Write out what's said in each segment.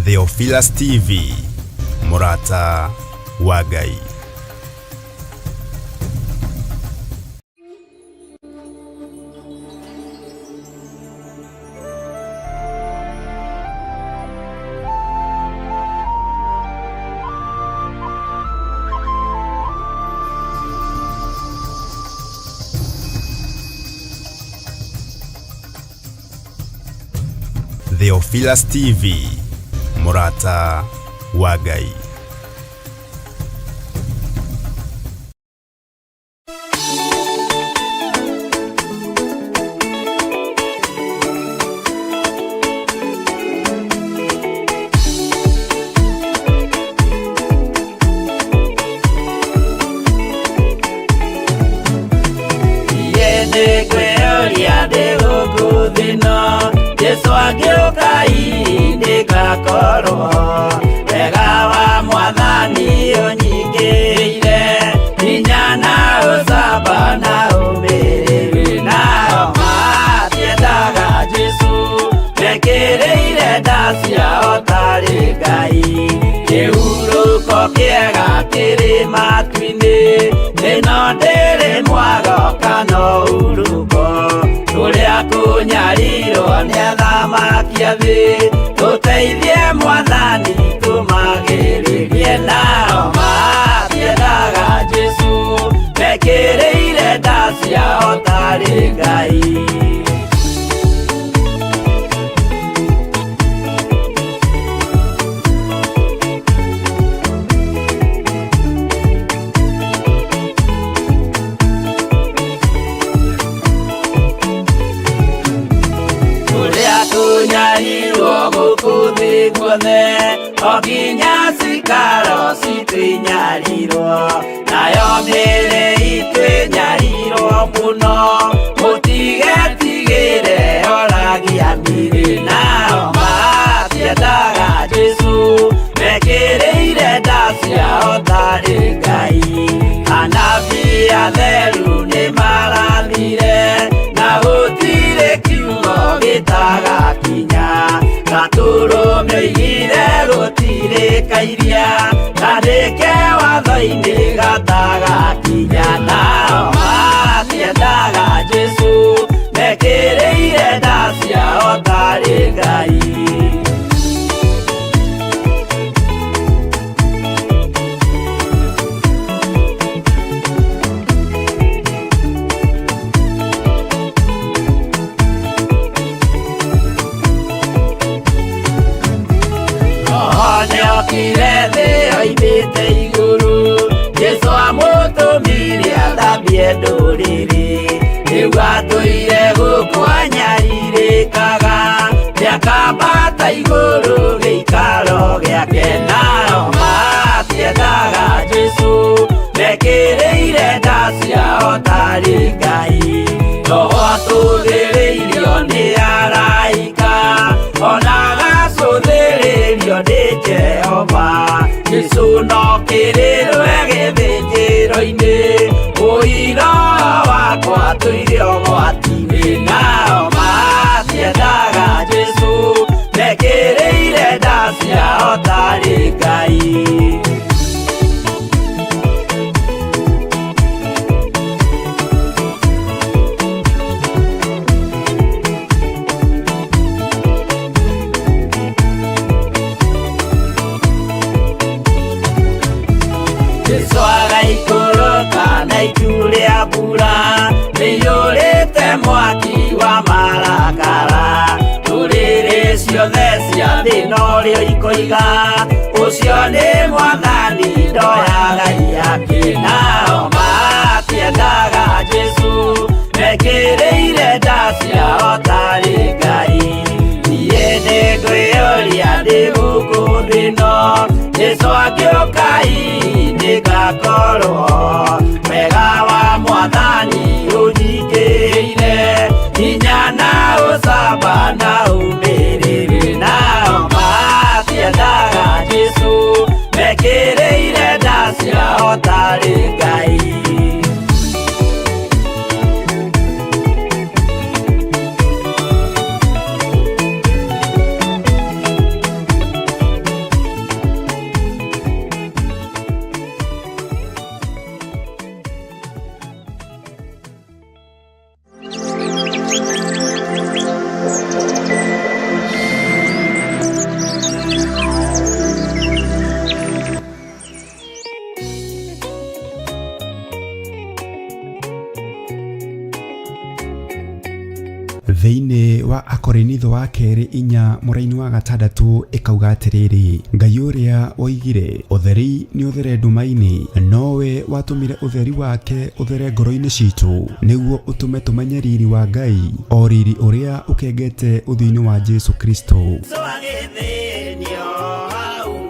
Theophilus TV, mũrata wa Ngai. Theophilus TV, mũrata wa Ngai. Jesu angĩũka ndĩgakorwo wega wa mwathani ũnyingĩire hinya na ũcamba na ũmĩrĩru nao matiendaga Jesu mekĩrĩire nda ciao tarĩ Ngai kĩhurũko kĩega kĩrĩ matu-inĩ ĩno ndĩrĩ mwago kana ũhurũko tũrĩa kũnyarirwo nĩ athamaki a thĩ tũteithie mwathani tũmagĩrĩrie nao matiendaga Jesu mekĩrĩire nda ciao tarĩ Ngai. Kũrĩa kũnyarirwo gũkũ thĩ guothe o nginya cikaro citũ inyarirwo nayo mĩĩrĩ itũ ĩnyarirwo mũno mũtigetigĩre oragia mĩĩrĩ nao matiendaga Jesu mekĩrĩire nda ciao tarĩ Ngai anabii atheru nĩmarathire na gũtirĩ kiugo gĩtagakinya gatũrũme oigire gũtirĩ kairia kandĩke watho-inĩ gatagakinya nao matiendaga Jesu mekĩrĩire nda ciao tarĩ Ngai. Nĩokire thĩ oimĩte igũrũ Jesu amũtũmire athambie ndũrĩrĩ rĩu atũire gũkũ anyarirĩkaga nĩakambata igũrũ gĩikaro gĩake nao matiendaga Jesu mekĩrĩire nda ciao tarĩ Ngai roho atũthĩrĩirio nĩ araika ona agacũthĩrĩrio nĩ Jehova Jesu no kĩrĩrwe gĩthĩnjĩro-inĩ ũira wakwa tũire ũgwati-inĩ nao matiendaga Jesu mekĩrĩire nda ciao tarĩ Ngai. Jesu agaikũrũka na itu rĩa mbura rĩiyũrĩte mwaki wa marakara ndũrĩrĩ ciothe cia thĩ norĩo ikoiga ũcio nĩ mwathani ndoyaga iaki nao matiendaga Jesu mekĩrĩire nda ciao tarĩ Ngai niĩ nĩngwĩyũria ndĩ gũkũ thĩ ĩno Jesu angĩũka nĩngakorwo wega wa mwathani ũnyingĩire hinya na ũcamba na ũmĩrĩru nao matiendaga Jesu mekĩrĩire nda ciao tarĩ Ngai. Thĩinĩ wa Akorinitho wa kerĩ 4 mũraini wa 6 ĩkauga atĩrĩrĩ, Ngai ũrĩa woigire ũtheri nĩ ũthere nduma-inĩ, nowe watũmire ũtheri wake ũthere ngoro-inĩ citũ, nĩguo ũtũme tũmenye riri wa Ngai, o riri ũrĩa ũkengete ũthiũ-inĩ wa Jesu Kristo.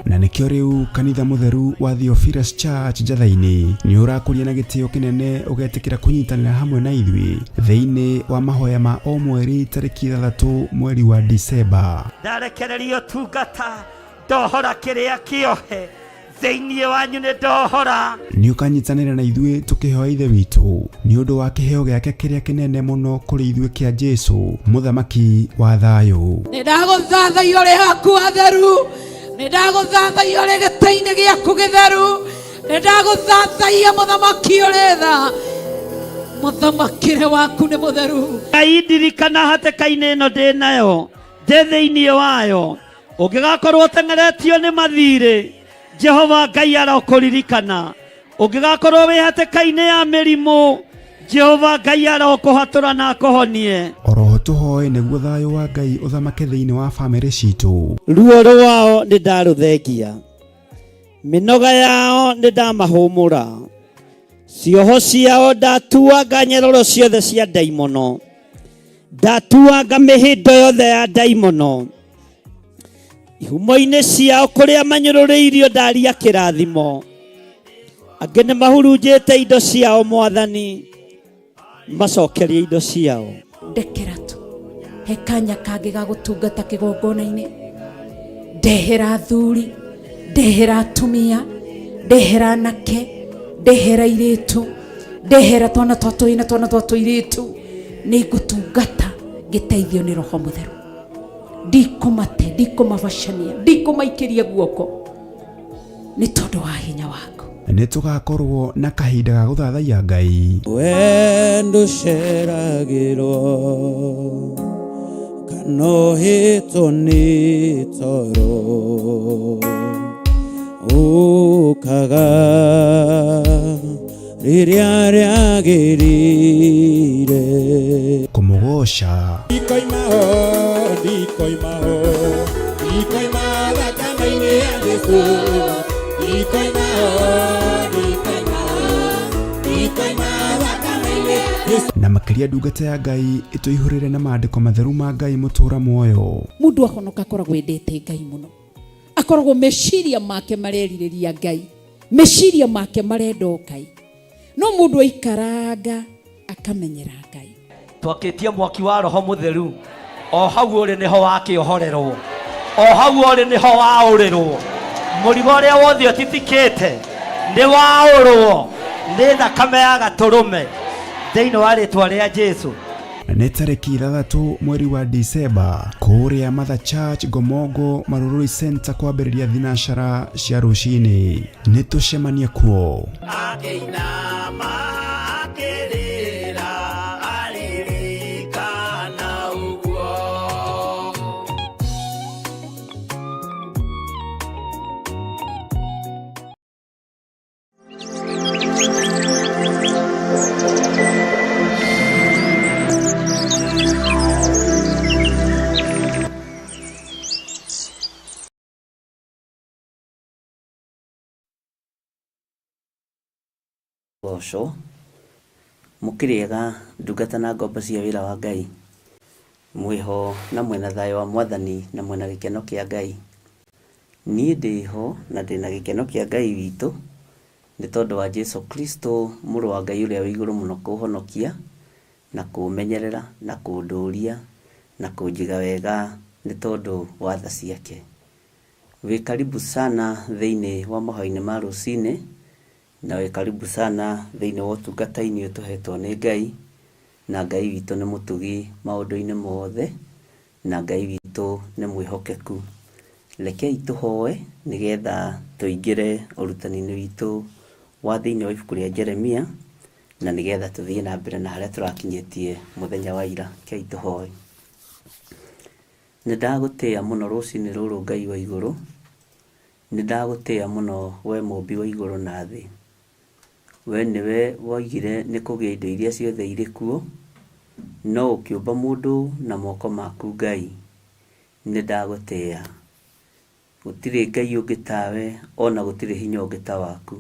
Na nĩkĩo rĩu kanitha mũtheru wa Theophilus Church Njatha-inĩ nĩ ũrakũria na gĩtĩo kĩnene ũgetĩkĩra kũnyitanĩra hamwe na ithuĩ thĩinĩ wa mahoya ma o mweri tarĩki 6 mweri wa Disemba. Ndarekererio tungata ndohora kĩrĩa kĩohe thĩinĩ wanyu nĩ ndohora. Nĩ ũkanyitanĩra na ithuĩ tũkĩhoya Ithe witũ nĩ ũndũ wa kĩheo gĩake kĩrĩa kĩnene mũno kũrĩ ithuĩ kĩa Jesu mũthamaki wa thayũ. Nĩ ndagũthathaiya ũrĩ haku hatheru, nĩ ndagũthathaiya ũrĩ gĩtĩ-inĩ gĩaku gĩtheru, nĩ ndagũthathaiya mũthamaki ũrĩ tha, mũthamakĩre waku nĩ mũtheru. Ngai ndirikana hatĩka-inĩ ĩno ndĩ nayo, ndĩ thĩinĩ wayo, ũngĩgakorwo ũteng'eretio nĩ mathirĩ, Jehova Ngai arokũririkana. Ũngĩgakorwo wĩ hatĩka-inĩ ya mĩrimũ, Jehova Ngai arokũhatũra na akũhonie. Oroho tũhoe nĩguo thayũ wa Ngai ũthamake thĩinĩ wa bamĩrĩ citũ. Ruo rwao nĩ ndarũthengia, mĩnoga yao nĩ ndamahũmũra, cioho ciao ndatuanga nyororo ciothe cia ndaimono, ndatuanga mĩhĩndo yothe ya ndaimono, ihumo-inĩ ciao kũrĩa manyũrũrĩirio ndaria kĩrathimo, angĩ nĩ mahurunjĩte indo ciao Mwathani, macokerie indo ciao. Ndekera tu he kanya kangĩ ga gũtungata kĩgongona-inĩ, ndehera athuri, ndehera atumia, ndehera anake, ndehera airĩtu, ndehera twana twa tũhĩĩ na twana twa tũirĩtu, nĩ ngũtungata ngĩteithio nĩ Roho Mũtheru. Ndikũmate, ndikũmabacania, ndikũmaikĩria guoko nĩ tondũ wa hinya waku. Nĩ tũgakorwo na kahinda ga gũthathaiya Ngai. Wendo ũceragĩrwo kana ũhĩtwo nĩ toro, ũkaga rĩrĩa rĩagĩrĩire. Kũmũgoca. Ndikoima ho, ndikoima ho, ndikoima thakame-inĩ ya Jesũ. Ndikoima ho, ndikoima ho, ndikoima thakame-inĩ ya Jesũ. Na makĩria ndungata ya Ngai ĩtũihũrĩre na maandĩko matheru ma Ngai mũtũra muoyo. Mũndũ ahonoka akoragwo endete Ngai mũno, akoragwo meciria make marerirĩria Ngai, meciria make marenda o Ngai, no mũndũ aikaranga akamenyera Ngai. Twakĩtie mwaki wa Roho Mũtheru, o hau ũrĩ nĩho wakĩohorerwo, o hau ũrĩ nĩho waũrĩrwo, mũrigo ũrĩa wothe ũtitikĩte nĩ waũrwo nĩ thakame ya gatũrũme thĩinĩ wa rĩtwa rĩa Jesu. Nĩ tarĩki 6 mweri wa Disemba kũrĩa Mother Church Ngomongo Marurui Center kwambĩrĩria thinacara cia rũcinĩ. Nĩ tũcemanie kuo. Akĩinama akĩrĩra aririkana ũguo. Goco mũkĩrĩega ndungata na ngombo cia wĩra wa Ngai, mwĩho na mwĩna thayũ wa Mwathani na mwĩna gĩkeno kĩa Ngai. Niĩ ndĩho na ndĩna gĩkeno kĩa Ngai witũ nĩ tondũ wa Jesu Kristo mũrũ wa Ngai ũrĩa wĩ igũrũ mũno kũhonokia na kũmenyerera na kũndũria na kũnjiga wega nĩ tondũ wa tha ciake. Wĩ karibu sana thĩinĩ wa mahoya-inĩ ma rũcinĩ, na wĩ karibu sana thĩinĩ wa ũtungata-inĩ ũyũ tũhetwo nĩ Ngai, na Ngai witũ nĩ mũtugi maũndũ-inĩ mothe, na Ngai witũ nĩ mwĩhokeku. Rekei tũhoe nĩgetha tũingĩre ũrutani-inĩ witũ wa thĩinĩ wa ibuku rĩa Jeremia, na nĩgetha tũthiĩ na mbere na harĩa tũrakinyĩtie mũthenya wa ira. Rekei tũhoe. Nĩ ndagũtĩĩa mũno rũcinĩ rũrũ Ngai wa igũrũ, nĩ ndagũtĩĩa mũno we mũmbi wa igũrũ na thĩ. We nĩwe woigire nĩ kũgĩa indo iria ciothe irĩ kuo, No ũkĩũmba mũndũ na moko maku Ngai, nĩ ndagũtĩĩa. Gũtirĩ Ngai ũngĩ tawe, ona gũtirĩ hinya ũngĩ ta waku.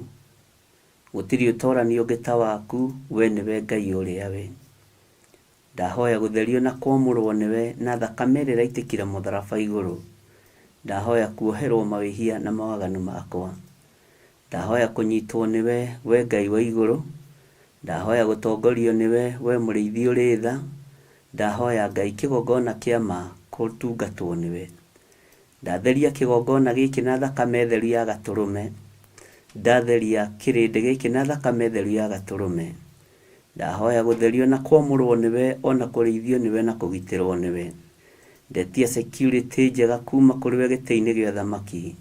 Gũtirĩ ũtorani ũngĩ ta waku, we nĩwe Ngai ũrĩa we. Ndahoya gũtherio na kwamũrwo nĩwe na thakame ĩrĩa ĩraitĩkire mũtharaba igũrũ. Ndahoya kuoherwo mawĩhia na mawaganu makwa. Ndahoya kũnyitwo nĩwe, we Ngai wa igũrũ. Ndahoya gũtongorio nĩwe, we mũrĩithi ũrĩ tha. Ndahoya Ngai kĩgongona kĩa ma kũtungatwo nĩwe. Ndatheria kĩgongona gĩkĩ na thakame theru ya gatũrũme. Ndatheria kĩrĩndĩ gĩkĩ na thakame theru ya gatũrũme. Ndahoya gũtherio na kwamũrwo nĩwe, ona kũrĩithio nĩwe na kũgitĩrwo nĩwe. Ndetia security njega kuma kũrĩ we gĩtĩ-inĩ gĩa ũthamaki.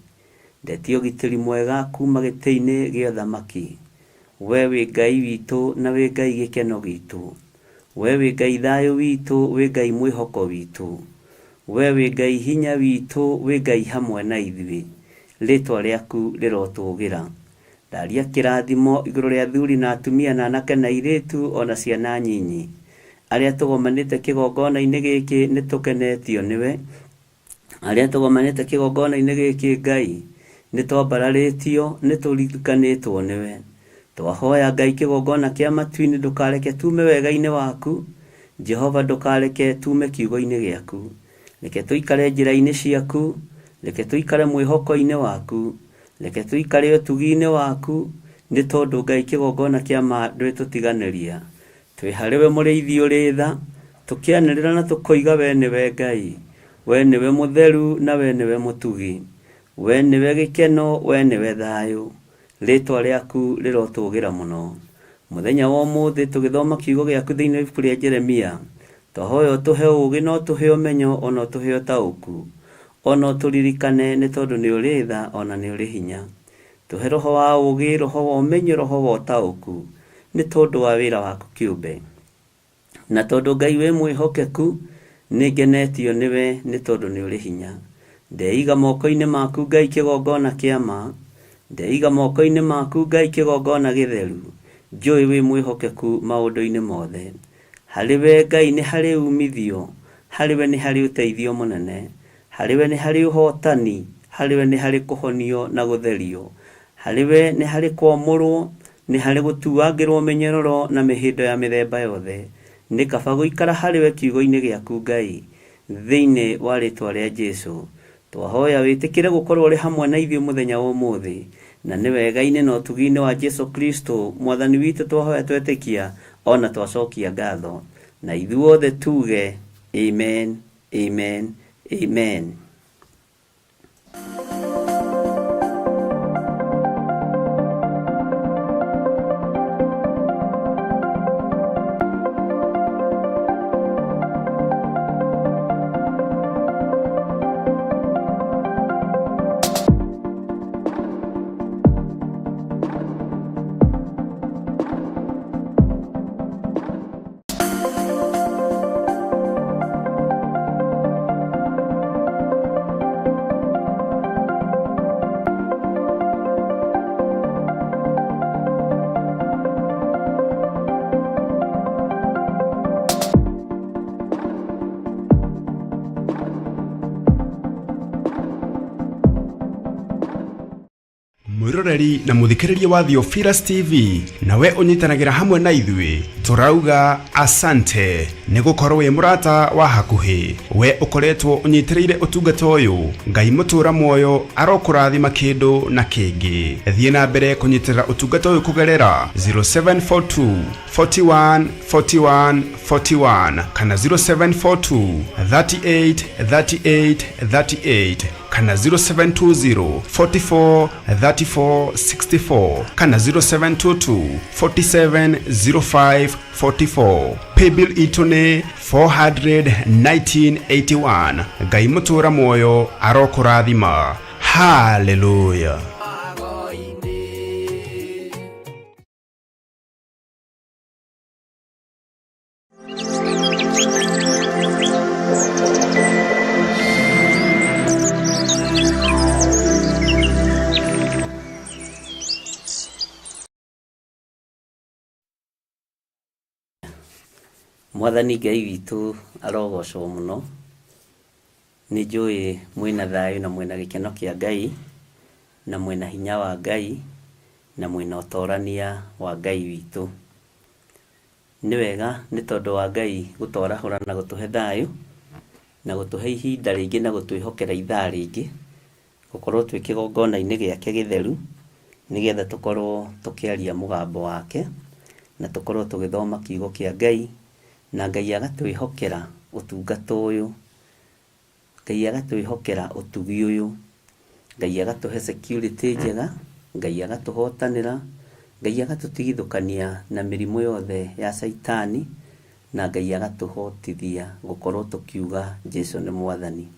Ndetia ũgitĩri mwega kuma gĩtĩ-inĩ gĩa ũthamaki. We wĩ Ngai witũ na wĩ Ngai gĩkeno gitũ. We wĩ Ngai thayũ witũ, wĩ Ngai mwĩhoko witũ. We wĩ Ngai hinya witũ, wĩ Ngai hamwe na ithuĩ. Rĩtwa rĩaku rĩrotũgĩra. Ndaria kĩrathimo igũrũ rĩa athuri na atumia na anake na airĩtu ona ciana nyinyi. Arĩa tũgomanĩte kĩgongona-inĩ gĩkĩ nĩ tũkenetio nĩwe. Arĩa tũgomanĩte kĩgongona-inĩ gĩkĩ Ngai, nĩ twambararĩtio, nĩ tũririkanĩtwo nĩwe. Twahoya Ngai kĩgongona kĩa matu-inĩ ndũkareke tume wega-inĩ waku. Jehova ndũkareke tume kiugo-inĩ gĩaku. Reke tũikare njĩra-inĩ ciaku, reke tũikare mwĩhoko-inĩ waku, reke tũikare ũtugi-inĩ waku, nĩ tondũ Ngai kĩgongona kĩa ma ndwĩtũtiganĩria. Twĩ harĩ we mũrĩithi ũrĩ tha, tũkĩanĩrĩra na tũkoiga we nĩwe Ngai, we nĩwe mũtheru na we nĩwe mũtugi, we nĩwe gĩkeno, we nĩwe thayũ. Rĩtwa rĩaku rĩrotũgĩra mũno. Mũthenya wa ũmũthĩ tũgĩthoma kiugo gĩaku thĩinĩ wa ibuku rĩa Jeremia, twahoya ũtũhe ũũgĩ na ũtũhe ũmenyo ona ũtũhe ũtaũku, ona ũtũririkane nĩ tondũ nĩ ũrĩ tha ona nĩ ũrĩ hinya. Tũhe roho wa ũũgĩ, roho wa ũmenyo, roho wa ũtaũku, nĩ tondũ wa wĩra waku kĩũmbe. Na tondũ Ngai wĩ mwĩhokeku, nĩ ngenetio nĩwe nĩ tondũ nĩ ũrĩ hinya. Ndeiga moko-inĩ maku Ngai kĩgongona kĩa ma, ndeiga moko-inĩ maku Ngai kĩgongona gĩtheru, njũĩ wĩ mwĩhokeku maũndũ-inĩ mothe. Harĩ we Ngai nĩ harĩ umithio, harĩ we nĩ harĩ ũteithio mũnene, harĩ we nĩ harĩ ũhotani, harĩ we nĩ harĩ kũhonio na gũtherio, harĩ we nĩ harĩ kwamũrwo, nĩ harĩ gũtuangĩrwo mĩnyororo na mĩhĩndo ya mĩthemba yothe. Nĩ kaba gũikara harĩ we kiugo-inĩ gĩaku Ngai, thĩinĩ wa rĩtwa rĩa Jesu. Twahoya wĩtĩkĩre gũkorwo ũrĩ hamwe na ithuĩ mũthenya wa ũmũthĩ, na nĩ wega-inĩ na ũtugi-inĩ wa Jesu Kristo Mwathani witũ twahoya twetĩkia ona twacokia ngatho. Na ithuothe tuge amen, amen, amen. Mwiroreri na muthikiriria wa Theophilus TV, nawe unyitanagĩra hamwe na ithuĩ, tũrauga asante nĩ gũkorwo wĩ mũrata wa hakuhĩ. We ũkoretwo ũnyitĩrĩire ũtungata ũyũ, Ngai mũtũra muoyo arokũrathima kĩndũ na kĩngĩ. Thiĩ na mbere kũnyitĩrĩra ũtungata ũyũ kũgerera 0742 41 41 41 kana 0742 38 38 38 kana 0720 44 34 64 kana 0722 47 05 44. Paybill itũ nĩ 41981. Ngai mũtũra muoyo arokũrathima. Haleluya. Mwathani Ngai witũ arogocwo mũno. Nĩ njũĩ mwĩna thayũ na mwĩna gĩkeno kĩa Ngai, na mwĩna hinya wa Ngai, na mwĩna ũtorania wa Ngai witũ. Nĩ wega nĩ tondũ wa Ngai gũtwarahũra na gũtũhe thayũ, na gũtũhe ihinda rĩngĩ na gũtwĩhokera ithaa rĩngĩ, gũkorwo twĩ kĩgongona-inĩ gĩake gĩtheru, nĩgetha tũkorwo tũkĩaria mũgambo wake, na tũkorwo tũgĩthoma kiugo kĩa Ngai, na Ngai agatwĩhokera ũtungata ũyũ, Ngai agatwĩhokera ũtugi ũyũ, Ngai agatũhe security njega, Ngai agatũhotanĩra, Ngai agatũtigithũkania na mĩrimũ yothe ya caitani, na Ngai agatũhotithia gũkorwo tũkiuga Jesu nĩ Mwathani.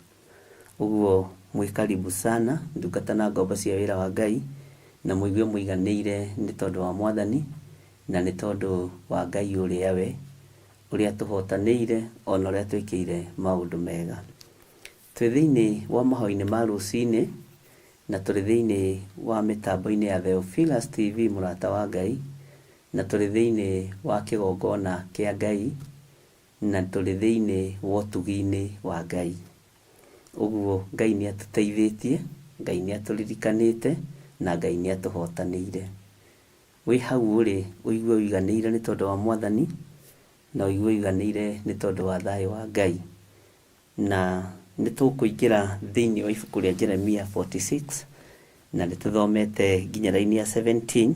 Ũguo mwĩ karibu sana ndungata na ngombo cia wĩra wa Ngai, na mũigue mũiganĩire nĩ tondũ wa Mwathani, na nĩ tondũ wa Ngai ũrĩa we, ũrĩa atũhotanĩire ona ũrĩa atwĩkĩire maũndũ mega. Twĩ thĩinĩ wa mahoya-inĩ ma rũcinĩ, na tũrĩ thĩinĩ wa mĩtambo-inĩ ya Theophilus TV mũrata wa Ngai, na tũrĩ thĩinĩ wa kĩgongona kĩa Ngai, na tũrĩ thĩinĩ wa ũtugi-inĩ wa Ngai. Ũguo Ngai nĩ atũteithĩtie, Ngai nĩ atũririkanĩte, na Ngai nĩ atũhotanĩire. Wĩ hau ũrĩ ũigue ũiganĩire nĩ tondũ wa Mwathani, na ũigue ũiganĩire nĩ tondũ wa thayũ wa Ngai. Na nĩ tũkũingĩra thĩinĩ wa ibuku rĩa Jeremia 46, na nĩ tũthomete nginya raini ya 17,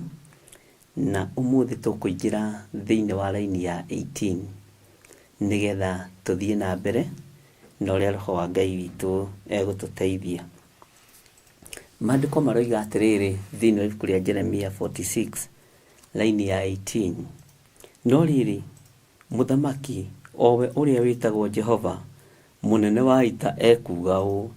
na ũmũthĩ tũkũingĩra thĩinĩ wa raini ya 18, nĩgetha tũthiĩ na mbere na ũrĩa Roho wa Ngai witũ egũtũteithia. Maandĩko maroiga atĩrĩrĩ thĩinĩ wa ibuku rĩa Jeremia 46 raini ya 18, no rĩrĩ, Mũthamaki, o we ũrĩa wĩtagwo Jehova, mũnene wa ita ekuuga ũũ,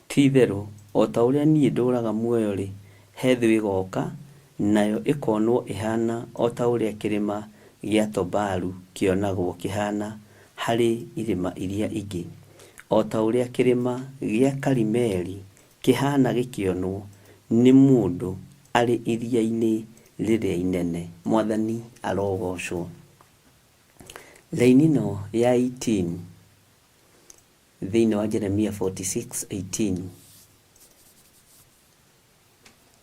Ti-itherũ o ta ũrĩa niĩ ndũũraga muoyo-rĩ, he thũ ĩgoka, nayo ĩkonwo ĩhaana o ta ũrĩa kĩrĩma gĩa Tobaru kĩonagwo kĩhaana harĩ irĩma iria ingĩ, o ta ũrĩa kĩrĩma gĩa Karimeli kĩhaana gĩkĩonwo nĩ mũndũ arĩ iria-inĩ rĩrĩa inene. Mwathani arogoocwo. Raini ĩno ya 18 thĩinĩ wa Jeremia 46:18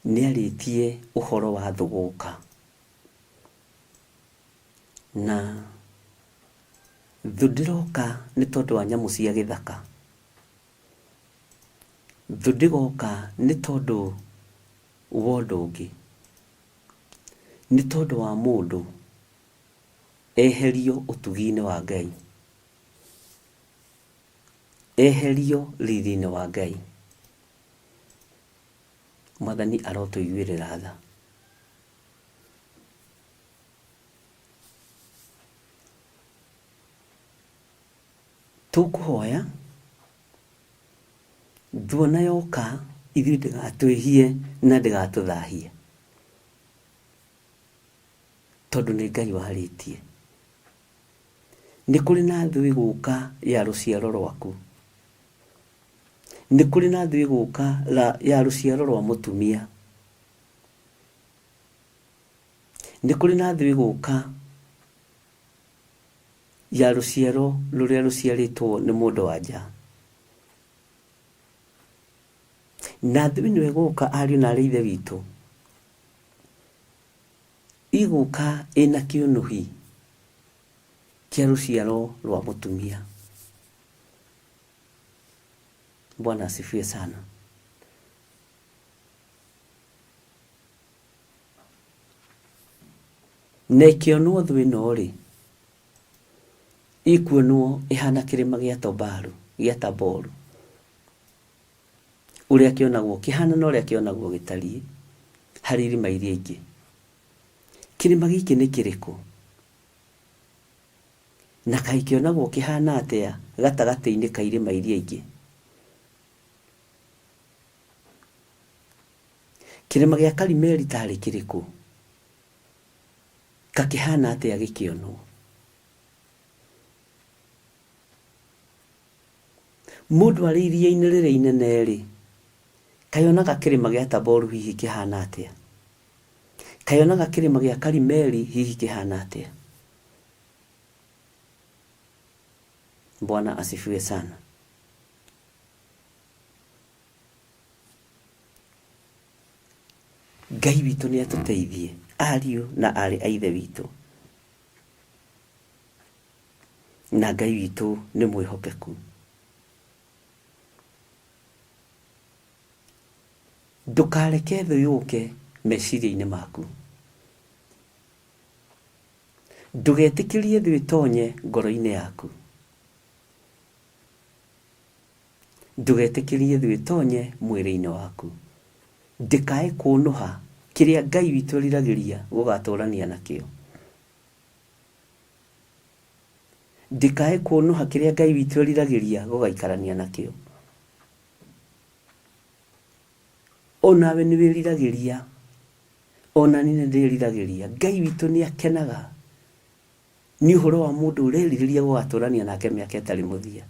nĩarĩtie ũhoro wa thũ gũka. Na thũ ndĩroka nĩ tondũ wa nyamũ cia gĩthaka. Thũ ndĩgoka nĩ tondũ wa ũndũ ũngĩ. Nĩ tondũ wa mũndũ eherio ũtugi-inĩ wa Ngai. Eherio riri-inĩ wa Ngai. Mwathani arotũiguĩrĩra tha. Tũkũhoya thũ ona yoka ithuĩ ndĩgatwĩhie na ndĩgatũthahie, tondũ nĩ Ngai warĩtie. Nĩ kũrĩ na thũ ĩgũka ya rũciaro rwaku. Nĩ kũrĩ na thũ ĩgũka ya rũciaro rwa mũtumia. Nĩ kũrĩ na thũ ĩgũka ya rũciaro rũrĩa rũciarĩtwo nĩ mũndũ wa nja. Na thũ ĩno ĩgũka ariũ na arĩ ithe witũ, ĩgũka ĩna kĩũnũhi kĩa rũciaro rwa mũtumia. Bwana asifiwe sana. Na ĩkĩonwo thũ ĩno-rĩ, ĩkuonwo ĩhana kĩrĩma gĩa Tobaru, gĩa Taboru, ũrĩa kĩonagwo kĩhana na ũrĩa kĩonagwo gĩtariĩ harĩ irĩma iria ingĩ. Kĩrĩma gĩkĩ nĩ kĩrĩkũ? Na kaĩ kĩonagwo kĩhana atĩa gatagatĩ-inĩ ka irĩma iria ingĩ? Kĩrĩma gĩa Karimeli taarĩ kĩrĩkũ? Kakĩhana atĩa gĩkĩonwo? Mũndũ arĩ iria-inĩ rĩrĩa inene-rĩ, kaĩ onaga kĩrĩma gĩa Taboru hihi kĩhana atĩa? Kaĩ onaga kĩrĩma gĩa Karimeli hihi kĩhana atĩa? Bwana asifiwe sana. Ngai witũ nĩ atũteithie ariũ na aarĩ a Ithe witũ, na Ngai witũ nĩ mwĩhokeku. Ndũkareke thũ yũke meciria-inĩ maku. Ndũgetĩkĩrie thũ ĩtonye ngoro-inĩ yaku. Ndũgetĩkĩrie thũ ĩtonye mwĩrĩ-inĩ waku. Ndĩkae kũnũha kĩrĩa Ngai witũ eriragĩria gũgatũrania nakĩo. Ndĩkae kũnũha kĩrĩa Ngai witũ eriragĩria gũgaikarania nakĩo. Onawe nĩ wĩriragĩria, ona niĩ nĩ ndĩriragĩria. Ngai witũ nĩ akenaga nĩ ũhoro wa mũndũ ũrerirĩria gũgatũrania nake mĩaka ĩtarĩ mũthia.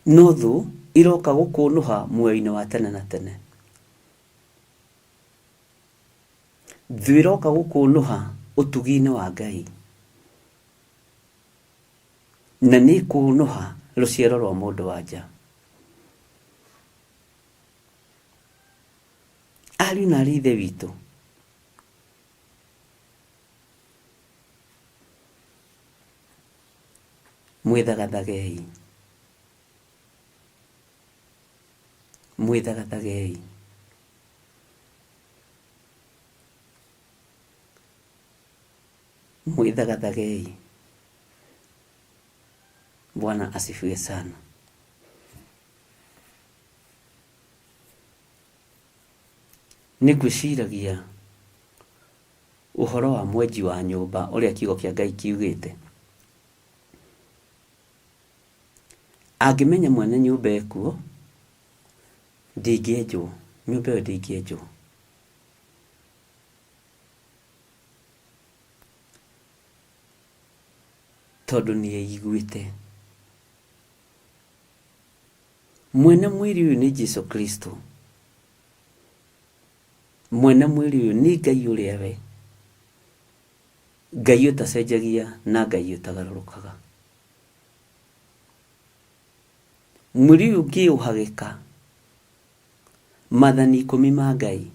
No thũ iroka gũkũnũha muoyo-inĩ wa tene na tene. Thũ ĩroka gũkũnũha ũtugi-inĩ wa Ngai. Na nĩ ĩkũnũha rũciaro rwa mũndũ wa nja. Ariũ na aarĩ a Ithe witũ, mwĩthagathagei, mwĩthagathagei. Mwĩthagathagei. Bwana asifiwe sana. Nĩ ngwĩciragia ũhoro wa mwenji wa nyũmba ũrĩa kiugo kĩa Ngai kiugĩte. Angĩmenya mwene nyũmba ekuo, ndĩngĩenjwo, nyũmba ĩyo ndĩngĩenjwo. Tondũ nĩ eiguĩte. Mwene mwĩrĩ ũyũ nĩ Jesu Kristo. Mwene mwĩrĩ ũyũ nĩ Ngai ũrĩa we. Ngai ũtacenjagia na Ngai ũtagarũrũkaga. Mwĩrĩ ũyũ ũngĩũhagĩka mathani ikũmi ma Ngai,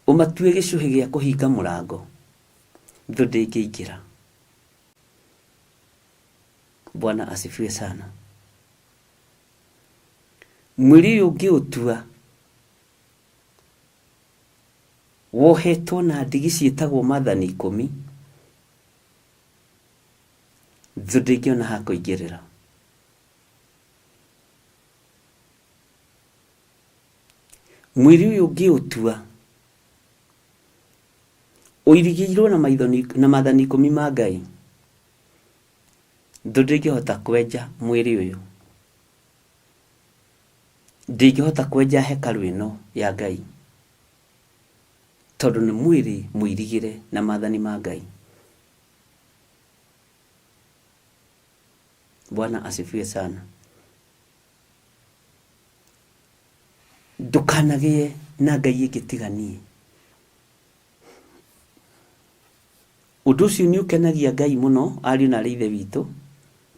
ũmatue gĩcũhĩ gĩa kũhinga mũrango, thũ ndĩngĩingĩra. Bwana asifiwe sana. Mwĩrĩ ũyũ ũngĩũtua wohetwo na ndigi ciĩtagwo mathani ikũmi, thũ ndĩngĩona ha kũingĩrĩra. Mwĩrĩ ũyũ ũngĩũtua ũirigĩirwo na maithoni na mathani ikũmi ma Ngai, thũ ndĩngĩhota kwenja mwĩrĩ ũyũ, ndĩngĩhota kwenja hekarũ ĩno ya Ngai, tondũ nĩ mwĩrĩ mũirigĩre na mathani ma Ngai. Bwana asifiwe sana. Ndũkanagĩe na ngai ĩngĩ tiga niĩ. Ũndũ ũcio nĩ ũkenagia Ngai mũno, ariũ na aarĩ a Ithe witũ,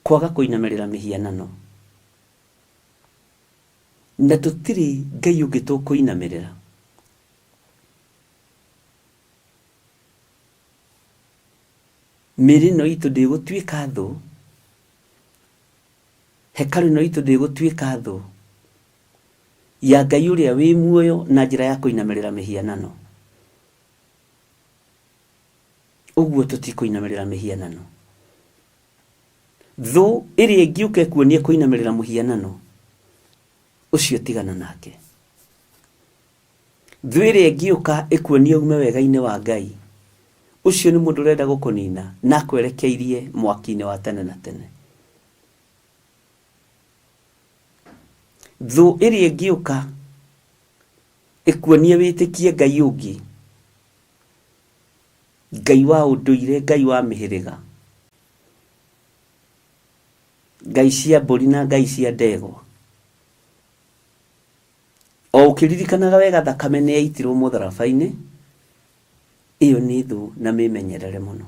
kwaga kũinamĩrĩra mĩhianano. Na tũtirĩ Ngai ũngĩ tũkũinamĩrĩra. Mĩĩrĩ ĩno itũ ndĩgũtuĩka thũ, hekarũ ĩno itũ ndĩgũtuĩka thũ ya Ngai ũrĩa wĩ muoyo na njĩra ya kũinamĩrĩra mĩhianano. Ũguo tũtikũinamĩrĩra mĩhianano. Thũ ĩrĩa ĩngĩũka ĩkuonie kũinamĩrĩra mũhianano, ũcio tigana nake. Thũ ĩrĩa ĩngĩũka ĩkuonie ume wega-inĩ wa Ngai, ũcio nĩ mũndũ ũrenda gũkũnina na akwerekeirie mwaki-inĩ wa tene na tene. Thũ ĩrĩa ĩngĩũka ĩkuonie wĩtĩkie Ngai ũngĩ, Ngai wa ũndũire, Ngai wa mĩhĩrĩga, Ngai cia mbũri na Ngai cia ndegwa, o ũkĩririkanaga wega thakame nĩ yaitirwo mũtharaba-inĩ, ĩyo nĩ thũ na mĩmenyerere mũno.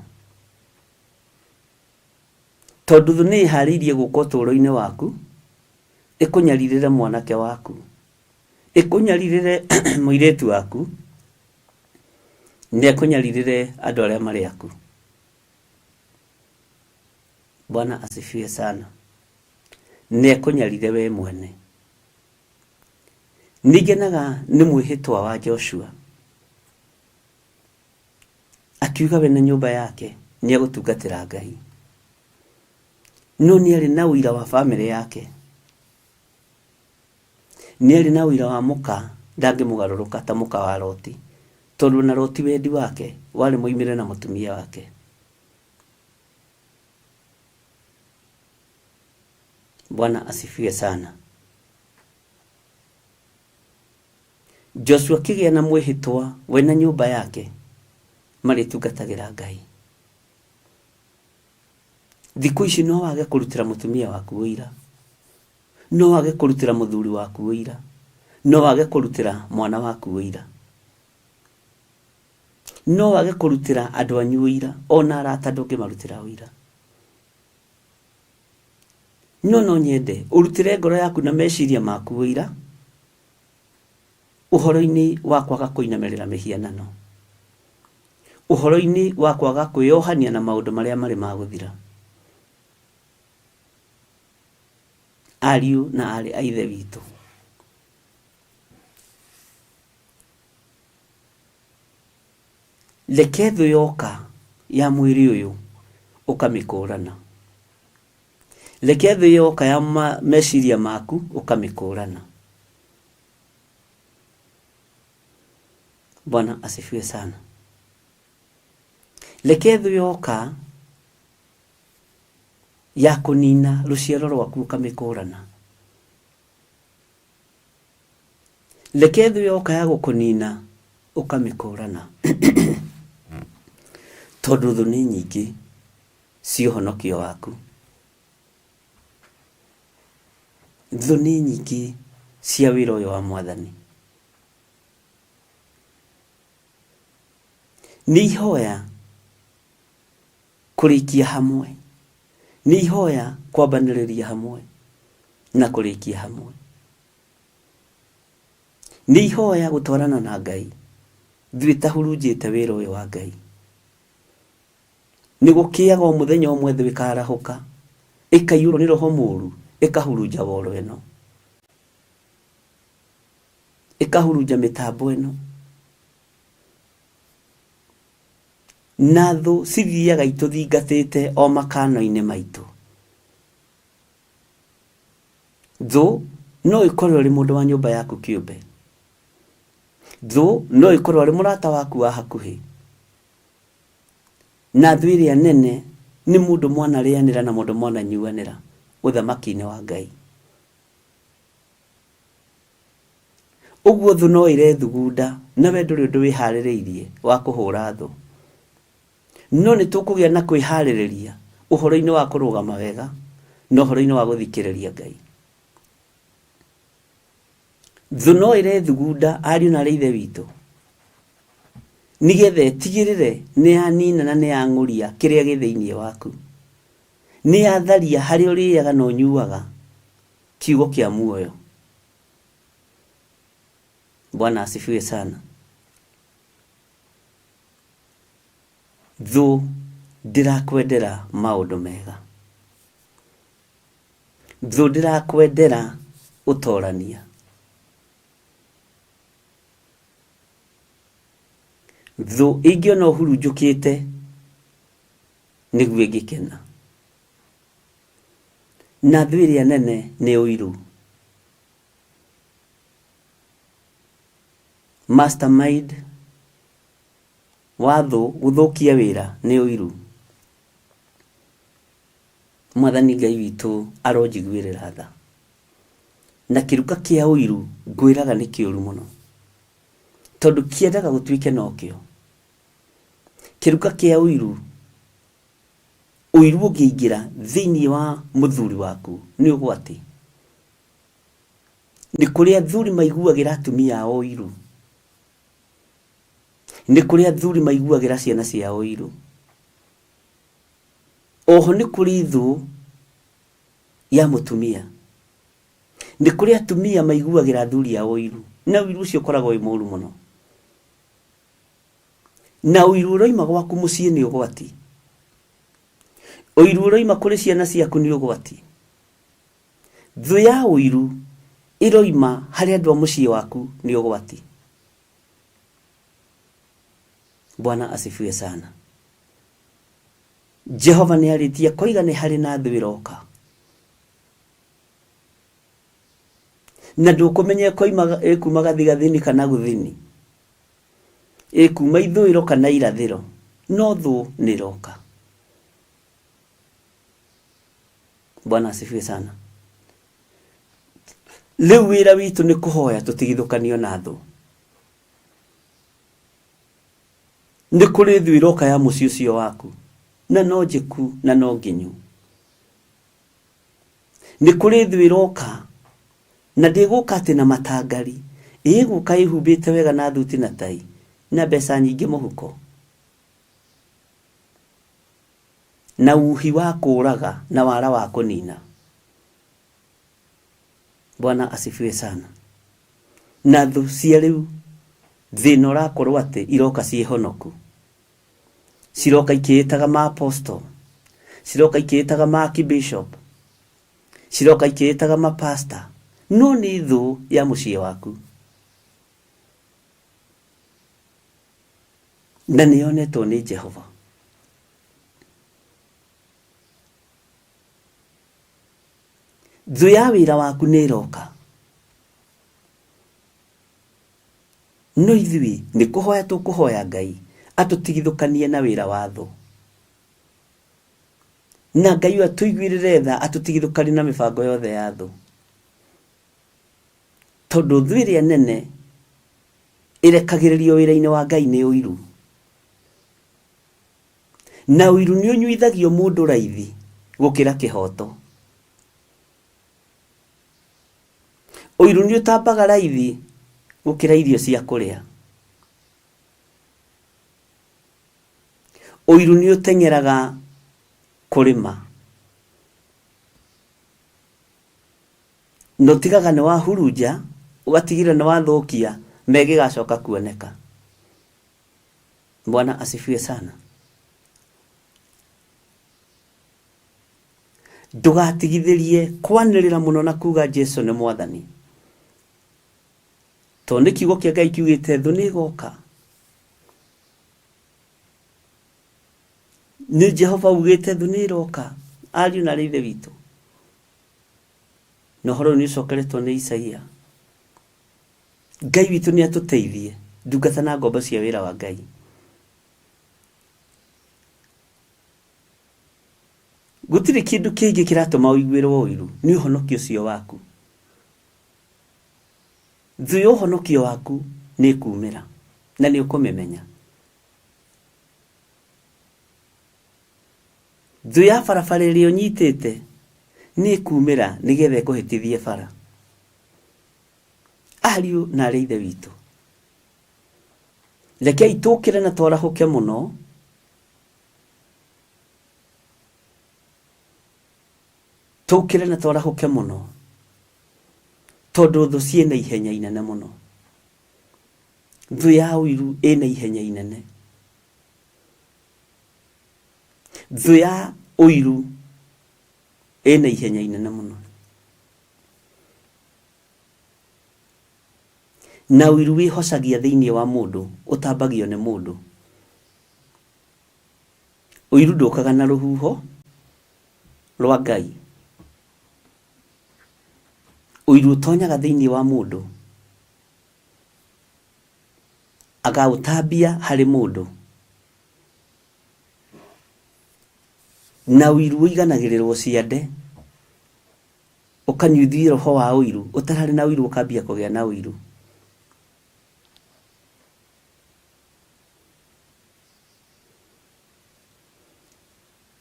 Tondũ thũ nĩ ĩharĩirie gũka ũtũũro-inĩ waku, ĩkũnyarirĩre mwanake waku, ĩkũnyarirĩre mũirĩtu waku, na ĩkũnyarirĩre andũ arĩa marĩ aku. Bwana asifiwe sana. Na ĩkũnyarire we mwene. Nĩ ngenaga nĩ mwĩhĩtwa wa Joshua. Akiuga we na nyũmba yake nĩ egũtungatĩra Ngai. No nĩ arĩ na ũira wa bamĩrĩ yake. Nĩ arĩ na ũira wa mũka ndangĩmũgarũrũka ta mũka wa Loti. Tondũ ona Loti wendi wake warĩ moimĩre na mũtumia wake. Bwana asifiwe sana. Joshua akĩgĩa na mwĩhĩtwa we na nyũmba yake marĩtungatagĩra Ngai. Thikũ ici no wage kũrutĩra mũtumia waku ũira, no wage kũrutĩra mũthuri waku ũira, no wage kũrutĩra mwana waku ũira, no wage kũrutĩra andũ anyu ũira, ona arata ndũngĩmarutĩra ũira. No no nyende ũrutĩre ngoro yaku na meciria maku ũira ũhoro-inĩ wa kwaga kũinamĩrĩra mĩhianano, ũhoro-inĩ wa kwaga kwĩyohania na maũndũ marĩa marĩ ma gũthira. Ariũ na aarĩ a Ithe witũ, reke thũ yoka ya mwĩrĩ ũyũ ũkamĩkũrana. Reke thũ yoka ya meciria maku ũkamĩkũrana. Bwana asifiwe sana. Reke thũ yoka ya kũnina rũciaro rwaku ũkamĩkũrana. Reke thũ yoka ya gũkũnina ũkamĩkũrana. Tondũ thũ nĩ nyingĩ cia ũhonokio waku. Thũ nĩ nyingĩ cia wĩra ũyũ wa Mwathani. Nĩ ihoya kũrĩkia hamwe, nĩ ihoya kwambanĩrĩria hamwe na kũrĩkia hamwe. Nĩ ihoya gũtwarana na Ngai, thũ ĩtahurunjĩte wĩra ũyũ wa Ngai. Nĩ gũkĩaga o mũthenya ũmwe thũ ĩkarahũka, ĩkaiyũrwo nĩ roho mũru, ĩkahurunja woro ĩno, ĩkahurunja mĩtambo ĩno. Na thũ cithiaga itũthingatĩte o makano-inĩ maitũ. Thũ no ĩkorwo ĩrĩ mũndũ wa nyũmba yaku kĩũmbe. Thũ no ĩkorwo arĩ mũrata waku wa hakuhĩ. Na thũ ĩrĩa nene nĩ mũndũ mwanarĩanĩra na mũndũ mwananyuanĩra ũthamaki-inĩ wa Ngai. Ũguo thũ no ĩrethugunda na we ndũrĩ ũndũ wĩharĩrĩirie wa kũhũra thũ. No nĩ tũkũgĩa na kwĩharĩrĩria ũhoro-inĩ wa kũrũgama wega na ũhoro-inĩ wa gũthikĩrĩria Ngai. Thũ no ĩrethugunda ariũ na arĩ ithe witũ nĩgetha ĩtigĩrĩre nĩ yanina na nĩ yang'ũria kĩrĩa gĩ thĩinĩ waku. Nĩ yatharia harĩa ũrĩaga na ũnyuaga kiugo kĩa muoyo. Bwana asifiwe sana. Thũ ndĩrakwendera maũndũ mega. Thũ ndĩrakwendera ũtorania. Thũ ĩngĩona ũhurunjũkĩte nĩguo ĩngĩkena. Na thũ ĩrĩa nene nĩ ũiru. Mastermind wa thũ gũthũkia wĩra nĩ ũiru. Mwathani Ngai witũ aronjiguĩrĩra tha. Na kĩruka kĩa ũiru ngwĩraga nĩ kĩũru mũno. Tondũ kĩendaga gũtuĩke nokĩo. Kĩruka kĩa ũiru, ũiru ũngĩingĩra thĩinĩ wa mũthuri waku nĩ ũgwati. Nĩ kũrĩ athuri maiguagĩra atumia ao ũiru. Nĩ kũrĩ athuri maiguagĩra ciana ciao ũiru. Oho nĩ kũrĩ thũ Ya mũtumia. Nĩ kũrĩ atumia maiguagĩra athuri ao ũiru, na ũiru ũcio ũkoragwo wĩ mũru mũno. Na ũiru ũroima gwaku mũciĩ nĩ ũgwati. Ũiru ũroima kũrĩ ciana ciaku nĩ ũgwati. Thũ ya ũiru ĩroima harĩ andũ a mũciĩ waku nĩ ũgwati. Bwana asifiwe sana. Jehova nĩ arĩtie akoiga nĩ harĩ na thũ ĩroka. Na ndũkũmenya ĩkoima ĩkuma gathigathini kana gũthini. Ĩkuma ithũĩro kana irathĩro. No thũ nĩ ĩroka. Bwana asifiwe sana. Rĩu wĩra witũ nĩ kũhoya tũtigithũkanio na thũ. Nĩ kũrĩ thũ ĩroka ya mũciĩ ũcio waku, na no njĩku na no nginyu. Nĩ kũrĩ thũ ĩroka, na ndĩgũka atĩ na matangari, ĩgũka ĩhumbĩte wega na thuti na tai, na mbeca nyingĩ mũhuko, na uhi wa kũraga na wara wa kũnina. Bwana asifiwe sana. Na thũ cia rĩu thĩna ũrakorwo atĩ iroka ciĩ honoku. Ciroka ikĩĩtaga ma apostle, ciroka ikĩĩtaga ma archbishop, ciroka ikĩĩtaga ma pastor, no nĩ thũ ya mũciĩ waku. Na nĩ yonetwo nĩ Jehova. Thũ ya wĩra waku nĩ ĩroka. No ithuĩ nĩ kũhoya tũkũhoya Ngai atũtigithũkanie na wĩra wa thũ. Na Ngai ũyũ atũiguĩrĩre tha atũtigithũkanie na mĩbango yothe ya thũ. Tondũ thũ ĩrĩa nene ĩrekagĩrĩrio wĩra-inĩ wa Ngai nĩ ũiru. Na ũiru nĩ ũnyuithagio mũndũ raithi gũkĩra kĩhoto. Ũiru nĩ ũtambaga raithi gũkĩra irio cia kũrĩa. Ũiru nĩ ũteng'eraga kũrĩma. Na ũtigaga nĩ wahurunja, ũgatigĩrĩra nĩ wathũkia, megĩgacoka kuoneka. Bwana asifiwe sana. Ndũgatigithĩrie kwanĩrĩra mũno na kuga Jesu nĩ mwathani. Tondũ nĩ kiugo kĩa Ngai kiugĩte thũ nĩ ĩgoka. Nĩ Jehova ugĩte thũ nĩ ĩroka. Ariũ na arĩ ithe witũ. Na ũhoro ũyũ nĩ ũcokeretwo nĩ Isaia. Ngai witũ nĩ atũteithie ndungata na ngombo cia wĩra wa Ngai. Gũtirĩ kĩndũ kĩngĩ kĩratũma ũiguĩrwo ũiru nĩ ũhonokio ũcio waku. Thũ ya ũhonokio waku nĩ ĩkumĩra na nĩ ũkũmĩmenya. Thũ ya barabara ĩrĩa ũnyitĩte nĩ ĩkumĩra nĩgetha ĩkũhĩtithie bara. Ariũ na arĩ ithe witũ, rekei tũkĩre na twarahũke mũno tũkĩre na twarahũke mũno tondũ thũ ciĩna ihenya inene mũno. Thũ ya ũiru ĩna ihenya inene. Thũ ya ũiru ĩna ihenya inene mũno. Na ũiru wĩhocagia thĩinĩ wa mũndũ, ũtambagio nĩ mũndũ. Ũiru ndũkaga na rũhuho rwa Ngai. Ũiru ũtonyaga thĩinĩ wa mũndũ, agaũtambia harĩ mũndũ. Na ũiru ũiganagĩrĩrwo ciande, ũkanyuithio roho wa ũiru, ũtararĩ na ũiru ũkambia kũgĩa na ũiru.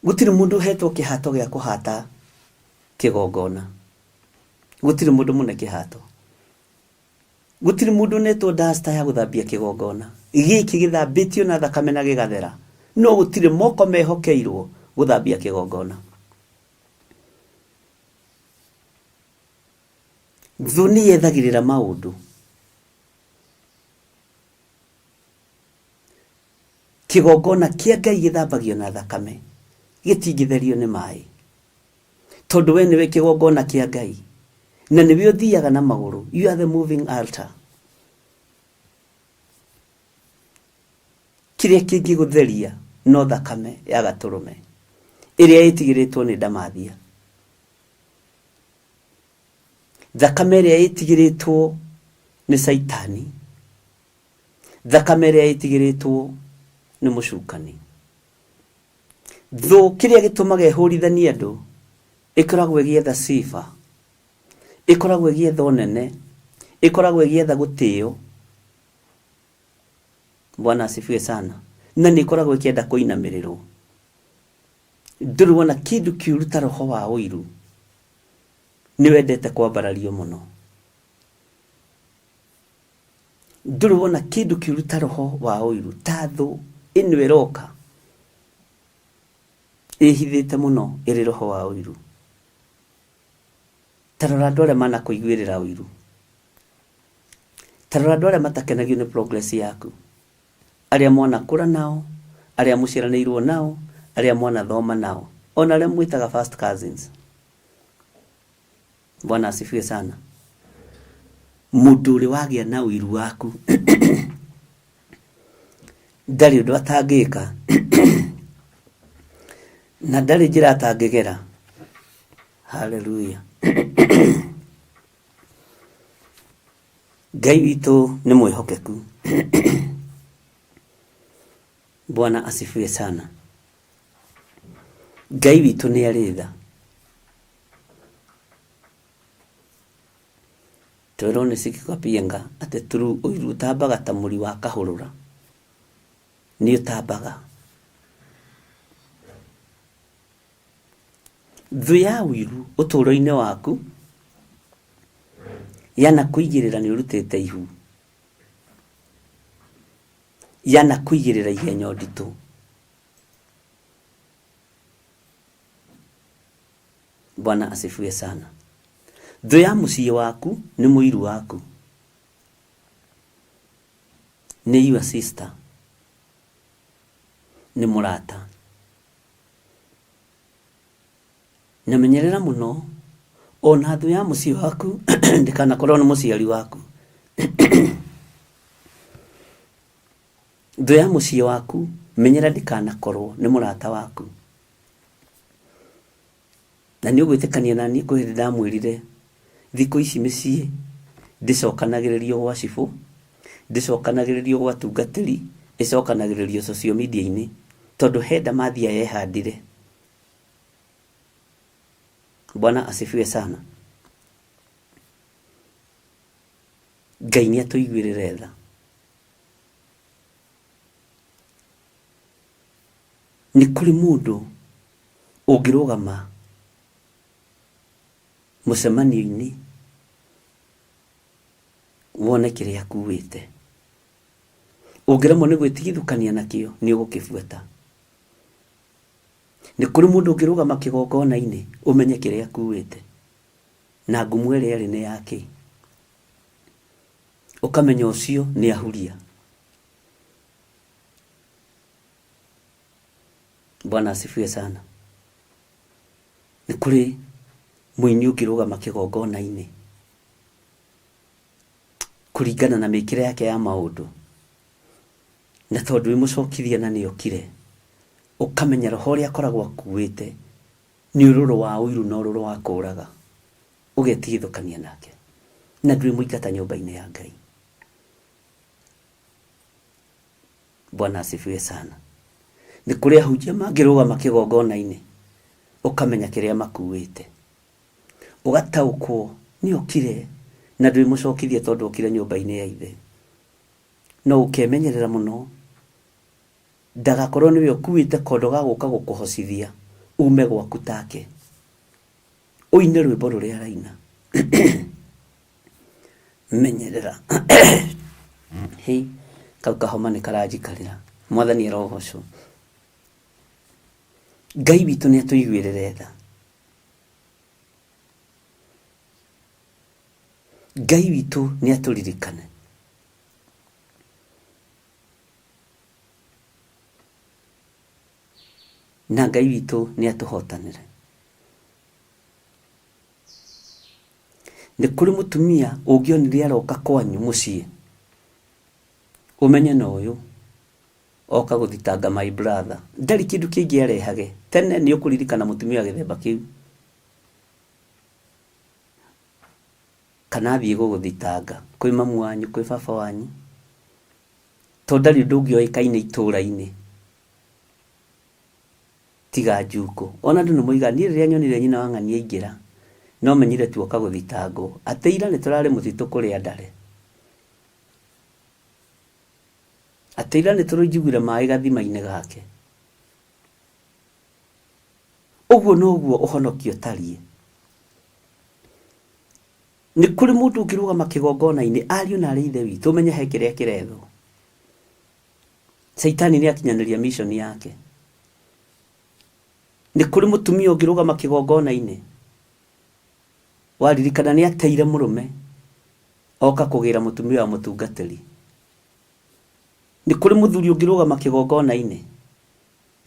Gũtirĩ mũndũ ũhetwo kĩhato gĩa kũhata kĩgongona. Gũtirĩ mũndũ mũne kĩhato. Gũtirĩ mũndũ ũnetwo duster ya gũthambia kĩgongona. Gĩkĩ gĩthambĩtio na thakame na gĩgathera. No gũtirĩ moko mehokeirwo gũthambia kĩgongona. Thũ nĩ yethagĩrĩra maũndũ. Kĩgongona kĩa Ngai gĩthambagio na thakame, gĩtingĩtherio nĩ maĩ. Tondũ we nĩwe kĩgongona kĩa Ngai, na nĩwe ũthiaga na magũrũ. You are the moving altar. Kĩrĩa kĩngĩgũtheria no thakame ya gatũrũme ĩrĩa ĩtigĩrĩtwo nĩ ndamathia. Thakame ĩrĩa ĩtigĩrĩtwo nĩ Caitani. Thakame ĩrĩa ĩtigĩrĩtwo nĩ mũcukani. Thũ kĩrĩa gĩtũmaga ĩhũrithanie andũ ĩkoragwo ĩgĩetha sifa, ĩkoragwo ĩgĩetha ũnene, ĩkoragwo ĩgĩetha gũtĩo. Bwana asifiwe sana. Na nĩ ĩkoragwo ĩkĩenda kũinamĩrĩrwo. Ndũrĩ wona kĩndũ kĩũru ta roho wa ũiru. Nĩ wendete kwambarario mũno. Ndũrĩ wona kĩndũ kĩũru ta roho wa ũiru, ta thũ ĩno ĩroka ĩhithĩte mũno ĩrĩ roho wa ũiru. Ta rora andũ arĩa manakũiguĩrĩra ũiru. Ta rora andũ arĩa matakenagio nĩ progress yaku. Arĩa mwanakũra nao, arĩa mũciaranĩirwo nao, arĩa mwanathoma nao, ona arĩa mwĩtaga first cousins. Bwana asifiwe sana. Mũndũ ũrĩ wagĩa na ũiru waku ndarĩ ũndũ atangĩka na ndarĩ njĩra atangĩgera. Haleluya. Ngai witũ nĩ mwĩhokeku. Bwana asifiwe sana. Ngai witũ nĩ arĩ tha. Twerwo nĩ Siki Kapienga atĩ turu ũiru ũtambaga ta mũri wa kahũrũra. Nĩ ũtambaga. Thũ ya ũiru ũtũũro-inĩ waku yanakũigĩrĩra nĩ ũrutĩte ihu. Yanakũigĩrĩra igenyo nditũ. Bwana asifiwe sana. Thũ ya mũciĩ waku nĩ mũiru waku. Nĩ your sister. Nĩ mũrata. Na menyerera mũno ona thũ ya mũciĩ waku ndĩkanakorwo nĩ mũciari waku. Thũ ya mũciĩ waku menyera ndĩkanakorwo nĩ mũrata waku. Na nĩ ũgwĩtĩkania na niĩ kwĩ hĩndĩ ndamwĩrire thikũ ici mĩciĩ ndĩcokanagĩrĩrio gwa cibũ, ndĩcokanagĩrĩrio gwa tungatĩri, ĩcokanagĩrĩrio social media-inĩ tondũ he ndamathia yehandire. Bwana asifiwe sana. Ngai nĩ atũiguĩrĩre tha. Nĩ kũrĩ mũndũ ũngĩrũgama mũcemanio-inĩ wone kĩrĩa akuĩte. Ũngĩremwo nĩ gwĩtigithũkania nakĩo nĩ ũgũkĩbuata. Nĩ kũrĩ mũndũ ũngĩrũgama kĩgongona-inĩ ũmenye kĩrĩa akuĩte na ngumo ĩrĩa ĩrĩ nĩ yakĩ. Ũkamenya ũcio nĩ ahuria. Bwana asifiwe sana. Nĩ kũrĩ mũini ũngĩrũgama kĩgongona-inĩ kũringana na mĩkĩre yake ya maũndũ, na tondũ wĩ mũcokithia na nĩ okire, ũkamenya roho ũrĩa akoragwo akuĩte nĩ ũrũrũ wa ũiru na ũrũrũ wa kũraga, ũgetigithũkania nake na ndwĩmũingata nyũmba-inĩ ya Ngai. Bwana asifiwe sana. Nĩ kũrĩ ahunjia mangĩrũgama kĩgongona-inĩ ũkamenya kĩrĩa makuĩte, ũgataũkwo nĩ okire na ndwĩmũcokithia tondũ okire nyũmba-inĩ ya ithe. No ũkemenyerera mũno ndagakorwo nĩwe ũkuĩte kondo ga gũka gũkũhocithia ume gwaku take, ũine rwĩmbo rũrĩa araina. Menyerera. Hĩ, kau kahoma nĩ karanjikarĩra. Mwathani arogocwo. Ngai witũ nĩ atũiguĩrĩre tha. Ngai witũ nĩ atũririkane. Na Ngai witũ nĩ atũhotanĩre. Nĩ kũrĩ mũtumia ũngĩonire aroka kwanyu mũciĩ, ũmenye na ũyũ oka gũthitanga my brother. Ndarĩ kĩndũ kĩngĩ arehage. Tene nĩ ũkũririkana mũtumia wa gĩthemba kĩu. Kana athiĩ gũgũthitanga kwĩ mamu wanyu, kwĩ baba wanyu. Tondũ ndarĩ ũndũ ũngĩ oĩkaine itũũra-inĩ tiga njukũ. Ona andũ nĩ moigaga niĩ rĩrĩa nyonire nyina wa ng'ania aingĩra, no menyire tu oka gũthitangwo. Atĩ ira nĩ tũrarĩ mũtitũ kũrĩa ndare. Atĩ ira nĩ tũraiguire maĩ gathima-inĩ gake. Ũguo noguo ũhonokio ũtariĩ. Nĩ kũrĩ mũndũ ũngĩrũgama kĩgongona-inĩ ariũ na arĩ ithe witũ ũmenye he kĩrĩa kĩrethwo. Caitani nĩ akinyanĩria mission yake. Nĩ kũrĩ mũtumia ũngĩrũgama kĩgongona-inĩ waririkana nĩ ateire mũrũme oka kũgĩra mũtumia wa mũtungatĩri. Nĩ kũrĩ mũthuri ũngĩrũgama kĩgongona-inĩ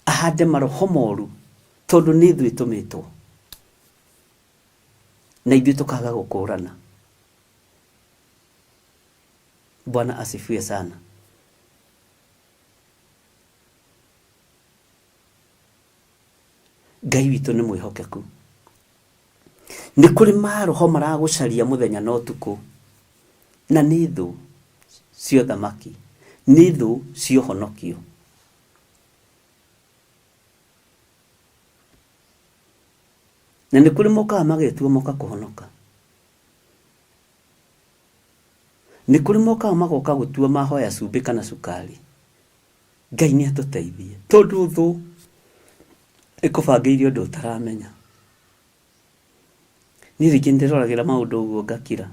ahande maroho moru tondũ nĩ thũ ĩtũmĩtwo na ithuĩ tũkaga gũkũrana. Bwana asifiwe sana. Ngai witũ nĩ mwĩhokeku. Nĩ kũrĩ maroho maragũcaria mũthenya na ũtukũ, na nĩ thũ cia ũthamaki, nĩ thũ cia ũhonokio. Na nĩ kũrĩ mokaga magetua moka kũhonoka. Nĩ kũrĩ mokaga magoka gũtua mahoya cumbĩ kana cukari. Ngai nĩ atũteithie tondũ thũ ĩkũbangĩire ũndũ ũtaramenya. Niĩ rĩngĩ nĩ ndĩroragĩra maũndũ ũguo ngakira.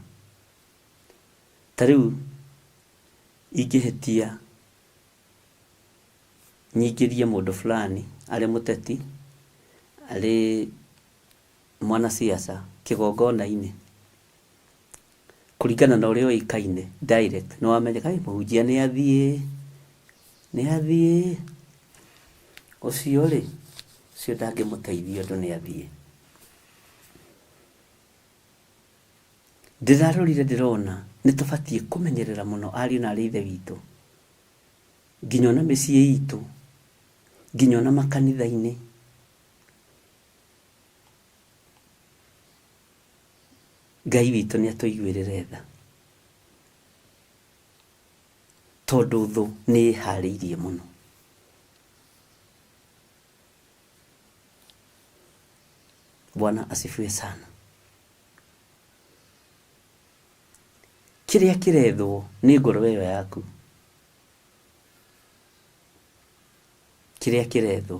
Ta rĩu ingĩhĩtia nyingĩrie mũndũ fulani arĩ mũteti, arĩ mwanasiasa kĩgongona-inĩ, kũringana na ũrĩa oĩkaine direct, nĩ wamenyeka ĩ mũhunjia nĩ athiĩ, nĩ athiĩ, ũcio rĩ, ũcio ndangĩmũteithia ũndũ nĩ athiĩ. Ndĩrarorire ndĩrona nĩ tũbatiĩ kũmenyerera mũno ariũ na arĩ ithe witũ, nginya ona mĩciĩ itũ, nginya ona makanitha-inĩ. Ngai witũ nĩ atũiguĩrĩre tha, tondũ thũ nĩ ĩharĩirie mũno. Bwana asifiwe sana. Kĩrĩa kĩrethwo nĩ ngoro ĩyo yaku, kĩrĩa kĩrethwo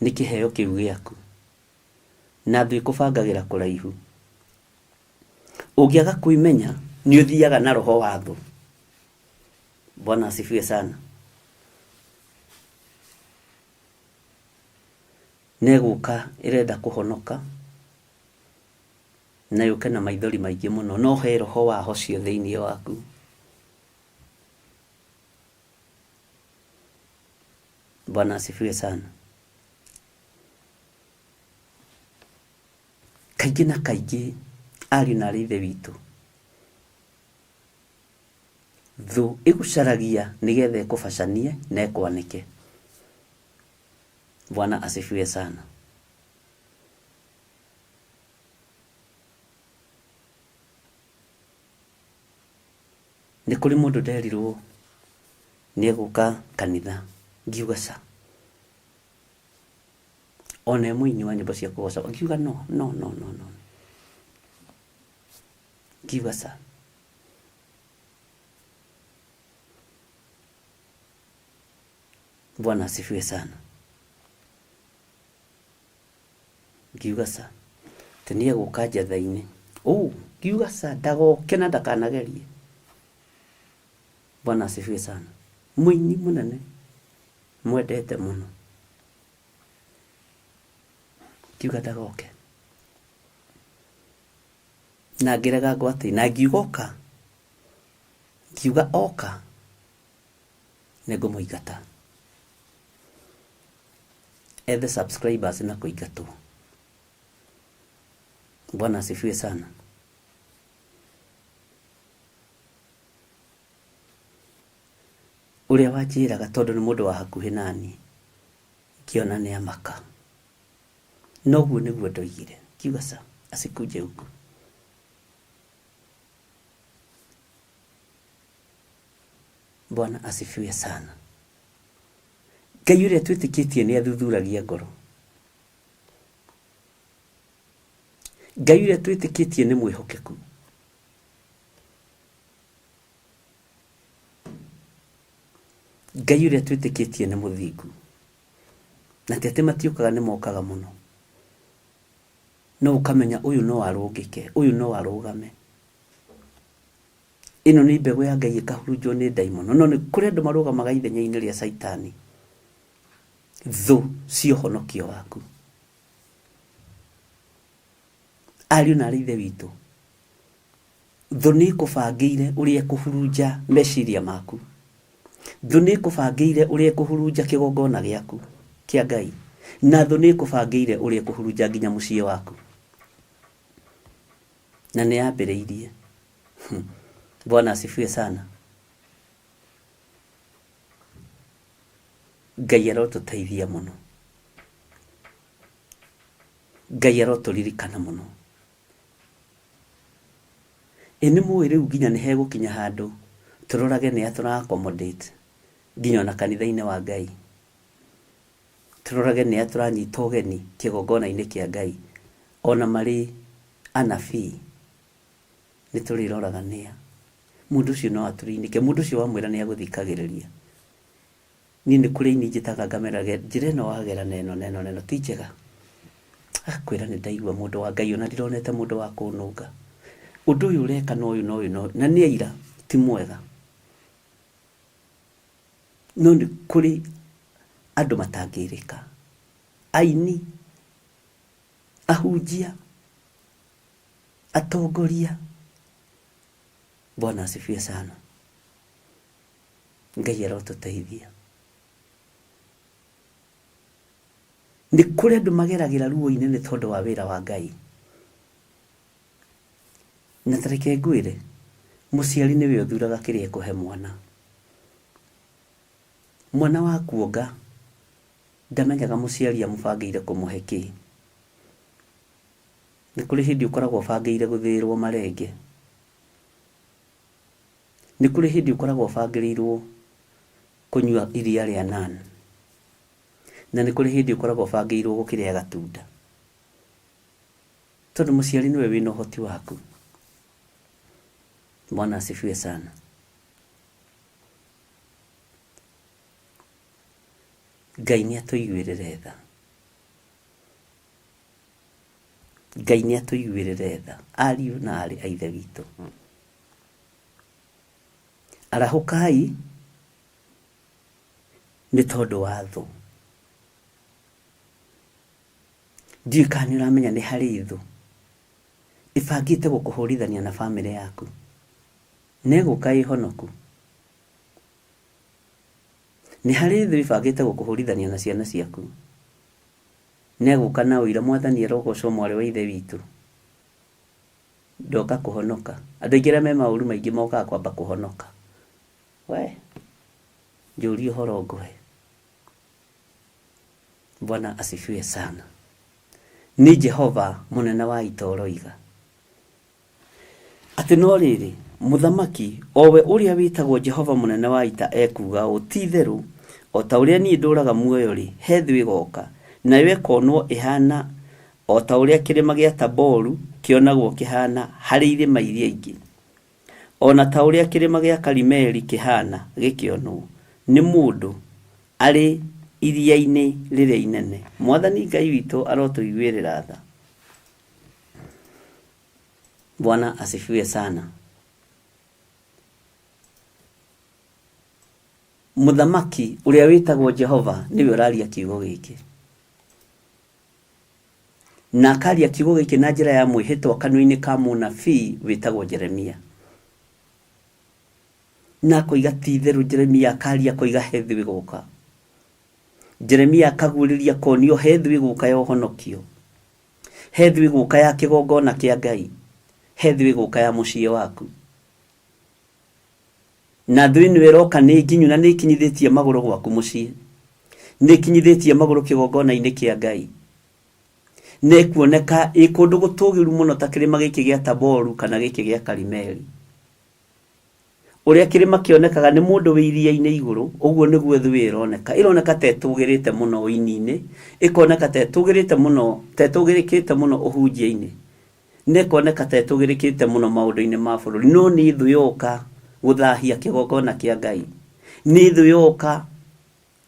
nĩ kĩheo kĩu gĩaku, na thũ ĩkũbangagĩra kũraihu. Ũngĩaga kwĩmenya nĩ ũthiaga na roho wa thũ. Bwana asifiwe sana. Na ĩgũka ĩrenda kũhonoka, na yũke na maithori maingĩ mũno, no he roho wa hocio thĩinĩ waku. Bwana asifiwe sana. Kaingĩ na kaingĩ ariũ na arĩ ithe witũ, thũ ĩgũcaragia nĩgetha ĩkũbacanie na ĩkwanĩke. Bwana asifiwe sana. Nĩ kũrĩ mũndũ nderirwo nĩ egũka kanitha, ngiuga ca. Ona e mũini wa nyĩmbo cia kũgoca, ngiuga no, no, no, no, no. Ngiuga ca. Bwana asifiwe sana. Ngiuga ca. Atĩ nĩ egũka njatha-inĩ. Ũũ, ngiuga ca, ndagoke na ndakanagerie. Bwana asifiwe sana. Mũini mũnene mwendete mũno. Ngiuga ndagoke. Na ngĩrega ngwatĩ na ngiuga oka, ngiuga oka nĩngũmũingata. Ethe subscribers na kũingatwo. Bwana asifiwe sana. Ũrĩa wanjĩraga tondũ nĩ mũndũ wa hakuhĩ naniĩ, ngĩona nĩ amaka. Noguo nĩguo ndoigire, ngiuga ca, asikuje huku. Bwana asifiwe sana. Ngai ũrĩa twĩtĩkĩtie nĩ athuthuragia ngoro. Ngai ũrĩa twĩtĩkĩtie nĩ mwĩhokeku. Ngai ũrĩa twĩtĩkĩtie nĩ mũthingu. Na ti atĩ matiũkaga nĩ mokaga mũno. No ũkamenya ũyũ no arũngĩke, ũyũ no arũgame. Ĩno nĩ mbegũ ya Ngai ĩkahurunjwo nĩ ndaimono. No nĩ kũrĩ andũ marũgamaga ithenya-inĩ rĩa Caitani, thũ cia ũhonokio waku. Ariũ na aarĩ a Ithe witũ, thũ nĩ ĩkũbangĩire ũrĩa ĩkũhurunja meciria maku. Thũ nĩ ĩkũbangĩire ũrĩa ĩkũhurunja kĩgongona gĩaku kĩa Ngai. Na thũ nĩ ĩkũbangĩire ũrĩa ĩkũhurunja nginya mũciĩ waku. Na nĩ yambĩrĩirie. Bwana asifiwe sana. Ngai arotũteithia mũno. Ngai arotũririkana mũno. Ĩ nĩ mũĩ rĩu nginya nĩ hegũkinya handũ tũrorage nĩa tũra accommodate nginya ona kanitha-inĩ wa Ngai. Tũrorage nĩa tũranyita ũgeni kĩgongona-inĩ kĩa Ngai ona marĩ anabii nĩ tũrĩroraga nĩa. Mũndũ ũcio no atũrinĩke, mũndũ ũcio wamwĩra nĩ agũthikagĩrĩria. Niĩ nĩ kũrĩ aini njĩtaga ngamera njĩra ĩno wagera na ĩno na ĩno na ĩno ti njega. Agakwĩra nĩ ndaigua mũndũ wa Ngai ona ndironete mũndũ wa kũnũnga. Ũndũ ũyũ ũreka na ũyũ na ũyũ na ũyũ na nĩ aira ti mwega. No nĩ kũrĩ andũ matangĩrĩka. Aini, ahunjia, atongoria. Bwana asifiwe sana. Ngai arotũteithia. Nĩ kũrĩ andũ mageragĩra ruo-inĩ nĩ tondũ wa wĩra wa Ngai. Na ta reke ngwĩre, mũciari nĩwe ũthuraga kĩrĩa ekũhe mwana. Mwana wa kuonga ndamenyaga mũciari amũbangĩire kũmũhe kĩ. Nĩ kũrĩ hĩndĩ ũkoragwo ũbangĩire gũthĩĩrwo marenge. Nĩ kũrĩ hĩndĩ ũkoragwo ũbangĩrĩirwo kũnyua iria rĩa Nan. Na nĩ kũrĩ hĩndĩ ũkoragwo ũbangĩirwo gũkĩrĩa gatunda. Tondũ mũciari nĩwe wĩna ũhoti waku. Bwana asifiwe sana. Ngai nĩ atũiguĩrĩre tha. Ngai nĩ atũiguĩrĩre tha ariũ na aarĩ a Ithe witũ. Arahũkai nĩ tondũ wa thũ. Ndiũĩ kana nĩ ũramenya nĩ harĩ thũ ĩbangĩte gũkũhũrithania na bamĩrĩ yaku. Na ĩgũka ĩ honoku. Nĩ harĩ thũ ĩbangĩte gũkũhũrithania na ciana ciaku. Na ĩgũka na ũira, Mwathani arogocwo mwarĩ wa Ithe witũ. Ndoka kũhonoka. Andũ aingĩ arĩa me maũru maingĩ mokaga kwamba kũhonoka. We, njũria ũhoro ngũhe. Bwana asifiwe sana. Nĩ Jehova mũnene wa ita ũroiga. Atĩ no rĩrĩ, mũthamaki, o we ũrĩa wĩtagwo Jehova Mũnene wa Ita ekuuga ũũ, Ti-itherũ, o ta ũrĩa niĩ ndũũraga muoyo-rĩ, he thũ ĩgoka, nayo ĩkonwo ĩhaana o ta ũrĩa kĩrĩma gĩa Taboru kĩonagwo kĩhaana harĩ irĩma iria ingĩ, o na ta ũrĩa kĩrĩma gĩa Karimeli kĩhaana gĩkĩonwo nĩ mũndũ arĩ iria-inĩ rĩrĩa inene. Mwathani Ngai witũ arotũiguĩrĩra tha. Bwana asifiwe sana. Mũthamaki ũrĩa wĩtagwo Jehova nĩwe ũraria kiugo gĩkĩ. Na akaria kiugo gĩkĩ na njĩra ya mwĩhĩtwa kanua-inĩ ka mũnabii wĩtagwo Jeremia. Na akoiga ti itherũ Jeremia akaria akoiga he thũ ĩgoka. Jeremia akaguũrĩria akonio he thũ ĩgũka ya ũhonokio. He thũ ĩgũka ya kĩgongona kĩa Ngai. He thũ ĩgũka ya mũciĩ waku. Na thũ ĩno ĩroka nĩ nginyu na nĩ ĩkinyithĩtie magũrũ gwaku mũciĩ. Nĩ ĩkinyithĩtie magũrũ kĩgongona-inĩ kĩa Ngai. Na ĩkuoneka ĩ kũndũ gũtũgĩru mũno ta kĩrĩma gĩkĩ gĩa Taboru kana gĩkĩ gĩa Karimeli. Ũrĩa kĩrĩma kĩonekaga nĩ mũndũ wĩ iria-inĩ igũrũ, ũguo nĩguo thũ ĩyo ĩroneka. Ĩroneka ta ĩtũgĩrĩte mũno ũini-inĩ, ĩkoneka ta ĩtũgĩrĩte mũno, ta ĩtũgĩrĩkĩte mũno ũhunjia-inĩ, na ĩkoneka ta ĩtũgĩrĩkĩte mũno maũndũ-inĩ ma bũrũri. No nĩ thũ yoka gũthahia kĩgongona kĩa Ngai. Nĩ thũ yoka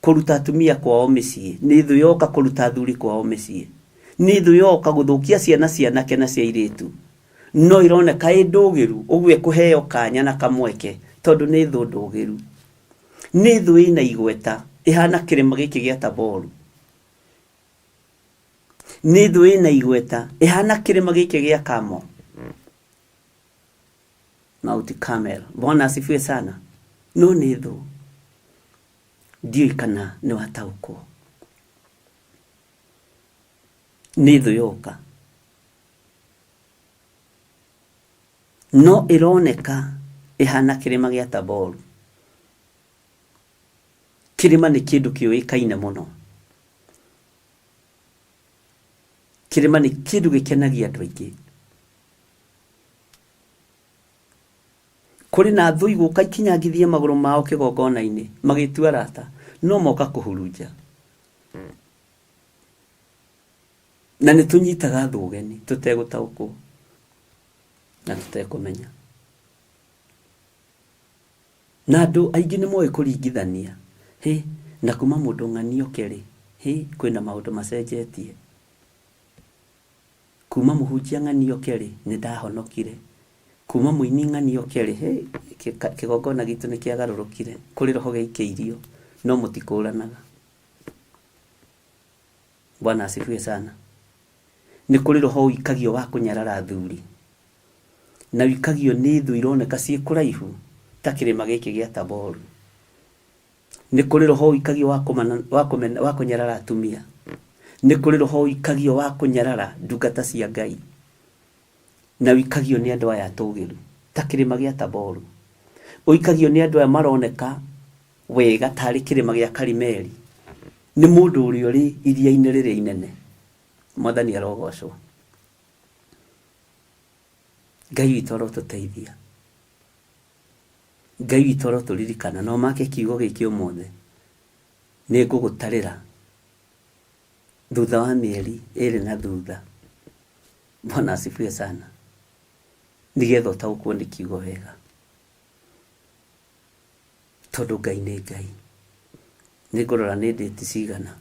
kũruta atumia kwao mĩciĩ. Nĩ thũ yoka kũruta athuri kwao mĩciĩ. Nĩ thũ yoka gũthũkia ciana cia anake na cia airĩtu. No ĩroneka ĩ ndũgĩru, ũguo ĩkũheo kanya na kamweke tondũ nĩ thũ ndũgĩru. Nĩ thũ ĩna igweta, ĩhana kĩrĩma gĩkĩ gĩa Taboru. Nĩ thũ ĩna igweta, ĩhana kĩrĩma gĩkĩ gĩa Carmel. Mount Carmel. Bwana asifiwe sana. No nĩ thũ. Ndiũĩ kana nĩ wataũkwo. Nĩ thũ yoka. No ĩroneka ĩhana kĩrĩma gĩa Taboru. Kĩrĩma nĩ kĩndũ kĩũĩkaine mũno. Kĩrĩma nĩ kĩndũ gĩkenagia andũ aingĩ. Kũrĩ na thũ igũka ikinyangithie magũrũ mao kĩgongona-inĩ, magĩtua arata, no moka kũhurunja. Na nĩ tũnyitaga thũ ũgeni tũtegũtaũkwo na tũtekũmenya. Na andũ aingĩ nĩ moĩ kũringithania, hĩ, na kuma mũndũ ng'ani oke rĩ, hĩ, kwĩna maũndũ macenjetie. Kuma mũhunjia ng'ani oke rĩ, nĩ ndahonokire. Kuma mũini ng'ani oke rĩ, hĩ, kĩgongona gitũ nĩ kĩagarũrũkire. Kũrĩ roho gĩaikĩirio, no mũtikũranaga. Bwana asifiwe sana. Nĩ kũrĩ roho ũikagio wa kũnyarara athuri, na ũikagio nĩ thũ ironeka ciĩ kũraihu ta kĩrĩma gĩkĩ gĩa Taboru. Nĩ kũrĩ roho ũikagio wa kũmana, wa kũmena, wa kũnyarara atumia. Nĩ kũrĩ roho ũikagio wa kũnyarara ndungata cia Ngai, na ũikagio nĩ andũ aya atũgĩru ta kĩrĩma gĩa Taboru. Ũikagio nĩ andũ aya maroneka wega tarĩ kĩrĩma gĩa Karimeli. Nĩ mũndũ ũrĩa ũrĩ iria-inĩ rĩrĩa inene. Mwathani arogocwo. Ngai witũ arotũteithia. Ngai witũ arotũririkana na ũmake kiugo gĩkĩ ũmũthĩ. Nĩ ngũgũtarĩra thutha wa mĩeri ĩrĩ na thutha. Bwana asifiwe sana. Nĩgetha ũtaũkwo nĩ kiugo wega. Tondũ Ngai nĩ Ngai. Nĩ ngũrora nĩ ndĩti cigana.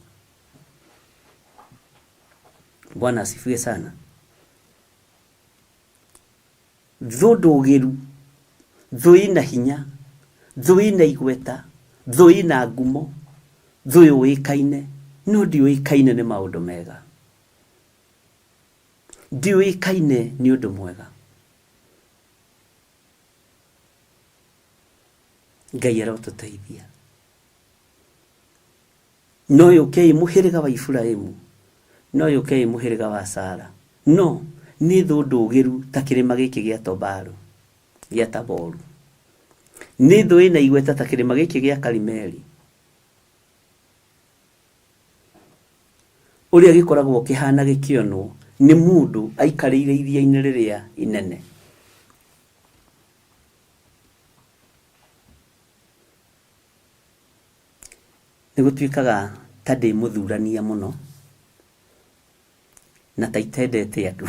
Bwana asifiwe sana. Thũ ndũgĩru, thũ ĩna hinya, thũ ĩna igweta, thũ ĩna ngumo, thũ yũĩkaine, no ndĩũĩkaine nĩ maũndũ mega. Ndĩũĩkaine nĩ ũndũ mwega. Ngai arotũteithia. No yũke ĩ mũhĩrĩga wa Iburahimu, no yũke ĩ mũhĩrĩga wa Sara, no nĩ thũ ndũgĩru ta kĩrĩma gĩkĩ gĩa Tobaru, gĩa Taboru. Nĩ thũ ĩna igweta ta kĩrĩma gĩkĩ gĩa Karimeli. Ũrĩa gĩkoragwo kĩhana gĩkĩonwo nĩ mũndũ aikarĩire iria-inĩ rĩrĩa inene. Nĩ gũtuĩkaga ta ndĩ mũthurania mũno, na ta itendete andũ,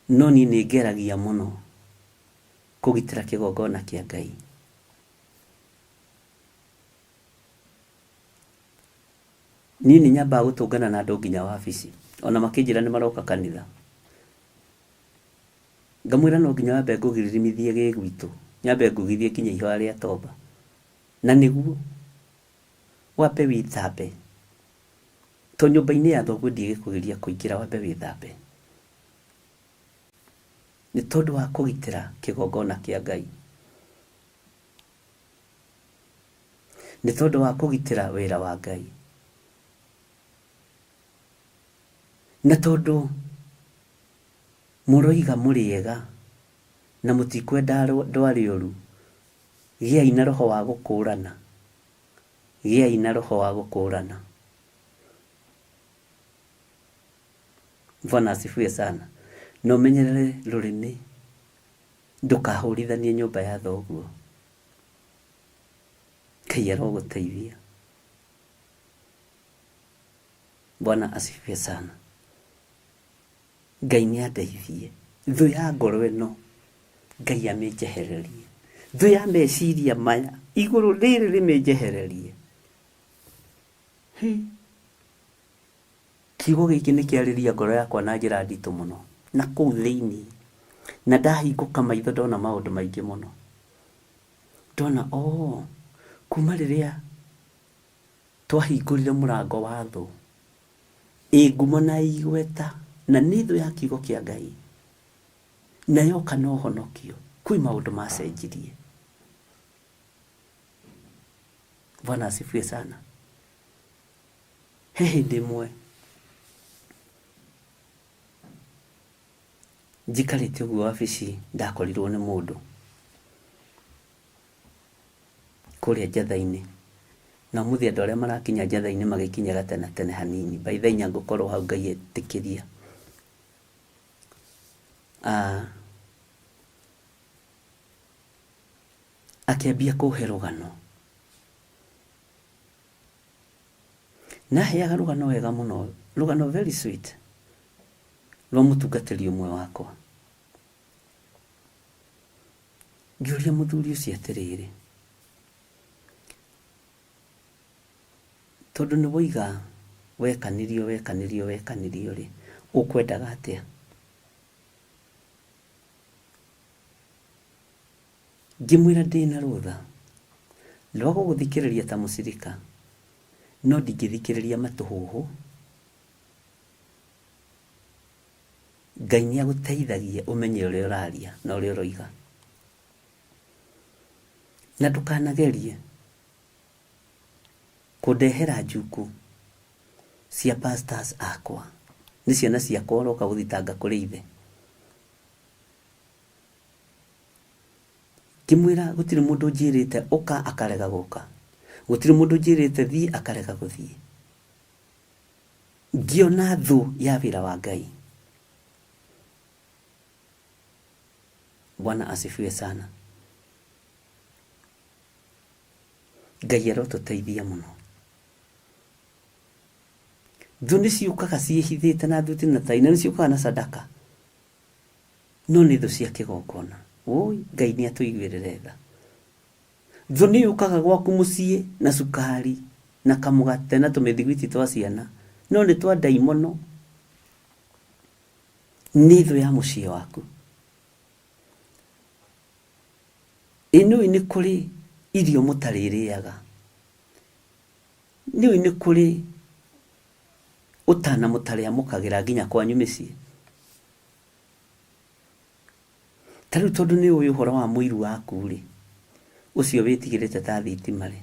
no niĩ nĩ ngeragia mũno kũgitĩra kĩgongona kĩa Ngai. Niĩ nĩ nyambaga gũtũngana na andũ nginya wabici, ona makĩnjĩra nĩ maroka kanitha. Ngamwĩra no nginya wambe ngũgiririmithie gĩ gwitũ, nyambe ngugithie nginya ihoya rĩa tomba. Na nĩguo, wambe wĩthambe. To nyũmba-inĩ ya thoguo ndingĩkũgiria kũingĩra wambe wĩthambe. Nĩ tondũ wa kũgitĩra kĩgongona kĩa Ngai. Nĩ tondũ wa kũgitĩra wĩra wa Ngai. Na tondũ mũroiga mũrĩ ega na mũtikwenda andũ arĩa oru, gĩai na roho wa gũkũrana. Gĩai na roho wa gũkũrana. Bwana asifiwe sana. Na ũmenyerere rũrĩmĩ ndũkahũrithanie nyũmba ya thoguo. Ngai arogũteithia. Bwana asifiwe sana. Ngai nĩ andeithie. Thũ ya ngoro ĩno Ngai amĩnjehererie. Thũ ya meciria maya igũrũ rĩrĩ rĩmĩnjehererie. Hi. Kiugo gĩkĩ nĩ kĩarĩria ngoro yakwa na njĩra nditũ mũno na kũu thĩinĩ. Na ndahingũka maitho ndona maũndũ maingĩ mũno. Ndona oh, kuma rĩrĩa twahingũrire mũrango wa thũ, ĩ ngumo na ĩ igweta, na nĩ thũ ya kiugo kĩa Ngai, na yoka na ũhonokio, kwĩ maũndũ macenjirie. Bwana asifiwe sana. He hĩndĩ ĩmwe njikarĩte ũguo wabici ndakorirwo nĩ mũndũ kũrĩa njatha-inĩ. Na ũmũthĩ andũ arĩa marakinya njatha-inĩ magĩkinyaga tene tene hanini. By thaa inya ngũkorwo hau Ngai etĩkĩria. Akĩambia kũhe rũgano. Na aheaga rũgano wega mũno, rũgano very sweet rwa mũtungatĩri ũmwe wakwa. Ngĩũria mũthuri ũcio atĩrĩrĩ, tondũ nĩ woiga wekanirio wekanirio wekanirio rĩ, ũkwendaga atĩa? Ngĩmwĩra ndĩna rũtha rwa gũgũthikĩrĩria ta mũcirika, no ndingĩthikĩrĩria matũhũhũ. Ngai nĩ agũteithagia ũmenye ũrĩa ũraria na ũrĩa ũroiga. Na ndũkanagerie kũndehera njuku cia pastors akwa. Nĩ ciana ciakwa ũroka gũthitanga kũrĩ ithe. Ngĩmwĩra gũtirĩ mũndũ ũnjĩrĩte ũka akarega gũka. Gũtirĩ mũndũ ũnjĩrĩte thiĩ akarega gũthiĩ. Ngĩona thũ ya wĩra wa Ngai. Bwana asifiwe sana. Ngai arotũteithia mũno. Thũ nĩ ciũkaga ciĩhithĩte na thuti na tai na nĩ ciũkaga na sadaka. No nĩ thũ cia kĩgongona. Wũi, Ngai nĩ atũiguĩrĩre tha. Thũ nĩ yũkaga gwaku mũciĩ na cukari na kamũgate na tũmĩthiguiti twa ciana, no nĩ twa ndaimono. Nĩ thũ ya mũciĩ waku. Ĩ nĩũĩ nĩ kũrĩ irio mũtarĩrĩaga? Nĩũĩ nĩ kũrĩ ũtana mũtarĩamũkagĩra nginya kwanyu mĩciĩ? Ta rĩu tondũ nĩ ũĩ ũhoro wa mũiru waku-rĩ, ũcio wĩtigĩrĩte ta thitima-rĩ,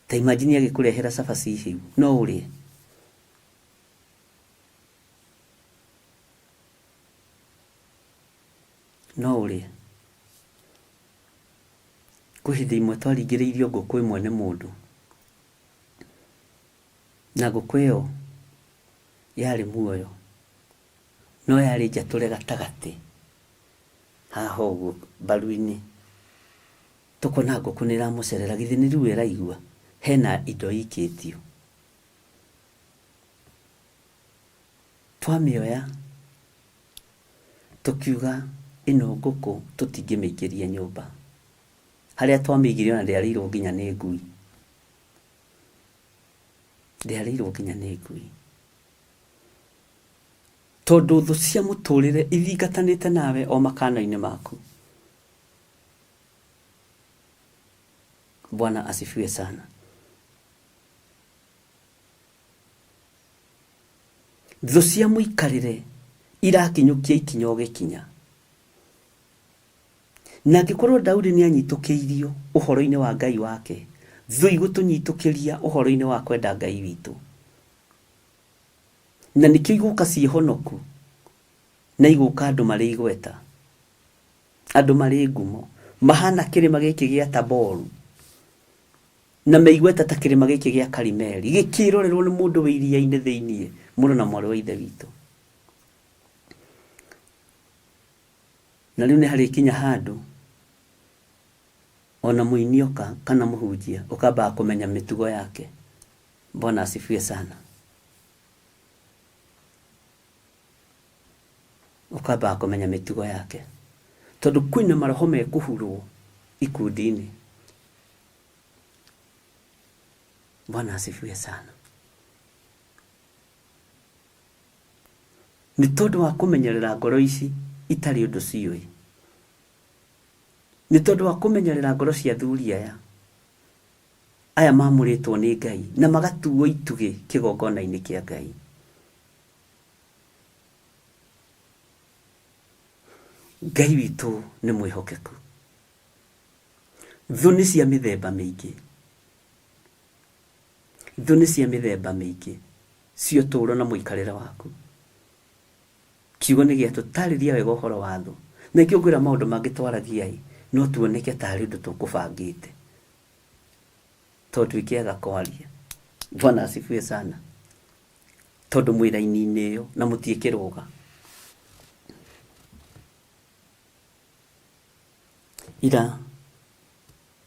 ta imagine agĩkũrehera cabaci hĩu, no ũrĩe? No ũrĩe? Kwĩ hĩndĩ ĩmwe twaringĩrĩirio ngũkũ ĩmwe nĩ mũndũ, na ngũkũ ĩyo yarĩ muoyo. No yarĩ njatũre gatagatĩ haha ũguo mbaru-inĩ. Tũkona ngũkũ nĩ ĩramũcerera, githĩ nĩ ruo ĩraigua? Hena indo ikĩtio. Twamĩoya tũkiuga ĩno ngũkũ tũtingĩmĩingĩria nyũmba. Harĩa twamĩigire ona ndĩarĩirwo nginya nĩ ngui. Ndĩarĩirwo nginya nĩ ngui. Tondũ thũ cia mũtũrĩre ithingatanĩte nawe o makana-inĩ maku. Bwana asifiwe sana. Thũ cia mũikarĩre irakinyũkia ikinya o gĩkinya. Na angĩkorwo Daudi nĩ anyitũkĩirio ũhoro-inĩ wa Ngai wake, thũ igũtũnyitũkĩria ũhoro-inĩ wa kwenda Ngai witũ. Na nĩkĩo igũka ciĩ honoku na igũka andũ marĩ igweta, andũ marĩ ngumo, mahana kĩrĩma gĩkĩ gĩa Taboru na me igweta ta kĩrĩma gĩkĩ gĩa Karimeli, gĩkĩrorerwo nĩ mũndũ wĩ iria-inĩ thĩiniĩ, mũrũ na mwarĩ wa Ithe witũ. Na rĩu nĩ harĩkinya handũ ona mũini oka kana mũhunjia ũkambaga kũmenya mĩtugo yake. Bwana asifiwe sana. Ũkambaga kũmenya mĩtugo yake tondũ kwĩna maroho mekũhurwo ikundi-inĩ. Bwana asifiwe sana. Nĩ tondũ wa kũmenyerera ngoro ici itarĩ ũndũ ciũĩ. Nĩ tondũ wa kũmenyerera ngoro cia athuri aya, aya mamũrĩtwo nĩ Ngai na magatuo itugĩ kĩgongona-inĩ kĩa Ngai. Ngai witũ nĩ mwĩhokeku. Thũ nĩ cia mĩthemba mĩingĩ. Thũ nĩ cia mĩthemba mĩingĩ cia ũtũũro na mũikarĩre waku. Kiugo nĩ gĩatũtarĩria wega ũhoro wa thũ. Na nĩkĩo ngwĩra maũndũ mangĩ twaragia-ĩ, no tuoneke tarĩ ũndũ tũkũbangĩte. Tondũ twĩkĩaga kwaria. Bwana asifiwe sana. Tondũ mwĩ raini-inĩ ĩyo na mũtiĩkĩrũga. Ira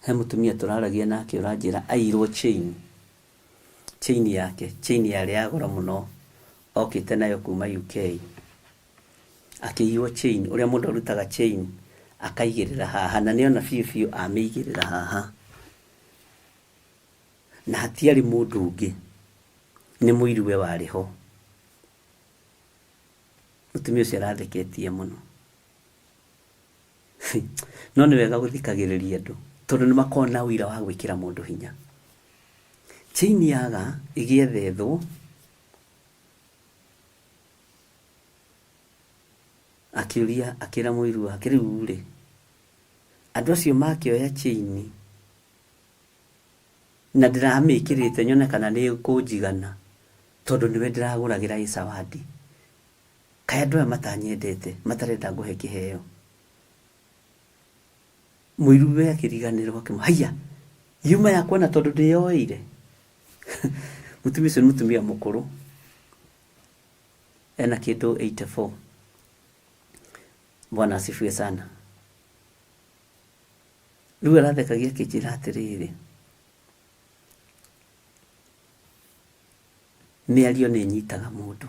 he mũtumia tũraragia nake ũranjĩra airwo chain, chain yake, chain yarĩ ya goro mũno okĩte nayo kuma UK. Akĩiywo chain, ũrĩa mũndũ arutaga chain akaigĩrĩra haha na nĩona biũ biũ amĩigĩrĩra haha. Na hatiarĩ mũndũ ũngĩ, nĩ mũiruwe warĩ ho. Mũtumia ũcio aratheketie mũno. No nĩ wega gũthikagĩrĩria andũ tondũ nĩ makoragwo na ũira wa gwĩkĩra mũndũ hinya. Chain yaga ĩgĩethethwo akĩũria akĩra mũiru wake rĩu rĩ, andũ acio makĩoya chain na ndĩramĩkĩrĩte nyone kana nĩ ĩkũnjigana tondũ nĩwe ndĩragũragĩra ĩ zawadi. Kaĩ andũ aya matanyendete matarenda ngũhe kĩheo? Mũiruwe akĩriganĩrwo akĩmwĩra, haiya, yuma yakwa na tondũ ndĩyoeire. Mũtumia ũcio nĩ mũtumia mũkũrũ, ena kĩndũ 84. Bwana asifiwe sana. Rĩu arathekagia akĩnjĩra atĩrĩrĩ, mĩario nĩ ĩnyitaga mũndũ.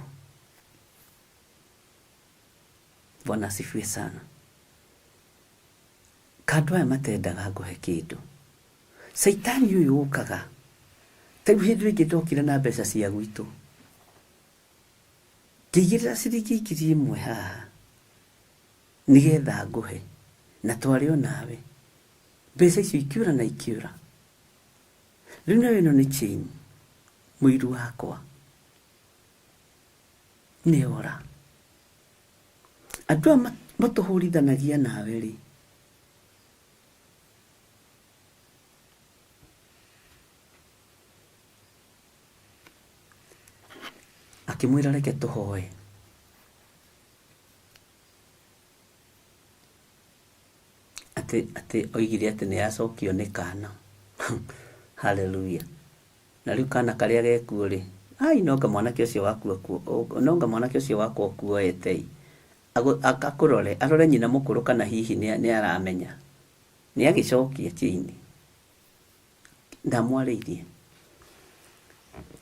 Bwana asifiwe sana. Kandũ aya matendaga ngũhe kĩndũ. Caitani ũyũ ũkaga. Ta rĩu hĩndĩ ĩngĩ ndokire na mbeca cia gwitũ. Ngĩigĩrĩra ciringi 1000 haha nĩgetha ngũhe na twarĩ o nawe. Mbeca icio ikĩũra na ikĩũra. Rĩu nayo ĩno nĩ chain mũiru wakwa nĩ ora. Andũ aya matũhũrithanagia nawe rĩ, akĩmwĩra reke tũhoe. Atĩ atĩ oigire atĩ nĩ yacokio nĩ kana. Hallelujah. Na rĩu kana karĩa gekuo rĩ, ai no anga mwanake ũcio waku no anga mwanake ũcio wakwa ũkuoete ĩ, akũrore, arore nyina mũkũrũ kana hihi nĩ aramenya. Nĩ agĩcokia chain. Ndamwarĩirie.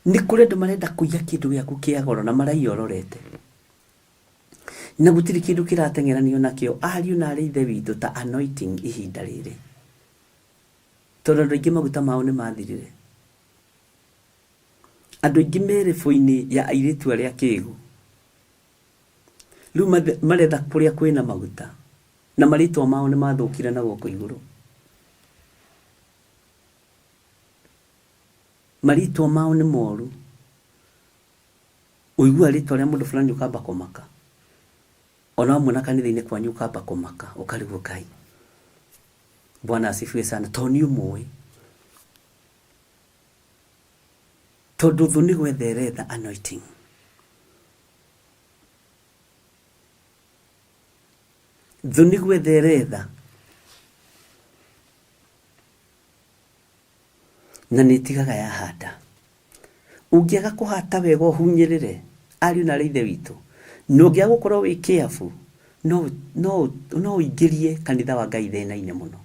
Nĩ kũrĩ andũ marenda kũiya kĩndũ gĩaku kĩa goro na maraiya ũrorete. Na gũtirĩ kĩndũ kĩrateng'eranio nakĩo ariũ na arĩ ithe witũ ta anointing ihinda rĩrĩ. Tondũ andũ aingĩ maguta mao nĩ mathirire. Andũ aingĩ me rĩbũ-inĩ ya airĩtu arĩa akĩgu. Rĩu maretha kũrĩa kwĩna maguta na marĩtwa mao nĩ mathũkire na gũkũ igũrũ. Marĩtwa mao nĩ moru. Ũiguaga rĩtwa rĩa mũndũ fulani ũkamba kũmaka. Ona wamuona kanitha-inĩ kwanyu ũkamba kũmaka, ũkarigwo Ngai. Bwana asifiwe sana, tondũ nĩ ũmũĩ. Tondũ thũ nĩ gwetha ĩretha anointing. Thũ nĩ gwetha ĩretha. Na nĩ ĩtigaga yahanda. Ũngĩaga kũhata wega ũhunyĩrĩre, ariũ na aarĩ a Ithe witũ, na ũngĩaga gũkorwo wĩ careful, no, no, no ũingĩrie kanitha wa Ngai thĩna-inĩ mũno.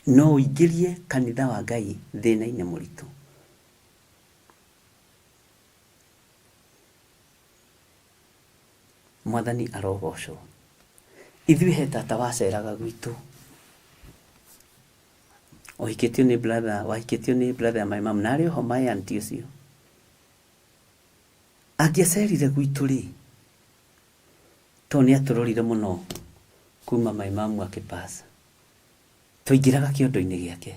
No ũingĩrie kanitha wa Ngai thĩna-inĩ mũritũ. Mwathani arogocwo. Ithuĩ he tata waceraga gwitũ, ũhikĩtio nĩ brother, wahikĩtio nĩ brother ya my mum, na arĩ oho my auntie ũcio. Angĩacerire gwitũ rĩ, tondũ nĩ atũrorire mũno kuma my mum akĩ pass, twaingĩraga kĩondo-inĩ gĩake.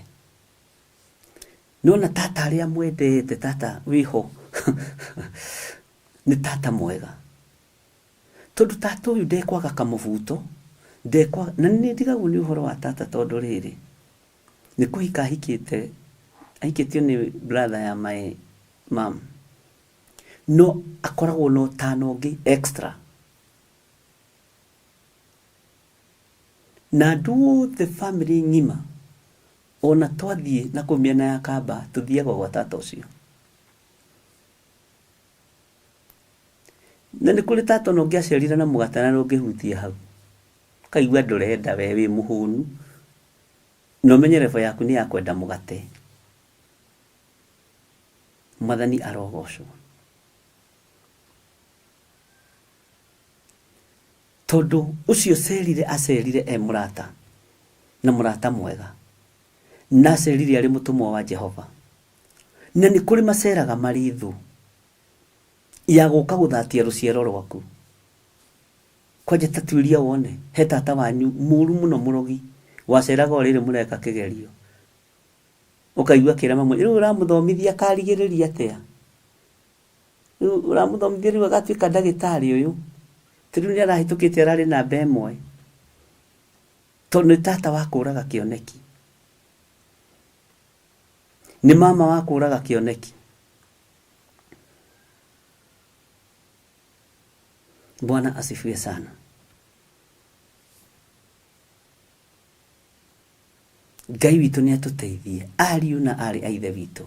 Nĩwona tata arĩa amwendete, tata wĩho nĩ tata mwega. Tondũ tata ũyũ ndekwaga kamũbuto, ndekwaga, na nĩ ndigagwo nĩ ũhoro wa tata tondũ rĩrĩ, nĩ kũhika ahikĩte, ahikĩtio nĩ brother ya my mum, no akoragwo na ũtana ũngĩ extra. Na andũ othe family ng'ima, ona twathiĩ na kũu mĩena ya Kamba, tũthiaga o gwa tata ũcio. Na nĩ kũrĩ tata ona ũngĩacerire na mũgate na ndũngĩhutia hau. Ũkaigua ndũrenda we wĩ mũhũnu. Na ũmenye level yaku nĩ ya kwenda mũgate. Mwathani arogocwo. Tondũ ũcio ũcerire acerire e mũrata, na mũrata mwega. Na acerire arĩ mũtũmwo wa Jehova. Na nĩ kũrĩ maceraga marĩ thũ ya gũka gũthatia rũciaro rwaku. Kwanja ta tuĩria wone, he tata wanyu mũru mũno mũrogi, waceraga o rĩrĩ mũreka kĩgerio. Ũkaigua akĩra mamu, rĩu ũramũthomithia akarigĩrĩria atĩa? Rĩu ũramũthomithia rĩu agatuĩka ndagĩtarĩ ũyũ. Ti rĩu nĩ arahĩtũkĩte ararĩ namba ĩmwe. Tondũ nĩ tata wa kũraga kĩoneki. Nĩ mama wa kũraga kĩoneki. Bwana asifiwe sana. Ngai witũ nĩ atũteithie ariũ na aarĩ a Ithe witũ.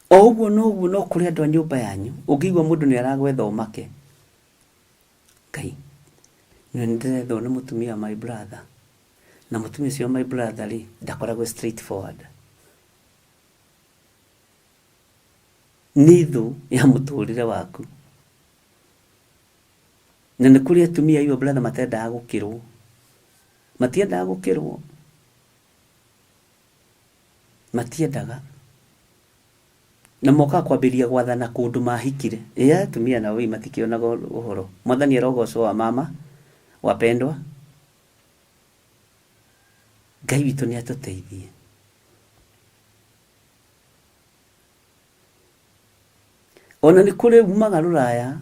O ũguo noguo no kũrĩ andũ a nyũmba yanyu ũngĩigua mũndũ nĩ aragwetha ũmake. Ngai, nĩ ndĩrethwo nĩ mũtumia my brother. Na mũtumia ũcio my brother rĩ, ndakoragwo straight forward. Nĩ thũ ya mũtũrĩre waku. Na nĩ kũrĩ atumia your brother matendaga gũkĩrwo. Matiendaga gũkĩrwo. Matiendaga. Na mokaga kwambĩrĩria gwathana kũndũ mahikire. Ĩ atumia nao ĩ matikĩonaga ũhoro. Mwathani arogocwo wa mama, wapendwa. Ngai witũ nĩ atũteithie. Ona nĩ kũrĩ umaga rũraya,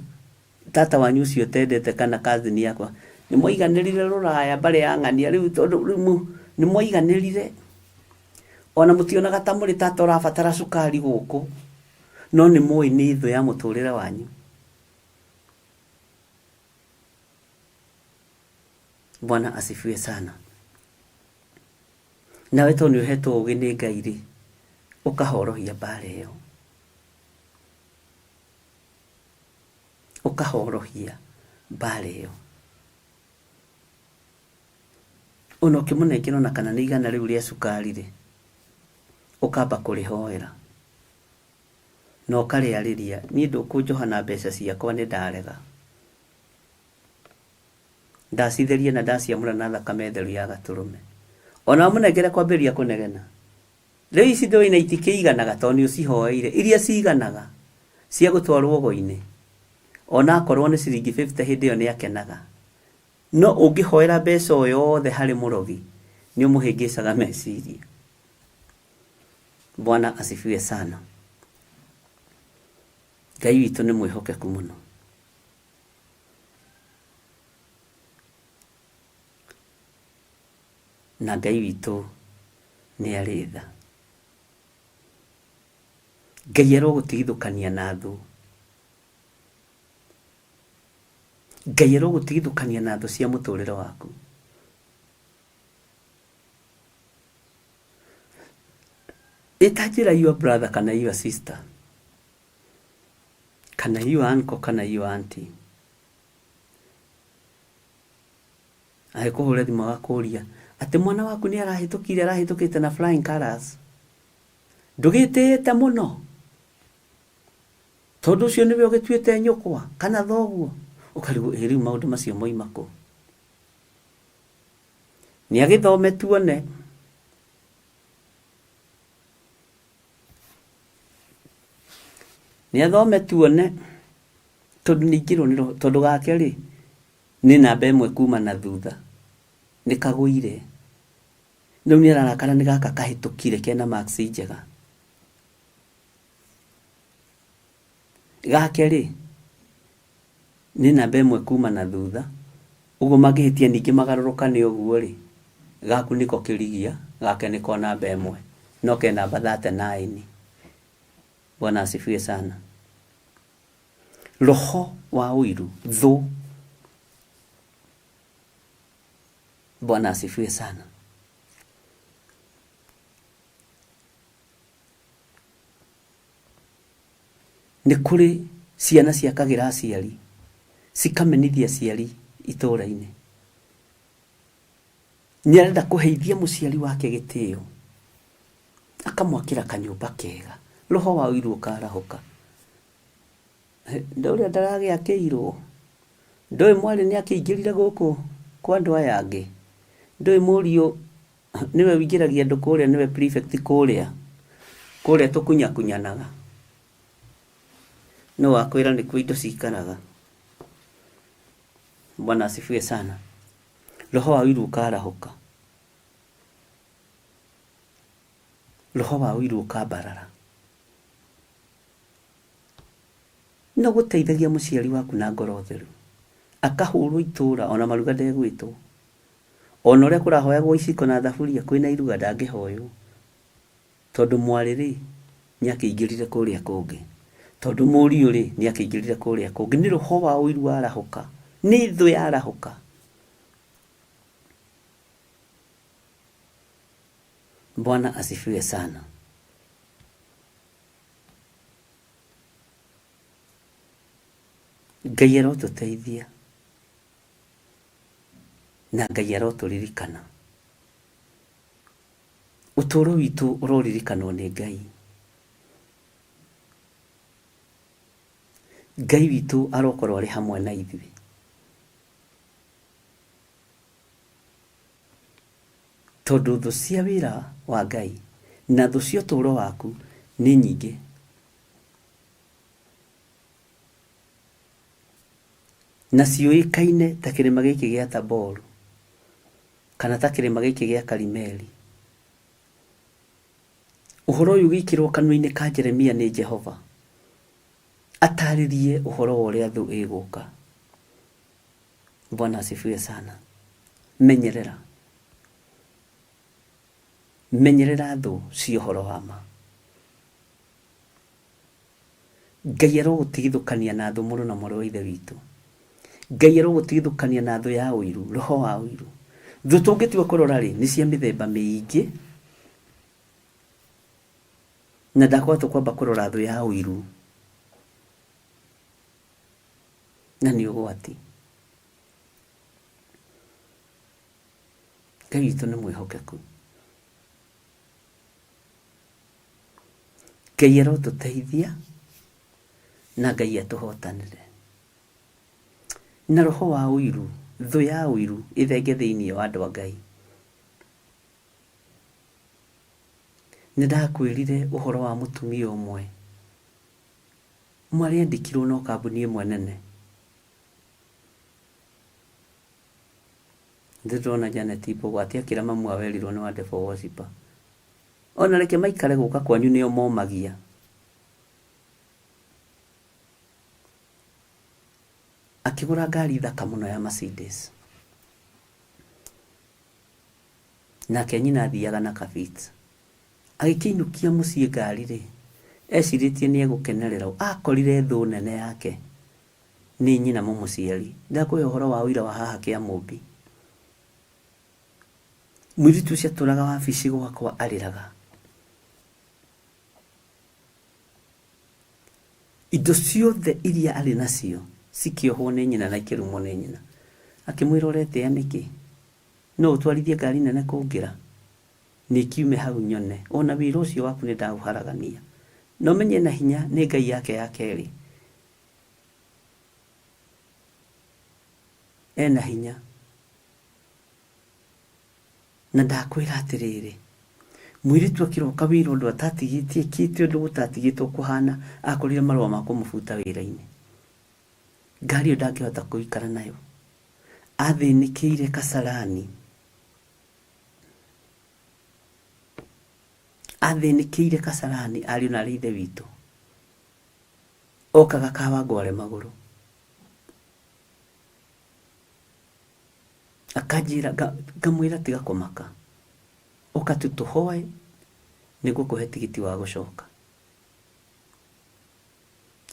tata wanyu ũcio ũtendete kana cousin yakwa, nĩ mwaiganĩrire rũraya mbarĩ ya ng'ania rĩu tondũ rĩu nĩ mwaiganĩrire. Ona mũtionaga ta mũrĩ tata ũrabatara cukari gũkũ, no nĩ mũĩ nĩ thũ ya mũtũrĩre wanyu. Bwana asifiwe sana. Nawe tondũ nĩ ũhetwo ũgĩ nĩ Ngai rĩ, ũkahorohia mbara ĩyo. Ũkahorohia mbara ĩyo. Ona ũkĩmũnengera ona kana nĩ igana rĩu rĩa cukari rĩ, ũkamba kũrĩhoera. Na ũkarĩarĩria, niĩ ndũkũnjoha na mbeca ciakwa nĩ ndarega. Ndacitheria na ndaciamũra na thakame theru ya Gatũrũme. O na wamũnengera kwambĩrĩria kũnegena. Rĩu ici ndũĩ na itikĩiganaga tondũ nĩ ũcihoeire. Iria ciganaga cia gũtwarwo ũgo-inĩ, o na akorwo nĩ ciringi fifty hĩndĩ ĩyo nĩ akenaga. No ũngĩhoera mbeca o yothe harĩ mũrogi, Nĩ ũmũhĩngĩcaga meciria. Bwana asifiwe sana. Ngai witũ nĩ mwĩhokeku mũno. Na Ngai witũ nĩ arĩ tha. Ngai arogũtigithũkania na thũ. Ngai arogũtigithũkania na thũ cia mũtũrĩre waku. Ĩtanjĩra your brother kana your sister kana your uncle kana your auntie agĩkũhũrĩra thimũ agakũria atĩ mwana waku nĩ arahĩtũkire arahĩtũkĩte na flying colours ndũgĩtĩĩte mũno tondũ ũcio nĩwe ũgĩtuĩte nyũkwa kana thoguo ũkarigwo ĩ rĩu maũndũ macio moima kũ nĩ agĩthome tuone nĩ athome tuone tondũ nĩ aingĩrwo nĩ roho tondũ gake rĩ nĩ namba ĩmwe kuma na thutha nĩ kagũire rĩu nĩ ararakara nĩ gaka kahĩtũkire kena marks njega Gake rĩ, nĩ namba ĩmwe kuma na thutha, ũguo mangĩhĩtia ningĩ magarũrũkane ũguo rĩ, gaku nĩko kĩrigia, gake nĩko namba ĩmwe, no ke namba 39. Bwana asifiwe sana. Roho wa ũiru, thũ. Bwana asifiwe sana. Nĩ kũrĩ ciana ciakagĩra aciari, cikamenithia aciari itũra-inĩ. Nĩ arenda kũheithia mũciari wake gĩtĩo, akamwakĩra kanyũmba kega, roho wa ũiru ũkarahũka. Ndũrĩa ndaragĩakĩirwo, ndũĩ mwarĩ nĩ akĩingĩrire gũkũ kwa andũ aya angĩ, ndũĩ mũriũ nĩwe ũingĩragia andũ kũrĩa nĩwe prefect kũrĩa, kũrĩa tũkunyakunyanaga. Nũ wakwĩra nĩkuo indo cikaraga? Bwana asifiwe sana. Roho wa ũiru ũkarahũka, roho wa ũiru ũkambarara. No gũteithagia mũciari waku na ngoro theru, akahũrwo itũra ona maruga ndegwĩtwo. Ona ũrĩa kũrahoyagwo iciko na thaburia kwĩna iruga ndangĩhoywo. Tondũ mwarĩ-rĩ, nĩakĩingĩrire kũrĩa kũngĩ. Tondũ mũriũ-rĩ, nĩakĩingĩrire kũrĩa kũngĩ. Nĩ roho wa ũiru warahũka. Nĩ thũ yarahũka. Bwana asifiwe sana. Ngai arotũteithia na Ngai arotũririkana. Ũtũũro witũ ũroririkanwo nĩ Ngai. Ngai witũ arokorwo arĩ hamwe na ithuĩ. Tondũ thũ cia wĩra wa Ngai na thũ cia ũtũũro waku nĩ nyingĩ. Na ciũĩkaine ta kĩrĩma gĩkĩ gĩa Taboru. Kana ta kĩrĩma gĩkĩ gĩa Karimeli. Ũhoro ũyũ ũgĩĩkĩrwo kanua-inĩ ka Jeremia nĩ Jehova, ataarĩrie ũhoro wa ũrĩa thũ ĩgũka. Bwana asifiwe sana. Menyerera. Menyerera thũ cia ũhoro wa ma. Ngai arogũtigithũkania na thũ mũrũ na mwarĩ wa ithe witũ. Ngai arogũtigithũkania na thũ ya ũiru, roho wa ũiru. Thũ tũngĩtua kũrora rĩ, nĩ cia mĩthemba mĩingĩ, na ndakwa tũkwamba kũrora thũ ya ũiru, na nĩ ũgwati. Ngai witũ nĩ mwĩhokeku. Ngai arotũteithia na Ngai atũhotanĩre. Na roho wa ũiru, thũ ya ũiru ĩthenge thĩinĩ wa andũ a Ngai. Nĩ ndakwĩrire ũhoro wa mũtumia ũmwe marĩandĩkirwo no kambuni ĩmwe nene. Nĩ ndĩrona Janet Mbũgũ atĩ akĩra mamu wao erirwo nĩ wa devil worshipper. Ona reke maikare gũka kwanyu nĩo momagia. Akĩgũra ngari thaka mũno ya Mercedes. Nake nyina athiaga na kabit. Agĩkĩinũkia mũciĩ ngari rĩ, ecirĩtie nĩ egũkenerera. Akorire thũ nene yake nĩ nyina mũmũciari. Ndakũhe ũhoro wa ũira wa haha Kĩamũmbi. Mũirĩtu ũcio atũraga wabici gwakwa arĩraga. Indo ciothe iria arĩ nacio cikĩohwo nĩ nyina na ikĩrumwo nĩ nyina. Akĩmwĩra ũretĩa nĩkĩ? No ũtwarithie ngari nene kũngĩra? Nĩ kiume hau nyone. Ona wĩra ũcio waku nĩ ndaũharagania. Na ũmenye ena hinya nĩ Ngai yake ya kerĩ. Ena hinya. Na ndakwĩra atĩrĩrĩ, mũirĩtu akĩroka wĩra ũndũ atatigĩtie ekĩte ũndũ gũtatigĩtwo kũhana, akorire marũa ma kũmũbuta wĩra-inĩ. Ngari ĩyo ndangĩhota kũikara nayo. Athĩnĩkĩire Kasarani. Athĩnĩkĩire Kasarani ariũ na arĩ ithe witũ. Okaga Kawangware magũrũ. Akanjĩra, ngamwĩra tiga kũmaka. Ũka tu tũhoe nĩngũkũhe tigiti wa gũcoka.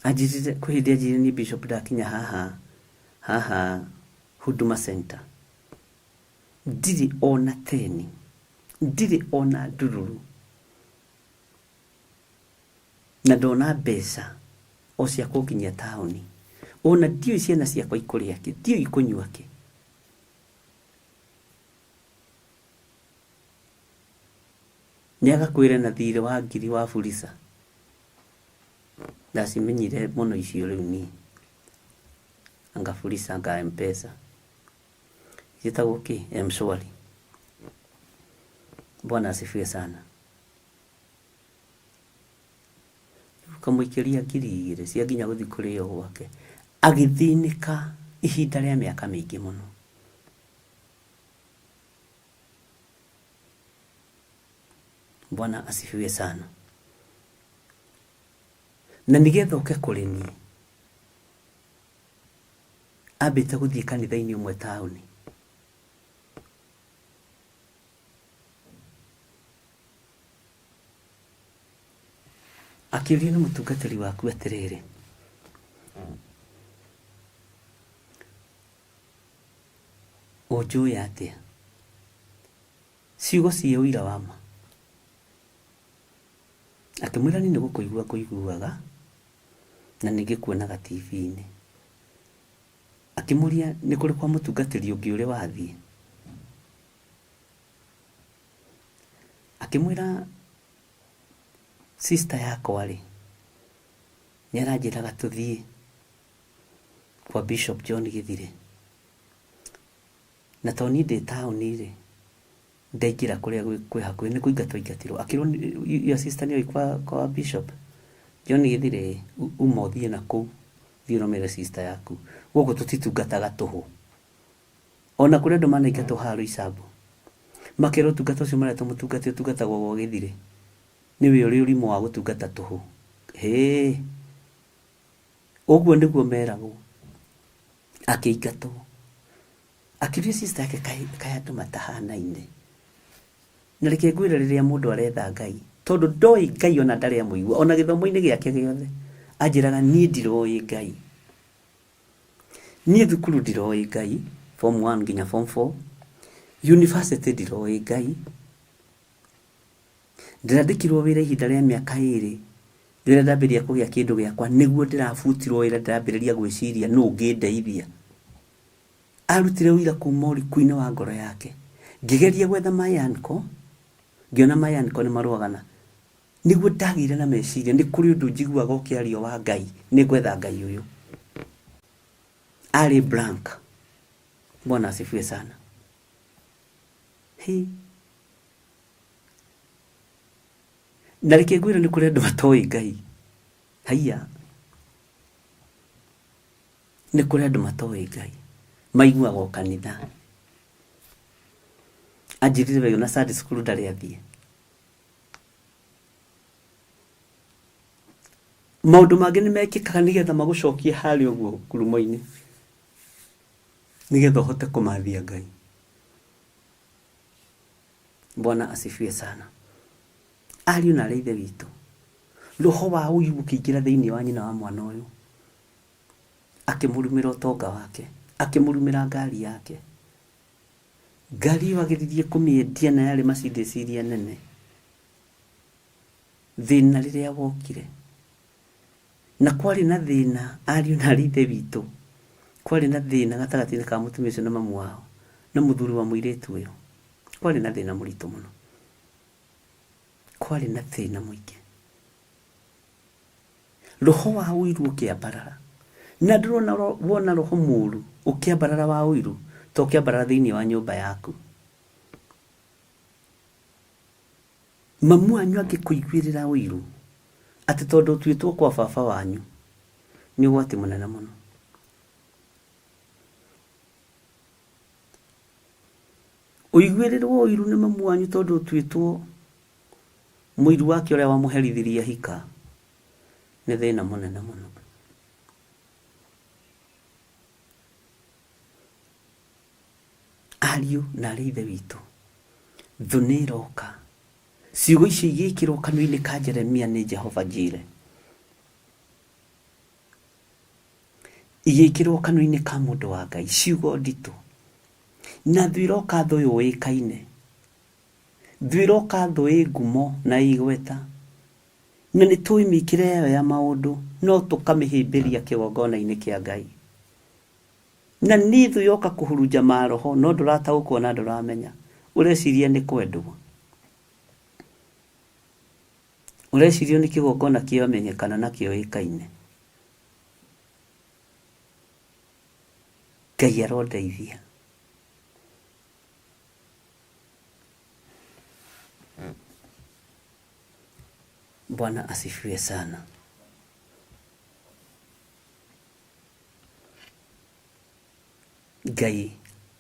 Anjĩrire, kwĩ hĩndĩ anjĩrire niĩ Bishop ndakinya haha, haha Huduma Center. Ndirĩ ona teni, ndirĩ ona ndururu. Na ndona mbeca o cia kũnginyia taũni. Ona ndiũĩ ciana ciakwa ikũrĩa kĩ, ndiũĩ ikũnyua kĩ. Nĩ agakwĩra na thirĩ wa ngiri wa Fuliza. Ndacimenyire mũno icio rĩu niĩ. Anga Fuliza anga M-Pesa. Ciĩtagwo kĩ? M-Shwari. Bwana asifiwe sana. Ũkamũikĩria 2000 cia nginya gũthiĩ kũrĩo gwake. Agĩthĩnĩka ihinda rĩa mĩaka mĩingĩ mũno. Bwana asifiwe sana. Na nĩgetha oke kũrĩ niĩ, ambĩte gũthiĩ kanitha-inĩ ũmwe taũni. Akĩũrio nĩ mũtungatĩri waku atĩrĩrĩ, ũnjũĩ atĩa? Ciugo ciĩ ũira wa ma. Akĩmwĩra niĩ nĩ gũkũigua ngũiguaga na nĩ ngĩkuonaga TV-inĩ. Akĩmũria nĩ kũrĩ kwa mũtungatĩri ũngĩ ũrĩ wathiĩ? Akĩmwĩra sister yakwa rĩ, nĩ aranjĩraga tũthiĩ kwa Bishop John Gĩthire. Na tondũ niĩ ndĩ taũni rĩ, ndaingĩra kũrĩa kwĩ hakuhĩ nĩ kũingatwo aingatirwo. Akĩrwo your sister nĩoĩ kwa Bishop John Gĩthire ĩ, uma ũthiĩ na kũu, thiĩ ũrũmĩrĩre sister yaku. Gũkũ tũtitungataga tũhũ. Ona kũrĩ andũ manaingatwo haha Roysambu, makerwo ũtungata ũcio maretwo mũtungate ũtungatagwo gwa Gĩthire, nĩwe ũrĩ ũrimũ wa gũtungata tũhũ. Hĩĩ! Ũguo nĩguo meragwo. Akĩingatwo. Akĩũria sister yake kaĩ kaĩ andũ matahanaine. Na reke ngwĩre rĩrĩa mũndũ aretha Ngai, tondũ ndoĩ Ngai ona ndarĩ amũigua, ona gĩthomo-inĩ gĩake gĩothe, anjĩraga niĩ ndiroĩ Ngai. Niĩ thukuru ndiroĩ Ngai, form 1 nginya form 4, university ndiroĩ Ngai, Ndĩrandĩkirwo wĩra ihinda rĩa mĩaka ĩrĩ, rĩrĩa ndambĩrĩria kũgĩa kĩndũ gĩakwa nĩguo ndĩrabutirwo wĩra ndĩrambĩrĩria gwĩciria nũ ũngĩndeithia. Arutire ũira kuma ũriku-inĩ wa ngoro yake. Ngĩgeria gwetha my uncle, ngĩona my uncle nĩ marũaga na nĩguo ndagĩire na meciria nĩ kũrĩ ũndũ njiguaga ũkĩario wa Ngai, nĩ ngwetha Ngai ũyũ. Arĩ blank. Bwana asifiwe sana. Hĩ. Na reke ngwĩre nĩ kũrĩ andũ matoĩ Ngai. Haiya. Nĩ kũrĩ andũ matoĩ Ngai. Maiguaga o kanitha. Anjĩrire wega na Sunday school ndarĩ athiĩ. Maũndũ mangĩ nĩ mekĩkaga nĩgetha magũcokie harĩa ũguo ngurumo-inĩ, nĩgetha ũhote kũmathia Ngai. Bwana asifiwe sana. Ariũ na arĩ ithe witũ, roho wa ũiru ũkĩingĩra thĩinĩ wa nyina wa mwana ũyũ, akĩmũrumĩra ũtonga wake, akĩmũrumĩra ngari yake. Ngari ĩyo ageririe kũmĩendia na yarĩ Mercedes iria nene. Thĩna rĩrĩa wokire. Na kwarĩ na thĩna, ariũ na aarĩ a Ithe witũ, kwarĩ na thĩna gatagatĩ-inĩ ka mũtumia ũcio na mamu wao, na mũthuri wa mũirĩtu ũyũ. Kwarĩ na thĩna mũritũ mũno. Kwarĩ na thĩna mũingĩ. Roho wa ũiru ũkĩambarara. Na ndũrona wona roho mũru ũkĩambarara wa ũiru ta ũkĩambarara thĩinĩ wa nyũmba yaku. Mamu wanyu angĩkũiguĩrĩra ũiru atĩ tondũ ũtuĩtwo kwa baba wanyu, nĩ ũgwati mũnene mũno. Ũiguĩrĩrwo ũiru nĩ mamu wanyu tondũ ũtuĩtwo mũiru wake ũrĩa wamũherithirie ahika, nĩ thĩna mũnene mũno. Ariũ na aarĩ a Ithe witũ, thũ nĩ ĩroka. Ciugo icio igĩkĩrwo kanua-inĩ ka Jeremia nĩ Jehova Jire. Igĩkĩrwo kanua-inĩ ka mũndũ wa Ngai, ciugo nditũ. Na thũ ĩroka thũ yũĩkaine. Thũ ĩroka thũ ĩ ngumo na ĩ igweta. Na nĩ tũĩ mĩkĩre yayo ya maũndũ, no tũkamĩhĩmbĩria kĩgongona-inĩ kĩa Ngai. Na nĩ thũ yoka kũhurunja maroho no ndũrataũkwo na ndũramenya. Ũreciria nĩ kwendwo. Ũreciria nĩ kĩgongona kĩamenyekana na kĩoĩkaine. Ngai arondeithia. Bwana asifiwe sana. Ngai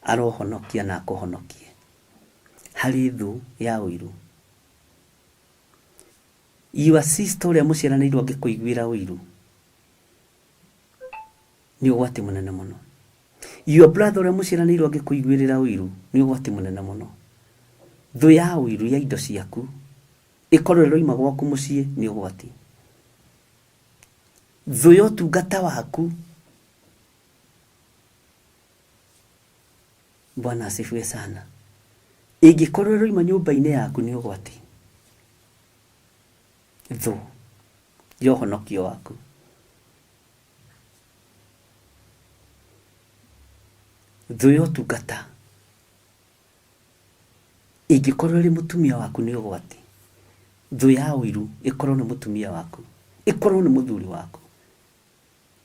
arohonokia na akũhonokie harĩ thũ ya ũiru. Your sister ũrĩa mũciaranĩirwo angĩkũiguĩra ũiru nĩ ũgwati mũnene mũno. Your brother ũrĩa mũciaranĩirwo angĩkũiguĩrĩra ũiru nĩ ũgwati mũnene mũno. Thũ ya ũiru ya indo ciaku ĩkorwo ĩroima gwaku mũciĩ nĩ ũgwati. Thũ ya ũtungata waku. Bwana asifiwe sana. Ĩngĩkorwo ĩroima nyũmba-inĩ yaku nĩ ũgwati. Thũ ya ũhonokio waku. Thũ ya ũtungata ĩngĩkorwo ĩrĩ mũtumia waku nĩ ũgwati. Thũ ya ũiru ĩkorwo nĩ mũtumia waku, ĩkorwo nĩ mũthuri waku,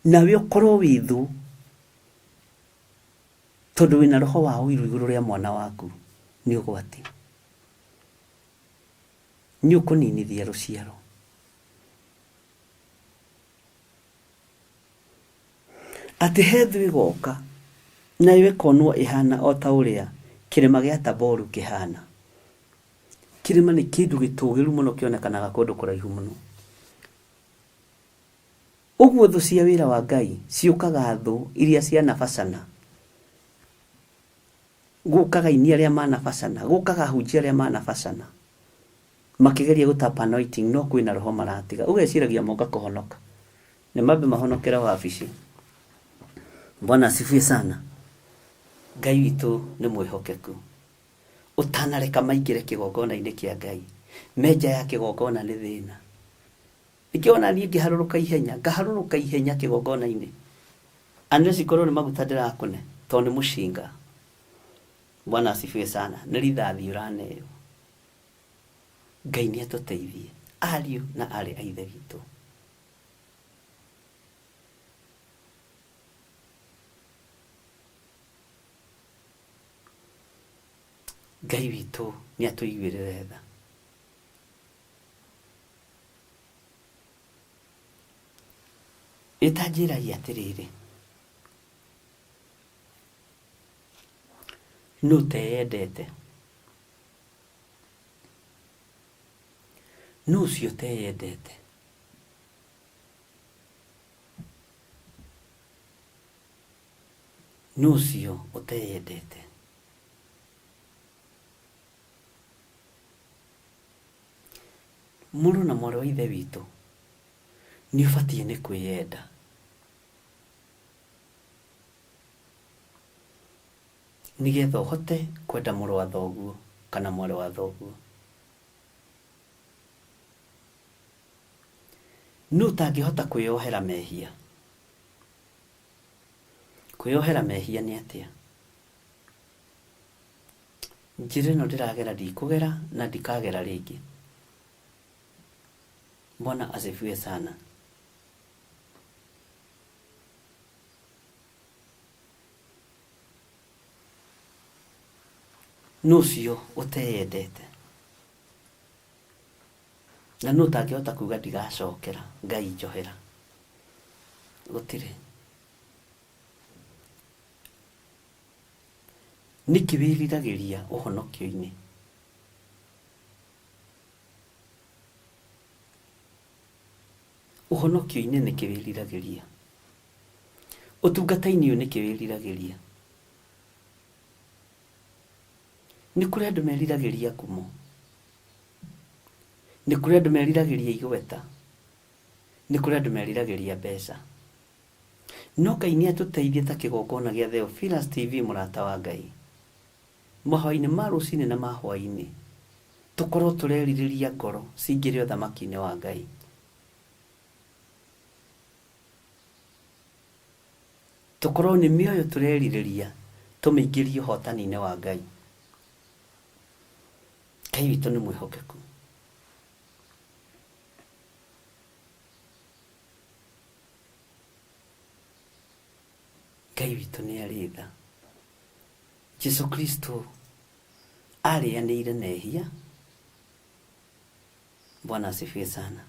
nawe ũkorwo wĩ thũ tondũ wĩna roho wa ũiru igũrũ rĩa mwana waku nĩ ũgwati. Nĩ ũkũninithia rũciaro. Atĩ he thũ ĩgoka, nayo ĩkonwo ĩhaana o ta ũrĩa kĩrĩma gĩa Taboru kĩhaana. Kĩrĩma nĩ kĩndũ gĩtũũgĩru mũno kĩonekanaga kũndũ kũraihu mũno. Ũguo thũ cia wĩra wa Ngai ciũkaga thũ iria cianabacana. Gũkaga aini arĩa manabacana, gũkaga ahunjia arĩa manabacana. Makĩgeria gũ tap anointing no kwĩna roho maratiga. Ũgeciragia moka kũhonoka. Nĩ mambe mahonokere wabici. Bwana asifiwe sana. Ngai witũ nĩ mwĩhokeku. Ũtanareka maingĩre kĩgongona-inĩ kĩa Ngai, me nja ya kĩgongona nĩ thĩna. Nĩkĩo ona niĩ ngĩharũrũka ihenya, ngaharũrũka ihenya kĩgongona-inĩ. Unless ikorwo nĩ maguta ndĩrakũne, tondũ nĩ mũcinga. Bwana asifiwe sana. Nĩ rithathi ũraneo. Ngai nĩ atũteithie, ariũ na aarĩ a Ithe witũ. Ngai witũ nĩ atũiguĩrĩre tha. Ĩtanjĩragia atĩrĩrĩ, nũ ũteyendete? Nũ ũcio ũteyendete? Nũ ũcio ũteyendete? Mũrũ na mwarĩ wa Ithe witũ, nĩ ũbatiĩ nĩ kwĩyenda. Nĩgetha ũhote kwenda mũrũ wa thoguo kana mwarĩ wa thoguo. Nũ ũtangĩhota kwĩyohera mehia? Kwĩyohera mehia nĩ atĩa? Njĩra ĩno ndĩragera ndikũgera na ndikagera rĩngĩ. Bwana asifiwe sana. Nũ ũcio ũteyendete? Na nũ ũtangĩhota kuga ndigacokera, Ngai njohera? Gũtirĩ. Nĩkĩ wĩriragĩria ũhonokio-inĩ? Ũhonokio-inĩ nĩkĩ wĩriragĩria? Ũtungata-inĩ ũyũ nĩkĩ wĩriragĩria? Nĩ kũrĩ andũ meriragĩria ngumo. Nĩ kũrĩ andũ meriragĩria igweta. Nĩ kũrĩ andũ meriragĩria mbeca. No Ngai nĩ atũteithie ta kĩgongona gĩa Theophilus TV mũrata wa Ngai. Mahoya-inĩ ma rũcinĩ na ma hwaĩ-inĩ, tũkorwo tũrerirĩria ngoro cingĩre ũthamaki-inĩ wa Ngai. Tũkorwo nĩ mĩoyo tũrerirĩria tũmĩingĩrie ũhotani-inĩ wa Ngai. Ngai witũ nĩ mwĩhokeku. Ngai witũ nĩ arĩ tha. Jesu Kristo arĩanĩire na ehia. Bwana asifiwe sana.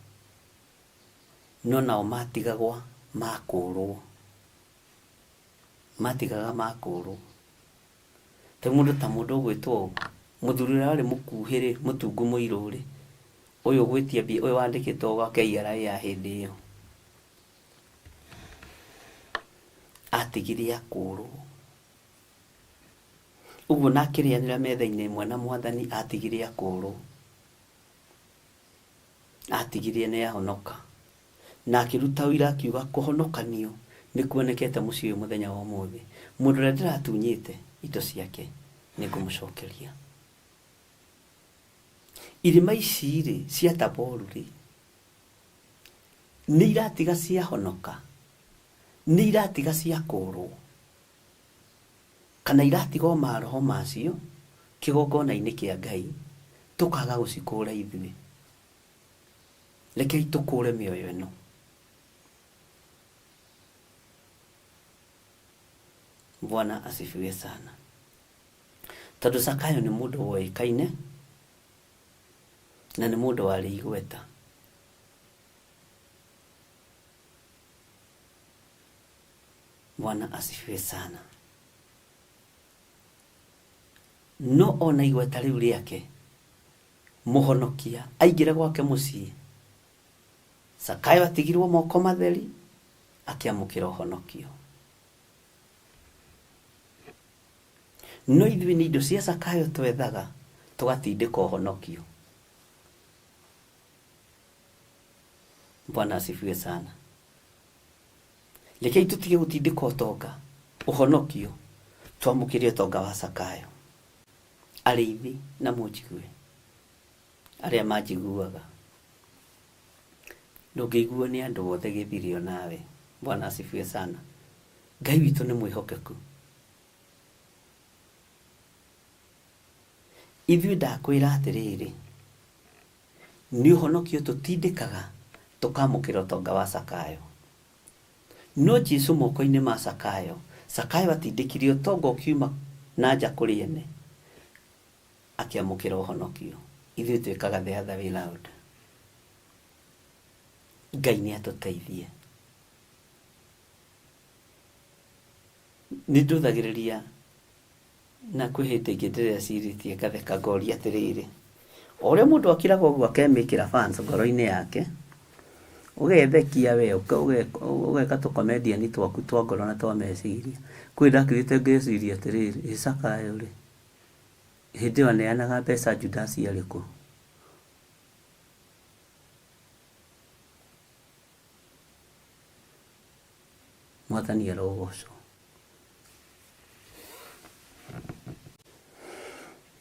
No nao matigagwa makũrwo. Matigaga makũrwo. Ta mũndũ ta mũndũ ũgwĩtwo ũũ, mũthuri ũrĩa warĩ mũkuhĩ rĩ, mũtungu mũirũ rĩ, ũyũ ũgwĩtia mbia, ũyũ wandĩkĩtwo gwa KRA ya hĩndĩ ĩyo, atigire akũrwo. Ũguo na akĩrĩanĩra metha-inĩ ĩmwe na mwathani atigire akũrwo. Atigire nĩ ahonoka. Na akĩruta ũira akiuga kũhonokanio nĩ kuonekete mũciĩ ũyũ mũthenya wa ũmũthĩ. Mũndũ ũrĩa ndĩratunyĩte indo ciake nĩ ngũmũcokeria. Irĩma ici rĩ cia Taboru rĩ, nĩ iratiga ciahonoka? Nĩ iratiga ciakũrwo? Kana iratiga o maroho macio kĩgongona-inĩ kĩa Ngai tũkaga gũcikũra ithuĩ? Rekei tũkũre mĩoyo ĩno. Bwana asifiwe sana. Tondũ Zakayo nĩ mũndũ woĩkaine na nĩ mũndũ warĩ igweta. Bwana asifiwe sana. No ona igweta rĩu rĩake, mũhonokia aingĩra gwake mũciĩ, Zakayo atigirwo moko matheri akĩamũkĩra ũhonokio. No ithuĩ nĩ indo cia Zakayo twethaga tũgatindĩka ũhonokio. Bwana asifiwe sana. Rekei tũtige gũtindĩka ũtonga, ũhonokio, twamũkĩre ũtonga wa Zakayo. Arĩithi na mũnjigue, arĩa manjiguaga. Ndũngĩiguo nĩ andũ othe gĩthire o nawe. Bwana asifiwe sana. Ngai witũ nĩ mwĩhokeku. Ithuĩ ndakwĩra atĩrĩrĩ, nĩ ũhonokio tũtindĩkaga tũkamũkĩra ũtonga wa Zakayo. No Jesu moko-inĩ ma Zakayo, Zakayo atindĩkire ũtonga ũkiuma na nja kũrĩ ene, akĩamũkĩra ũhonokio. Ithuĩ twĩkaga the other way round. Ngai nĩ atũteithie. Nĩ ndũthagĩrĩria na kwĩ hĩndĩ ĩngĩ ndĩrecirĩtie ngatheka ngoria atĩrĩrĩ, O ũrĩa mũndũ akiraga ũguo akemĩkĩra fans ngoro-inĩ yake, ũgethekia we, ũgeka tũ comedian twaku twa ngoro na twa meciria. Kwĩ ndakirĩte ngeciria atĩrĩrĩ, ĩ Zakayo rĩ, hĩndĩ ĩyo aneanaga mbeca Judasi arĩ kũ? Mwathani arogocwo.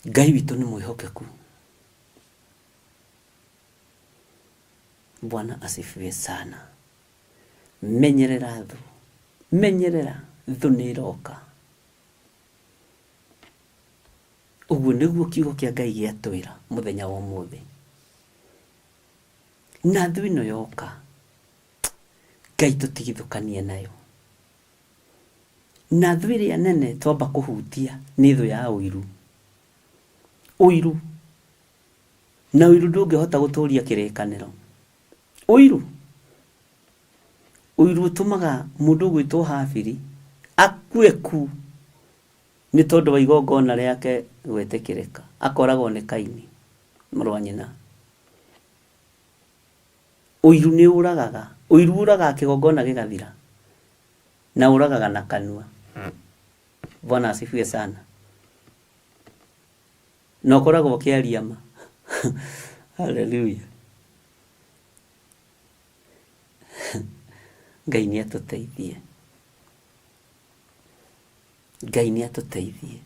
Ngai witũ nĩ mwĩhokeku. Bwana asifiwe sana. Menyerera thũ, menyerera thũ nĩ ĩroka. Ũguo nĩguo kiugo kĩa Ngai gĩatwĩra mũthenya wa ũmũthĩ. Na thũ ĩno yoka, Ngai tũtigithũkanie nayo. Na thũ ĩrĩa nene twamba kũhutia nĩ thũ ya ũiru. Ũiru. Na ũiru ndũngĩhota gũtũria kĩrĩkanĩro. Ũiru. Ũiru ũtũmaga mũndũ ũgwĩtwo Habili akue ku nĩ tondũ wa igongona rĩake gwĩtĩkĩrĩka. Akoragwo nĩ Kaini, mũrũ wa nyina. Ũiru nĩ ũragaga. Ũiru ũragaga kĩgongona gĩgathira. Na ũragaga na kanua. Bwana asifiwe sana. Na ũkoragwo ũkĩaria ma. Hallelujah. Ngai nĩ atũteithie. Ngai nĩ atũteithie.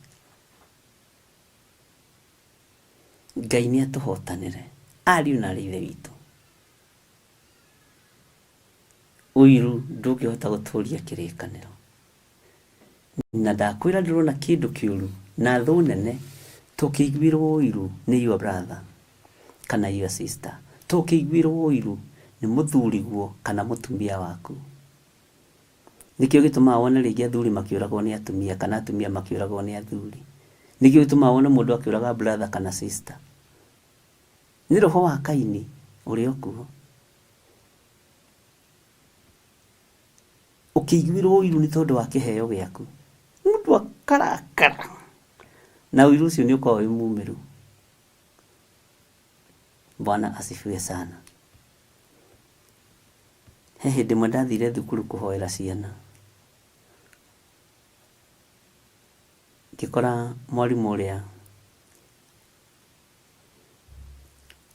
Ngai nĩ atũhotanĩre. Ariũ na aarĩ a Ithe witũ. Ũiru ndũngĩhota gũtũria kĩrĩkanĩro. Na ndakwĩra ndũrona kĩndũ kĩũru na thũ nene tũkĩiguĩrwo ũiru nĩ your brother kana your sister, tũkĩiguĩrwo ũiru nĩ mũthuriguo kana mũtumia waku. Nĩkĩo gĩtũmaga wone rĩngĩ athuri makĩũragwo nĩ atumia kana atumia makĩũragwo nĩ athuri. Nĩkĩo gĩtũmaga wone mũndũ akĩũraga brother kana sister. Nĩ roho wa Kaini ũrĩ o kuo. Ũkĩiguĩrwo ũiru nĩ tondũ wa kĩheo gĩaku. Mũndũ akarakara. Na ũiru ũcio nĩ ũkoragwo wĩ mumĩru. Bwana asifiwe sana. He hĩndĩ ĩmwe ndathire thukuru kũhoera ciana. Ngĩkora mwarimũ ũrĩa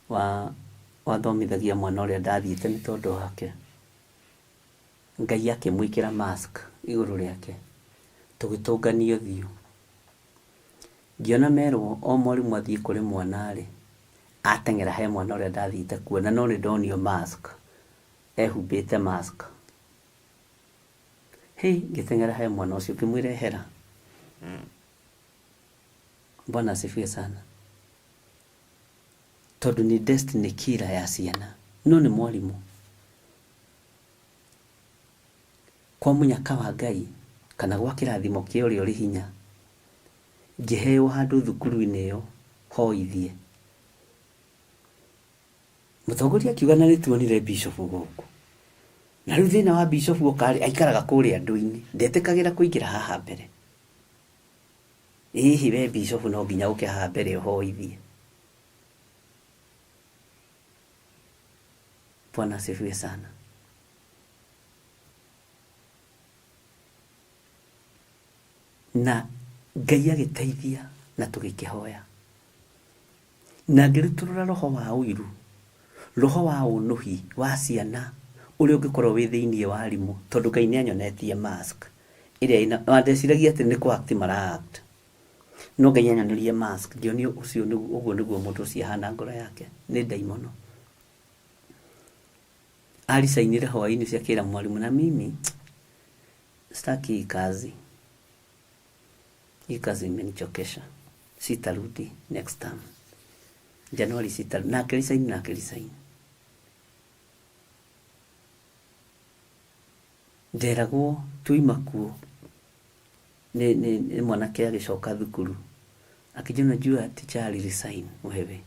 wa wathomithagia mwana ũrĩa ndathiĩte nĩ tondũ wake, Ngai akĩmwĩkĩra mask igũrũ rĩake, tũgĩtũngania ũthiũ. Ngĩona merwo o mwarimũ athiĩ kũrĩ mwana rĩ, ateng'era he mwana ũrĩa ndathiĩte kuona no nĩ ndonio mask, ehumbĩte mask. Hĩ, ngĩteng'era he mwana ũcio ngĩmwĩra ehera. Bwana asifiwe sana. Tondũ nĩ destiny killer ya ciana, no nĩ mwarimũ. Kwa mũnyaka wa Ngai kana gwa kĩrathimo kĩa ũrĩa ũrĩ hinya, ngĩheo handũ thukuru-inĩ ĩyo hoithie. Mũtongoria akiuga na nĩtuonire bishop gũkũ. Na rĩu thĩna wa bishop oka rĩ, aikaraga kũrĩa andũ-inĩ, ndetĩkagĩra kũingĩra haha mbere. Ĩhĩ we bishop no nginya ũke haha mbere ũhoithie. Bwana asifiwe sana. Na Ngai agĩteithia na tũgĩkĩhoya. Na ngĩrutũrũra roho wa ũiru, roho wa ũnũhi wa ciana ũrĩa ũngĩkorwo wĩ thĩinĩ wa arimũ, tondũ Ngai nĩ anyonetie mask ĩrĩa ĩna, ona ndeciragia atĩ nĩ kũ act mara act, no Ngai anyonirie mask, ngĩonio ũcio ũguo nĩguo mũndũ ũcio ahana ngoro yake, nĩ ndaimono. Aricainire hwaĩ-inĩ ũcio akĩra mwarimũ, na mimi sitaki hii kazi, hii kazi imenichokesha, sitarudi next time Januari sitarudi. Na akĩricaini na akĩricaini. Nderagwo tuima kuo nĩ, nĩ, nĩ mwanake agĩcoka thukuru akĩnjĩra unajua teacher aliresign wewe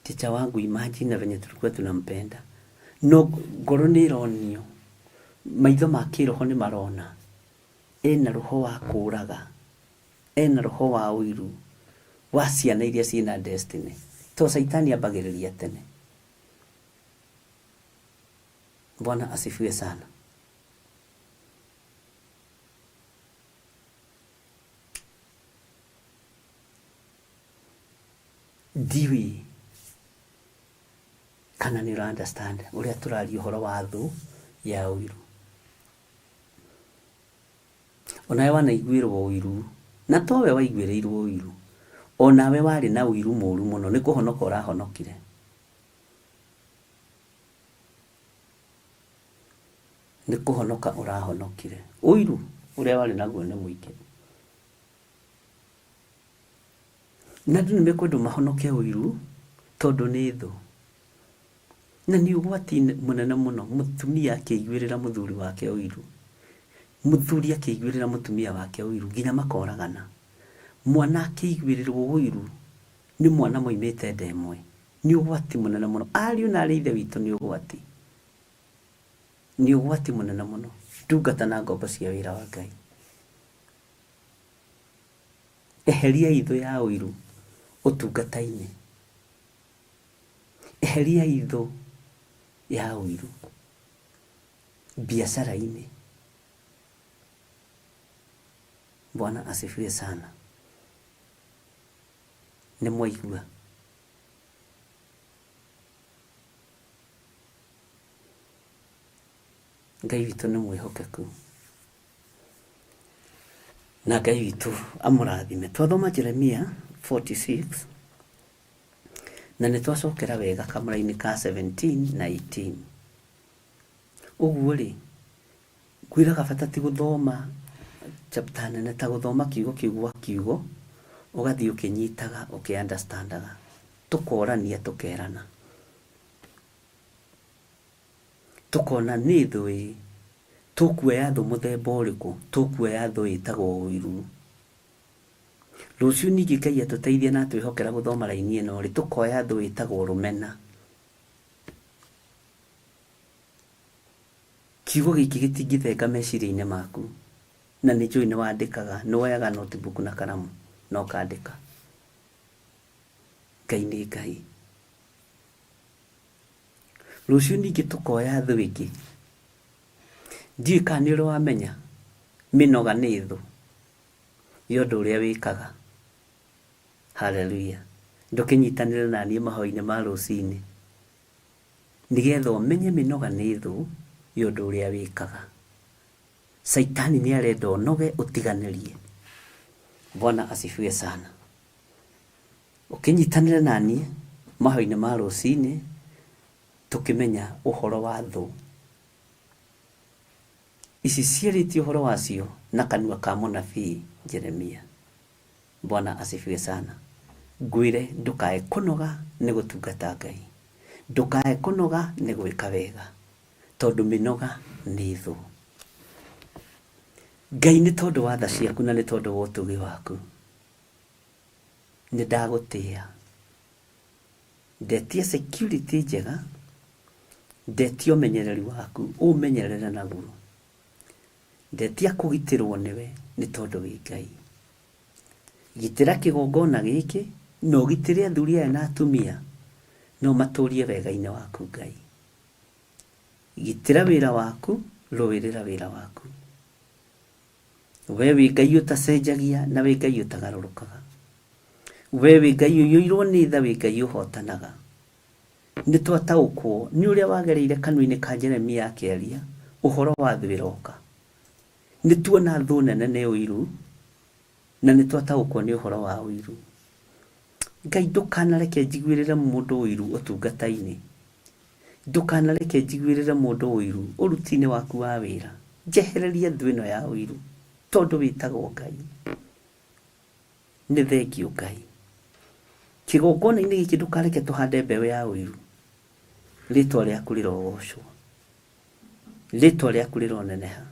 teacher wangu imagine na venye tulikuwa tunampenda no ngoro nĩ ĩronio maitho ma kĩroho nĩ marona ena roho wa kũraga ena roho wa ũiru wa ciana iria ciĩna destiny. To caitani ambagĩrĩria tene. Bwana asifiwe sana. Ndiũĩ kana nĩ ũra understand ũrĩa tũraria ũhoro wa thũ ya ũiru. Onawe wanaiguĩrwo ũiru, na towe waiguĩrĩirwo ũiru, onawe warĩ na ũiru mũru mũno, nĩ kũhonoka ũrahonokire. Nĩ kũhonoka ũrahonokire. Ũiru ũrĩa warĩ naguo nĩ mũingĩ. Na andũ nĩ mekwendwo mahonoke ũiru tondũ nĩ thũ. Na nĩ ũgwati mũnene mũno mũtumia akĩiguĩrĩra mũthuri wake ũiru, mũthuri akĩiguĩrĩra mũtumia wake ũiru nginya makoragana. Mwana akĩiguĩrĩrwo ũiru nĩ mwana moimĩte nda ĩmwe, nĩ ũgwati mũnene mũno. Ariũ na aarĩ a Ithe witũ nĩ ũgwati. Nĩ ũgwati mũnene mũno. Ndungata na ngombo cia wĩra wa Ngai. Eheriai thũ ya ũiru ũtungata-inĩ. Eheriai thũ ya ũiru biacara-inĩ. Bwana asifiwe sana. Nĩ mwaigua? Ngai witũ nĩ mwĩhokeku. Na Ngai witũ amũrathime. Twathoma Jeremia 46 na nĩ twacokera wega kamũra-inĩ ka 17 na 18. Ũguo rĩ, ngwĩraga bata ti gũthoma chapter nene ta gũthoma kiugo kĩu gwa kiugo, ũgathiĩ ũkĩnyitaga ũkĩ understand aga, tũkorania tũkerana. Tũkona nĩ thũ ĩ, tũkuoya thũ mũthemba ũrĩkũ? Tũkuoya thũ ĩtagwo ũiru. Rũciũ ningĩ Ngai atũteithia na atwĩhokera gũthoma raini ĩno rĩ, tũkoya thũ ĩtagwo rũmena. Kiugo gĩkĩ gĩtingĩthenga meciria-inĩ maku, na nĩ njũĩ nĩ wandĩkaga, nĩ woyaga notebook na karamu na ũkandĩka. Ngai nĩ Ngai. Rũciũ ningĩ tũkoya thũ ĩngĩ. Ndiũĩ kana nĩ ũrĩ wamenya mĩnoga nĩ thũ ya ũndũ ũrĩa wĩkaga. Hallelujah. Ndũkĩnyitanĩre na niĩ mahoya-inĩ ma rũcinĩ nĩgetha ũmenye mĩnoga nĩ thũ ya ũndũ ũrĩa wĩkaga. Caitani nĩ arenda ũnoge ũtiganĩrie. Bwana asifiwe sana. Ũkĩnyitanĩre na niĩ mahoya-inĩ ma rũcinĩ tũkĩmenya ũhoro wa thũ ici ciarĩtie ũhoro wacio na kanua ka mũnabii Jeremia. Bwana asifiwe sana. Ngwĩre ndũkae kũnoga nĩ gũtungata Ngai. Ndũkae kũnoga nĩ gwĩka wega. Tondũ mĩnoga nĩ thũ. Ngai nĩ tondũ wa tha ciaku na nĩ tondũ wa ũtugi waku. Nĩ ndagũtĩa. Ndetia security njega, ndetia ũmenyereri waku, ũmenyerere naguo. Ndetia kũgitĩrwo nĩwe nĩ tondũ wĩ Ngai. Gitĩra kĩgongona gĩkĩ na ũgitĩre athuri aya na atumia na ũmatũrie wega-inĩ waku Ngai. Gitĩra wĩra waku, rũĩrĩra wĩra waku. We wĩ Ngai ũtacenjagia na wĩ Ngai ũtagarũrũkaga. We wĩ Ngai ũiyũirwo nĩ tha, wĩ Ngai ũhotanaga. Nĩ twataũkwo nĩ ũrĩa wagereire kanua-inĩ ka Jeremia akĩaria ũhoro wa thũ ĩroka. Nĩ tuona thũ nene nĩ ũiru na nĩ twataũkwo nĩ ũhoro wa ũiru. Ngai ndũkanareke njiguĩrĩre mũndũ ũiru ũtungata-inĩ. Ndũkanareke njiguĩrĩre mũndũ ũiru ũruti-inĩ waku wa wĩra. Njehereria thũ ĩno ya ũiru tondũ wĩtagwo Ngai. Nĩ thengiũ Ngai. Kĩgongona-inĩ gĩkĩ ndũkareke tũhande mbeũ ya ũiru. Rĩtwa rĩaku rĩrogocwo. Rĩtwa rĩaku rĩroneneha.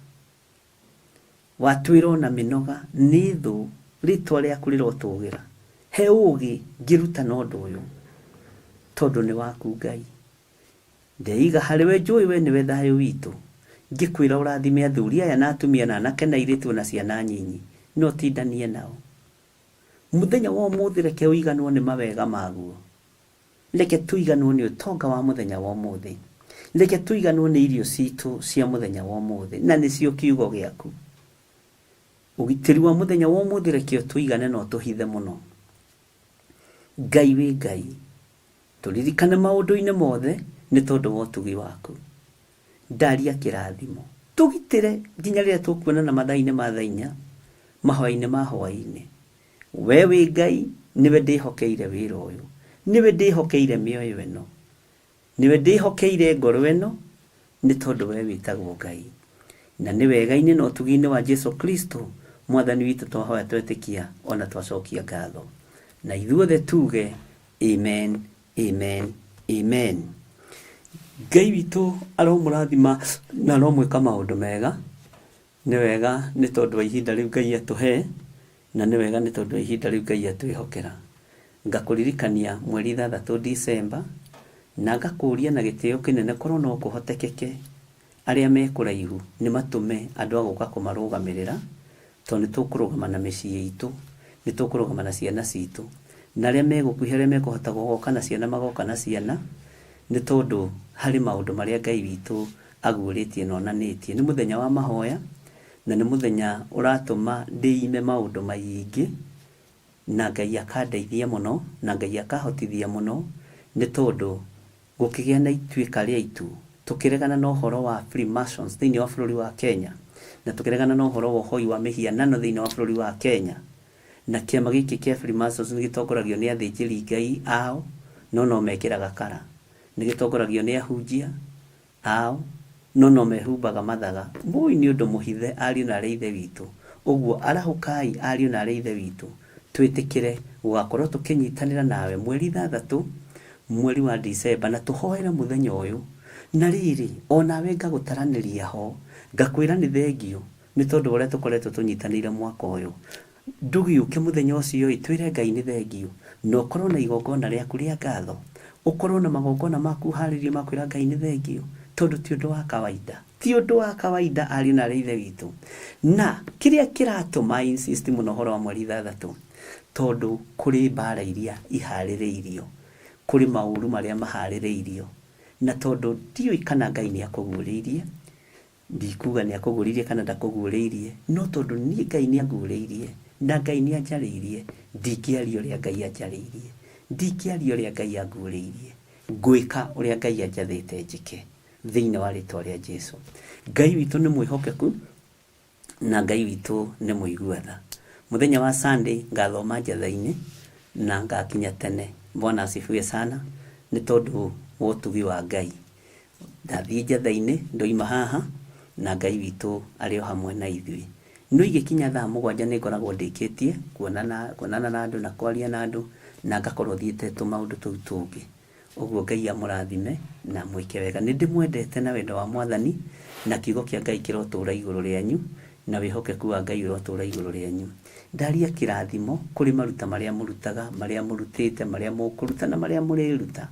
Watwĩra ona mĩnoga nĩ thũ, rĩtwa rĩaku rĩrotũgĩra. He ũgĩ ngĩrutana ũndũ ũyũ, tondũ nĩ waku Ngai. Ndeiga harĩ we njũĩ we nĩwe thayũ witũ. Ngĩkwĩra ũrathime athuri aya na atumia na anake na airĩtu ona ciana nyinyi, na ũtindanie nao. Mũthenya wa ũmũthĩ reke ũiganwo nĩ mawega maguo. Reke tũiganwo nĩ ũtonga wa mũthenya wa ũmũthĩ. Reke tũiganwo nĩ irio citũ cia mũthenya wa ũmũthĩ, na nĩcio kiugo gĩaku. Ũgitĩri wa mũthenya wa ũmũthĩ reke ũtũigane na ũtũhithe mũno. Ngai wĩ Ngai, tũririkane maũndũ-inĩ mothe nĩ tondũ wa ũtugi waku. Ndaria kĩrathimo, tũgitĩre nginya rĩrĩa tũkuonana mathaa-inĩ ma thaa inya, mahoya-inĩ ma hwaĩ-inĩ. We wĩ Ngai, nĩwe ndĩhokeire wĩra ũyũ, nĩwe ndĩhokeire mĩoyo ĩno, nĩwe ndĩhokeire ngoro ĩno, nĩ tondũ we wĩtagwo Ngai. Na nĩ wega-inĩ na ũtugi-inĩ wa Jesu Kristo Mwathani witũ twahoya twetĩkia ona twacokia ngatho. Na ithuothe tuge amen, amen, amen. Ngai witũ aromũrathima na aromwĩka maũndũ mega. Nĩ wega nĩ tondũ wa ihinda rĩu Ngai atũhe, na nĩ wega nĩ tondũ wa ihinda rĩu Ngai atwĩhokera. Ngakũririkania mweri 6 Disemba, na ngakũria na gĩtĩo kĩnene korwo no kũhotekeke arĩa me kũraihu nĩ matũme andũ a gũka kũmarũgamĩrĩra, tondũ nĩ tũkũrũgama na mĩciĩ itũ, nĩ tũkũrũgama na ciana citũ, na arĩa me gũkuhĩ arĩa mekũhota gũgoka na ciana magoka na ciana, nĩ tondũ harĩ maũndũ marĩa Ngai witũ aguũrĩtie na onanĩtie. Nĩ mũthenya wa mahoya, na nĩ mũthenya ũratũma ndĩime maũndũ maingĩ, na Ngai akandeithia mũno, na Ngai akahotithia mũno, nĩ tondũ gũkĩgĩa na ituĩka rĩa itu, tũkĩregana na ũhoro wa Freemasons thĩinĩ wa bũrũri wa Kenya, na tũkĩregana na ũhoro wa ũhoi wa mĩhianano thĩinĩ wa bũrũri wa Kenya. Na kĩama gĩkĩ kĩa Freemasons nĩ gĩtongoragio nĩ athĩnjĩri Ngai ao, no no mekĩraga kara. Nĩ gĩtongoragio nĩ ahunjia ao, no no mehumbaga mathaga. Wũi nĩ ũndũ mũhithe ariũ na arĩ ithe witũ. Ũguo arahũkai ariũ na arĩ ithe witũ, twĩtĩkĩre gũgakorwo tũkĩnyitanĩra nawe mweri 6 mweri wa Disemba, na tũhoere mũthenya ũyũ. Na rĩrĩ, onawe ngagũtaranĩria ho, ngakwĩra nĩ thengio nĩ tondũ wa ũrĩa tũkoretwo tũnyitanĩire mwaka ũyũ. Ndũgĩũke mũthenya ũcio ĩ, twĩre Ngai nĩ thengio, na ũkorwo na igongona rĩaku rĩa ngatho, ũkorwo na magongona maku ũharĩirie ma kwĩra Ngai nĩ thengio, tondũ ti ũndũ wa kawaida. Ti ũndũ wa kawaida ariũ na arĩ ithe witũ. Na kĩrĩa kĩratũma insist mũno ũhoro wa mweri 6, tondũ kũrĩ mbara iria iharĩrĩirio, kũrĩ maũru marĩa maharĩrĩirio, na tondũ ndiũĩ kana Ngai nĩ akũguũrĩirie, ndikuga nĩ akũguũrĩirie kana ndakũguũrĩirie, no tondũ niĩ Ngai nĩ anguũrĩirie na Ngai nĩ anjarĩirie, ndingĩaria ũrĩa Ngai anjarĩirie, ndingĩaria ũrĩa Ngai anguũrĩirie, ngwĩka ũrĩa Ngai anjathĩte njĩke thĩinĩ wa rĩtwa rĩa Jesu. Ngai witũ nĩ mwĩhokeku na Ngai witũ nĩ mũigua tha. Mũthenya wa Sunday ngathoma njatha-inĩ na ngakinya tene. Bwana asifiwe sana, nĩ tondũ wa ũtugi wa Ngai. Ndathiĩ njatha-inĩ ndoima haha na Ngai witũ arĩ o hamwe na ithuĩ. No igĩkinya thaa 7 nĩ ngoragwo ndĩkĩtie kuonana na andũ na kwaria na andũ, na ngakorwo thiĩte tũmaũndũ tũu tũngĩ. Ũguo Ngai amũrathime na mwĩke wega. Nĩ ndĩmwendete na wendo wa Mwathani, na kiugo kĩa Ngai kĩrotũũra igũrũ rĩanyu, na wĩhokeku wa Ngai ũrotũũra igũrũ rĩanyu. Ndaria kĩrathimo kũrĩ maruta marĩa mũrutaga, marĩa mũrutĩte, marĩa mũkũruta na marĩa mũrĩruta.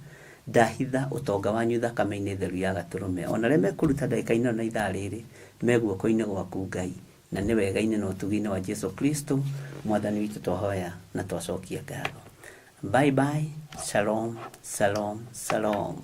Ndahitha ũtonga wanyu thakame-inĩ theru ya Gatũrũme. Ona arĩa mekũruta ndagĩka-inĩ ĩno na ithaa rĩrĩ, me guoko-inĩ gwaku Ngai, na nĩ wega-inĩ na ũtugi-inĩ wa Jesu Kristo Mwathani witũ twahoya na twacokia ngatho. Bye bye, shalom, shalom, shalom.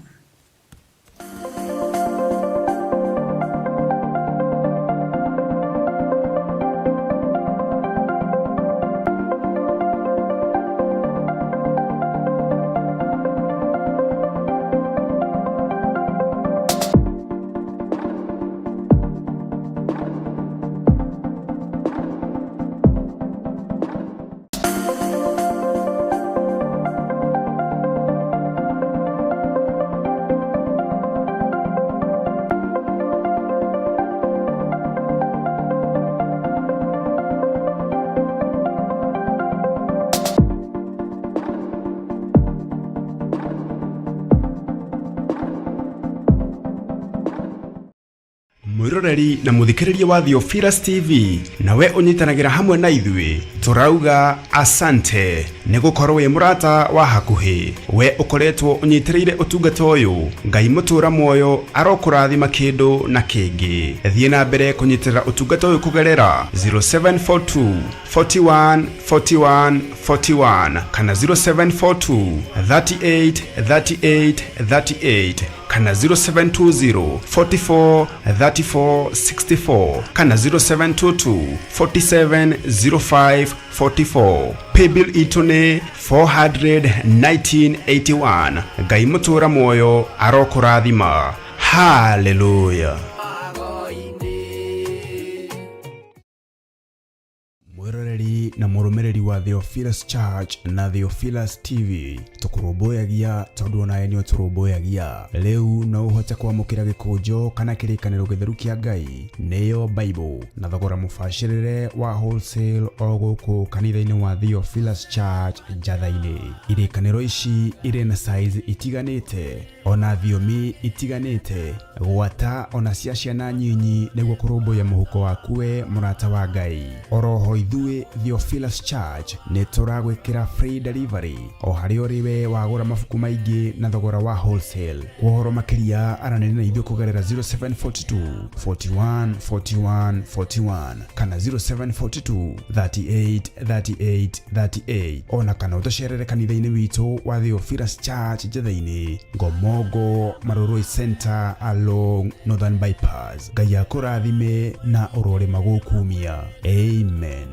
Mwĩroreri na mũthikĩrĩria wa Theophilus TV, nawe ũnyitanagĩra hamwe na ithuĩ, tũrauga asante nĩ gũkorwo wĩ mũrata wa hakuhĩ. We ũkoretwo ũnyitĩrĩire ũtungata ũyũ, Ngai mũtũra muoyo arokũrathima kĩndũ na kĩngĩ. Thiĩ na mbere kũnyitĩrĩra ũtungata ũyũ kũgerera 0742 41 41 41 kana 0742 38 38 38 kana 0720 44 34 64 kana 0722 47 05 44. Paybill itũ nĩ 41981. Ngai mũtũra muoyo arokũrathima. Haleluya. Mwĩroreri na mũrũmĩrĩri wa Theophilus Church na Theophilus TV, tũkũrũmbũyagia tondũ onawe nĩ ũtũrũmbũyagia. Rĩu no ũhote kwamũkĩra gĩkũnjo kana kĩrĩkanĩro gĩtheru kĩa Ngai, nĩyo Bible, na thogora mũbacĩrĩre wa wholesale o gũkũ kanitha-inĩ wa Theophilus Church Njatha-inĩ. Irĩkanĩro ici irĩ na size itiganĩte ona thiomi itiganĩte, gwata ona cia ciana nyinyi, nĩguo kũrũmbũiya mũhuko waku we mũrata wa Ngai. Oroho ithuĩ Theophilus Church nĩ tũragwĩkĩra free delivery o harĩa ũrĩ we wagũra mabuku maingĩ na thogora wa wholesale. Kwa ũhoro makĩria aranĩria na ithuĩ kũgerera 0742 41 41 41 kana 0742 38 38 38, ona kana ũtũcerere kanitha-inĩ witũ wa Theophilus Church Njatha-inĩ, Ngomongo Marurui Center along Northern Bypass. Ngai akũrathime na ũrorĩma gũkumia. Amen.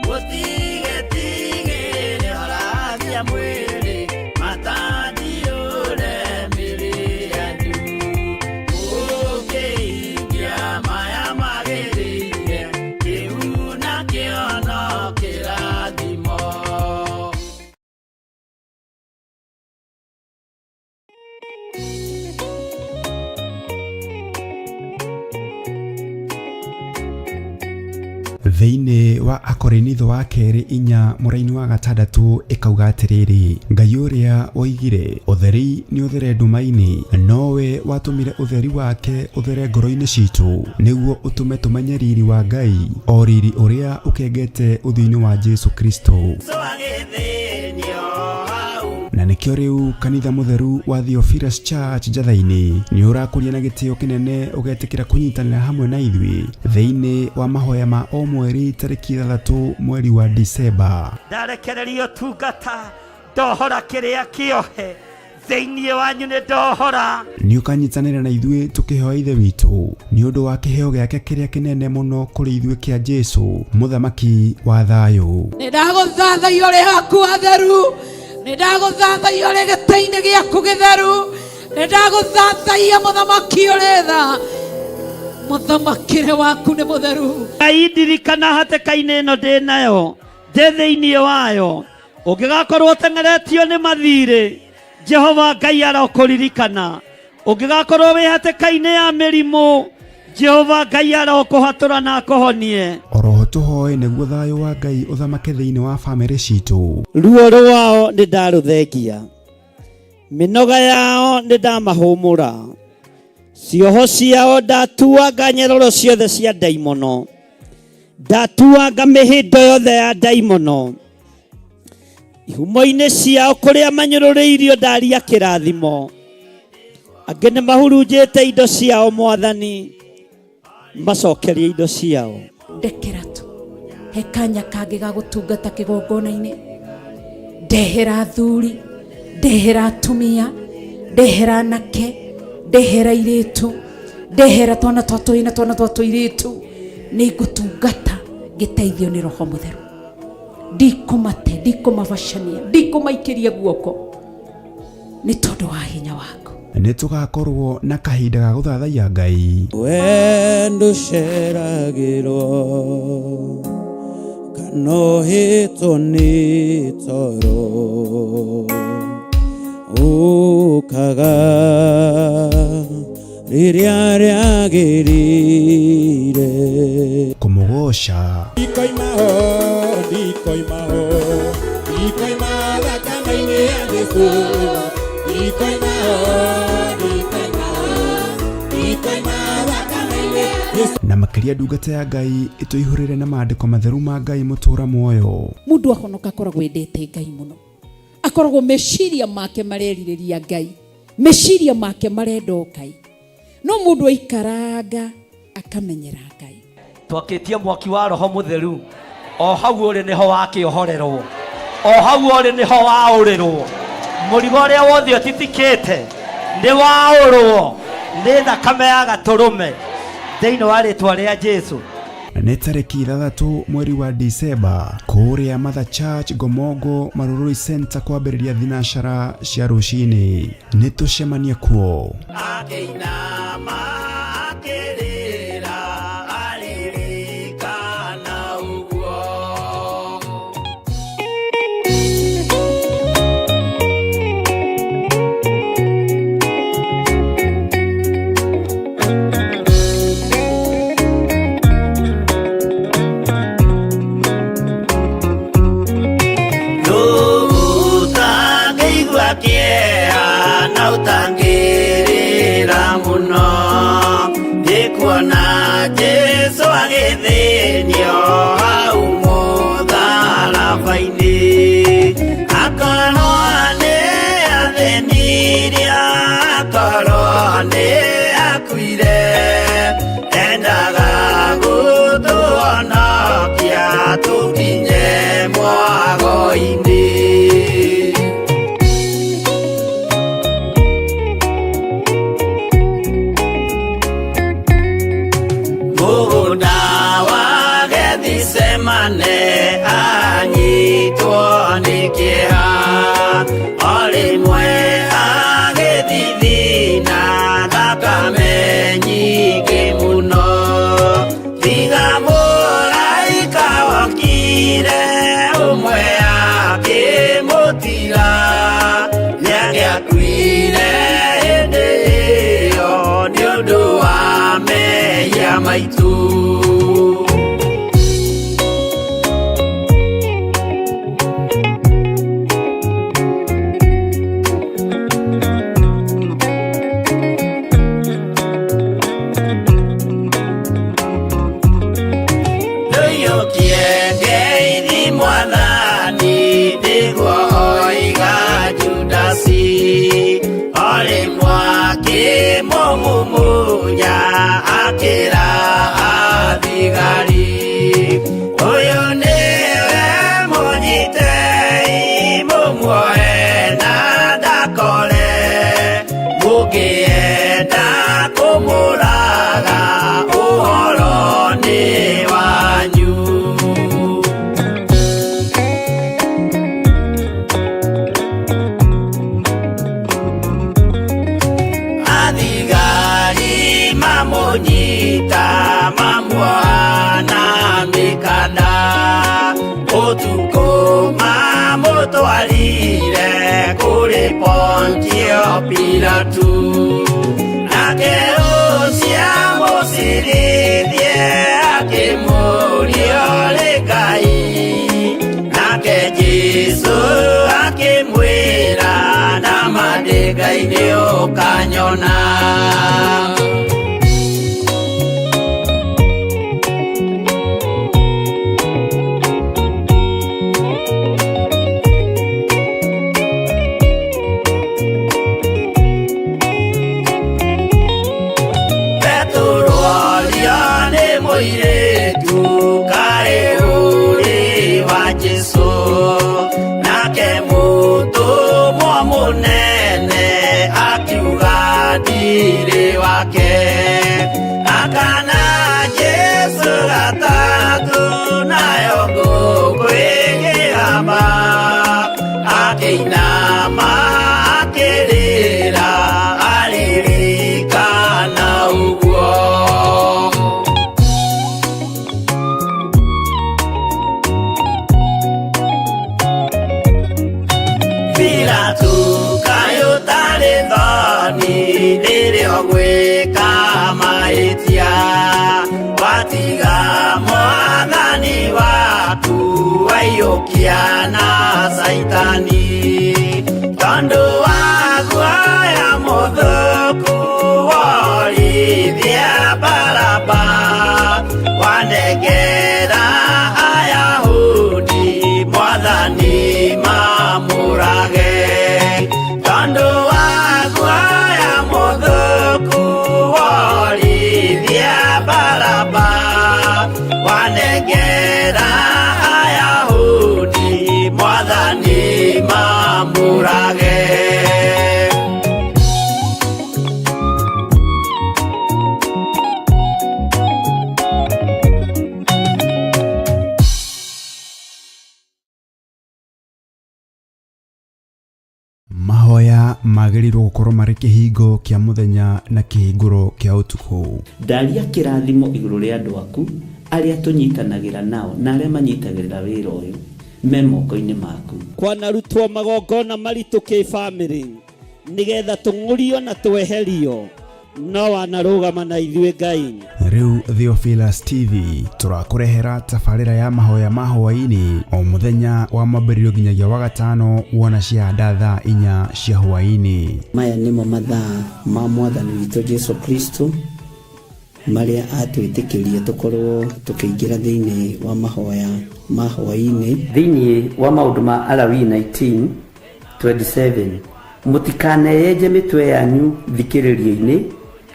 Mũtigetigĩre horagia mwĩrĩ matandiũre mĩrĩ yanyu ũkĩhingia maya magĩrĩire kĩu nakĩo no kĩrathimo. Thĩinĩ wa Akorinitho wa kerĩ 4 mũraini wa 6 ĩkauga atĩrĩrĩ, Ngai ũrĩa woigire ũtheri nĩ ũthere nduma-inĩ, nowe watũmire ũtheri wake ũthere ngoro-inĩ citũ, nĩguo ũtũme tũmenye riri wa Ngai, o riri ũrĩa ũkengete ũthiũ-inĩ wa Jesu Kristo. Na nĩkĩo rĩu kanitha mũtheru wa Theophilus Church Njatha-inĩ nĩ ũrakũria na gĩtĩo kĩnene ũgetĩkĩra kũnyitanĩra hamwe na ithuĩ thĩinĩ wa mahoya ma o mweri tarĩki 6 mweri wa Disemba. Ndarekereria ũtungata, ndohora kĩrĩa kĩohe thĩinĩ wanyu, nĩ ndohora. Nĩ ũkanyitanĩra na ithuĩ tũkĩhoya Ithe witũ nĩ ũndũ wa kĩheo gĩake kĩrĩa kĩnene mũno kũrĩ ithuĩ kĩa Jesu, mũthamaki wa thayũ. Nĩ ndagũthathaiya ũrĩ haku hatheru, nĩ ndagũthathaiya ũrĩ gĩtĩ-inĩ gĩaku gĩtheru, nĩ ndagũthathaiya mũthamaki ũrĩ tha, mũthamakĩre waku nĩ mũtheru. Ngai ndirikana hatĩka-inĩ ĩno ndĩ nayo, ndĩ thĩinĩ wayo, ũngĩgakorwo ũteng'eretio nĩ mathirĩ, Jehova Ngai arokũririkana. Ũngĩgakorwo wĩ hatĩka-inĩ ya mĩrimũ, Jehova Ngai arokũhatũra na akũhonie. Oroho tũhoe nĩguo thayũ wa Ngai ũthamake thĩinĩ wa bamĩrĩ citũ. Ruo rwao nĩ ndarũthengia, mĩnoga yao nĩ ndamahũmũra, cioho ciao ndatuanga nyeroro ciothe cia ndaimono, ndatuanga mĩhĩndo yothe ya ndaimono, ihumo-inĩ ciao kũrĩa manyũrũrĩirio ndaria kĩrathimo, angĩ nĩ mahurunjĩte indo ciao, Mwathani macokerie indo ciao. Ndekera tu he kanya kangĩ ga gũtungata kĩgongona-inĩ, ndehera athuri, ndehera atumia, ndehera anake, ndehera airĩtu, ndehera twana twa tũhĩĩ na twana twa tũirĩtu, nĩ ngũtungata ngĩteithio nĩ Roho Mũtheru. Ndikũmate, ndikũmabacania, ndikũmaikĩria guoko nĩ tondũ wa hinya waku. Nĩ tũgakorwo na kahinda ga gũthathaiya Ngai. We ndũceragĩrwo kana ũhĩtwo nĩ toro, ũkaga rĩrĩa rĩagĩrĩire. Kũmũgoca. Ndikoima ho, ndikoima ho, ndikoima thakame-inĩ ya Jesũ. Ndikoima ho, ndikoima ho, ndikoima thakame-inĩ ya Jesu. Na makĩria ndungata ya Ngai ĩtũihũrĩre na maandĩko matheru ma Ngai mũtũra muoyo. Mundu ahonoka akoragwo endete Ngai muno, akoragwo meciria make marerirĩria Ngai, meciria make marenda o Ngai. No mundu aikaranga akamenyera Ngai. Twakĩtie mwaki wa roho mũtheru o hau ũrĩ nĩho wakĩohorerwo, o hau ũrĩ nĩho waũrĩrwo. Mũrigo ũrĩa wothe ũtitikĩte nĩ waũrwo nĩ thakame ya gatũrũme thĩinĩ wa rĩtwa rĩa Jesu. Nĩ tarĩki 6 mweri wa Dicemba kũrĩa Mother Church Ngomongo Marurui Center kwambĩrĩria thinacara cia rũcinĩ. Nĩ tũcemanie kuo. Akĩinama akĩrĩra aririkana ũguo. Ũtangĩigua kĩeha na ũtangĩrĩra mũno, nĩkuona Jesũ agĩthĩnio hau mũtharaba-inĩ. Akorwo nĩ athĩnirie, akorwo nĩ akuire, endaga gũtũhonokia tũkinye mwago-inĩ. Mũgũnda wa Gethisemane anyitwo nĩ kĩeha, o rĩmwe agĩthithina thakame nyingĩ mũno. Tiga mũraika wokire ũmwe akĩmũtiga, nĩangĩakuire hĩndĩ ĩyo nĩ ũndũ wa mehia maitũ. Ndũiyũkie ngeithi Mwathani, nĩguo oiga Judasi, o rĩmwe akĩmũmumunya akĩra athigari, ũyũ nĩwe mũnyitei mũmuoe na ndakore, mũngĩenda kũmũraga ũhoro nĩ wanyu. Athigari mamũnyita mamuoha na mĩkanda, ũtukũ mamũtwarire kũrĩ Pontio Pilatu, nake ũcio amũcirithie akĩmũũria ũrĩ Ngai, nake Jesũ akĩmwĩra nama ndĩ Ngai nĩ ũkanyona. Petero orio nĩ mũirĩtu kaĩ ũrĩ wa Jesũ, nake mũtũmwo mũnene akiuga ndirĩ wake. Akana Jesũ gatatũ nayo ngũkũ ĩkĩgamba, akĩinama akĩrĩra aririkana ũguo. Pilatu kaĩ ũtarĩ thoni rĩrĩa ũgwĩka mahĩtia, watiga Mwathani waku waiyũkia na Caitani, tondũ wa guoya mũthũku worithia Baraba. Mahoya magĩrĩirwo gũkorwo marĩ kĩhingo kĩa mũthenya na kĩhingũro kĩa ũtukũ. Ndaria kĩrathimo igũrũ rĩa andũ aku arĩa tũnyitanagĩra nao na arĩa manyitagĩrĩra wĩra ũyũ me moko-inĩ maku. Kwanarutwo magongona maritũ kĩbamĩrĩ nĩgetha tũng'ũrio na tweherio no wanarũgama na ithuĩ Ngai. Rĩu Theophilus TV tũrakũrehera tabarĩra ya mahoya ma hwaĩ-inĩ o mũthenya wa mwambĩrĩrio nginyagia wa gatano wona ciahanda thaa 4 cia hwaĩ-inĩ. Maya nĩmo mathaa ma Mwathani witũ Jesu Kristo marĩa atwĩtĩkĩrie tũkorwo tũkĩingĩra thĩinĩ wa mahoya ma hwaĩ-inĩ. Thĩinĩ wa maũndũ ma Alawii 19:27, mũtikaneyenje mĩtwe yanyu thikĩrĩrio-inĩ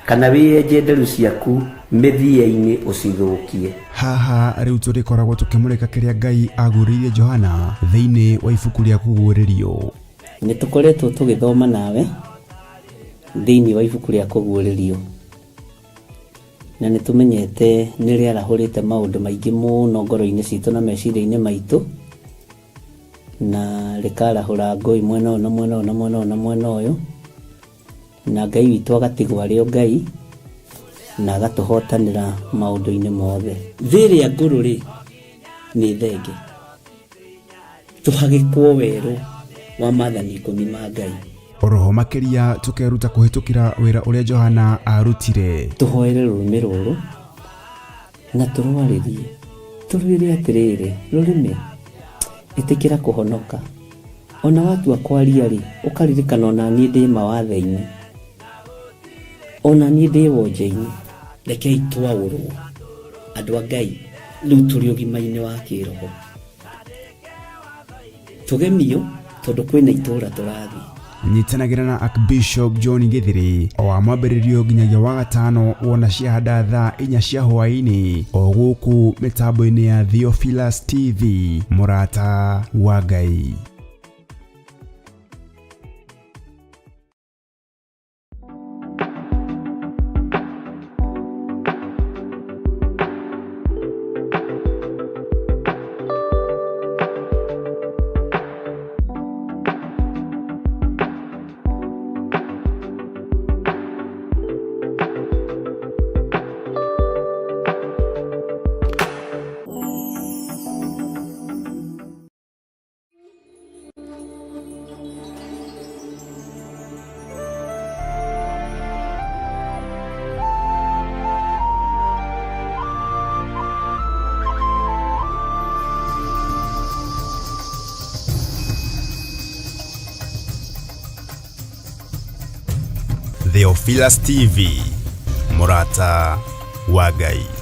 kana wĩyenje nderu ciaku mĩthia-inĩ ũcithũkie. Haha rĩu tũrĩkoragwo tũkĩmũrĩka kĩrĩa Ngai agũrĩirie Johana thĩinĩ wa ibuku rĩa Kũguũrĩrio. Nĩ tũkoretwo tũgĩthoma nawe thĩinĩ wa ibuku rĩa Kũguũrĩrio, na nĩ tũmenyete nĩ rĩarahũrĩte maũndũ maingĩ mũno ngoro-inĩ citũ na meciria-inĩ maitũ, na rĩkarahũra ngũĩ mwena ũyũ na mwena ũyũ na mwena ũyũ na mwena ũyũ, na Ngai witũ agatigwo arĩ o Ngai na agatũhotanĩra maũndũ-inĩ mothe. Thĩ ĩrĩa ngũrũ rĩ nĩ thenge, tũhagĩkwo werũ wa maathani 10 ma Ngai. Oroho makĩria tũkeruta kũhĩtũkĩra wĩra ũrĩa Johana arutire. Tũhoere rũrĩmĩ rũrũ na tũrwarĩrie, tũrwĩre atĩrĩrĩ, rũrĩmĩ ĩtĩkĩra kũhonoka. Ona watua kwaria rĩ, ũkaririkana ona niĩ ndĩ mawathe-inĩ, ona niĩ ndĩ wonje-inĩ. Rekei twaũrwo andũ a Ngai rĩu tũrĩ ũgima-inĩ wa kĩroho, tũgemio tondũ kwĩna itũũra tũrathiĩ. Nyitanagĩra na Archbishop John Githiri o wa mwambĩrĩrio nginyagia wa gatano wona ciahanda thaa 4 cia hwaĩ-inĩ o gũkũ mĩtambo-inĩ ya Theophilus TV, mũrata wa Ngai. Theophilus TV, mũrata wa Ngai.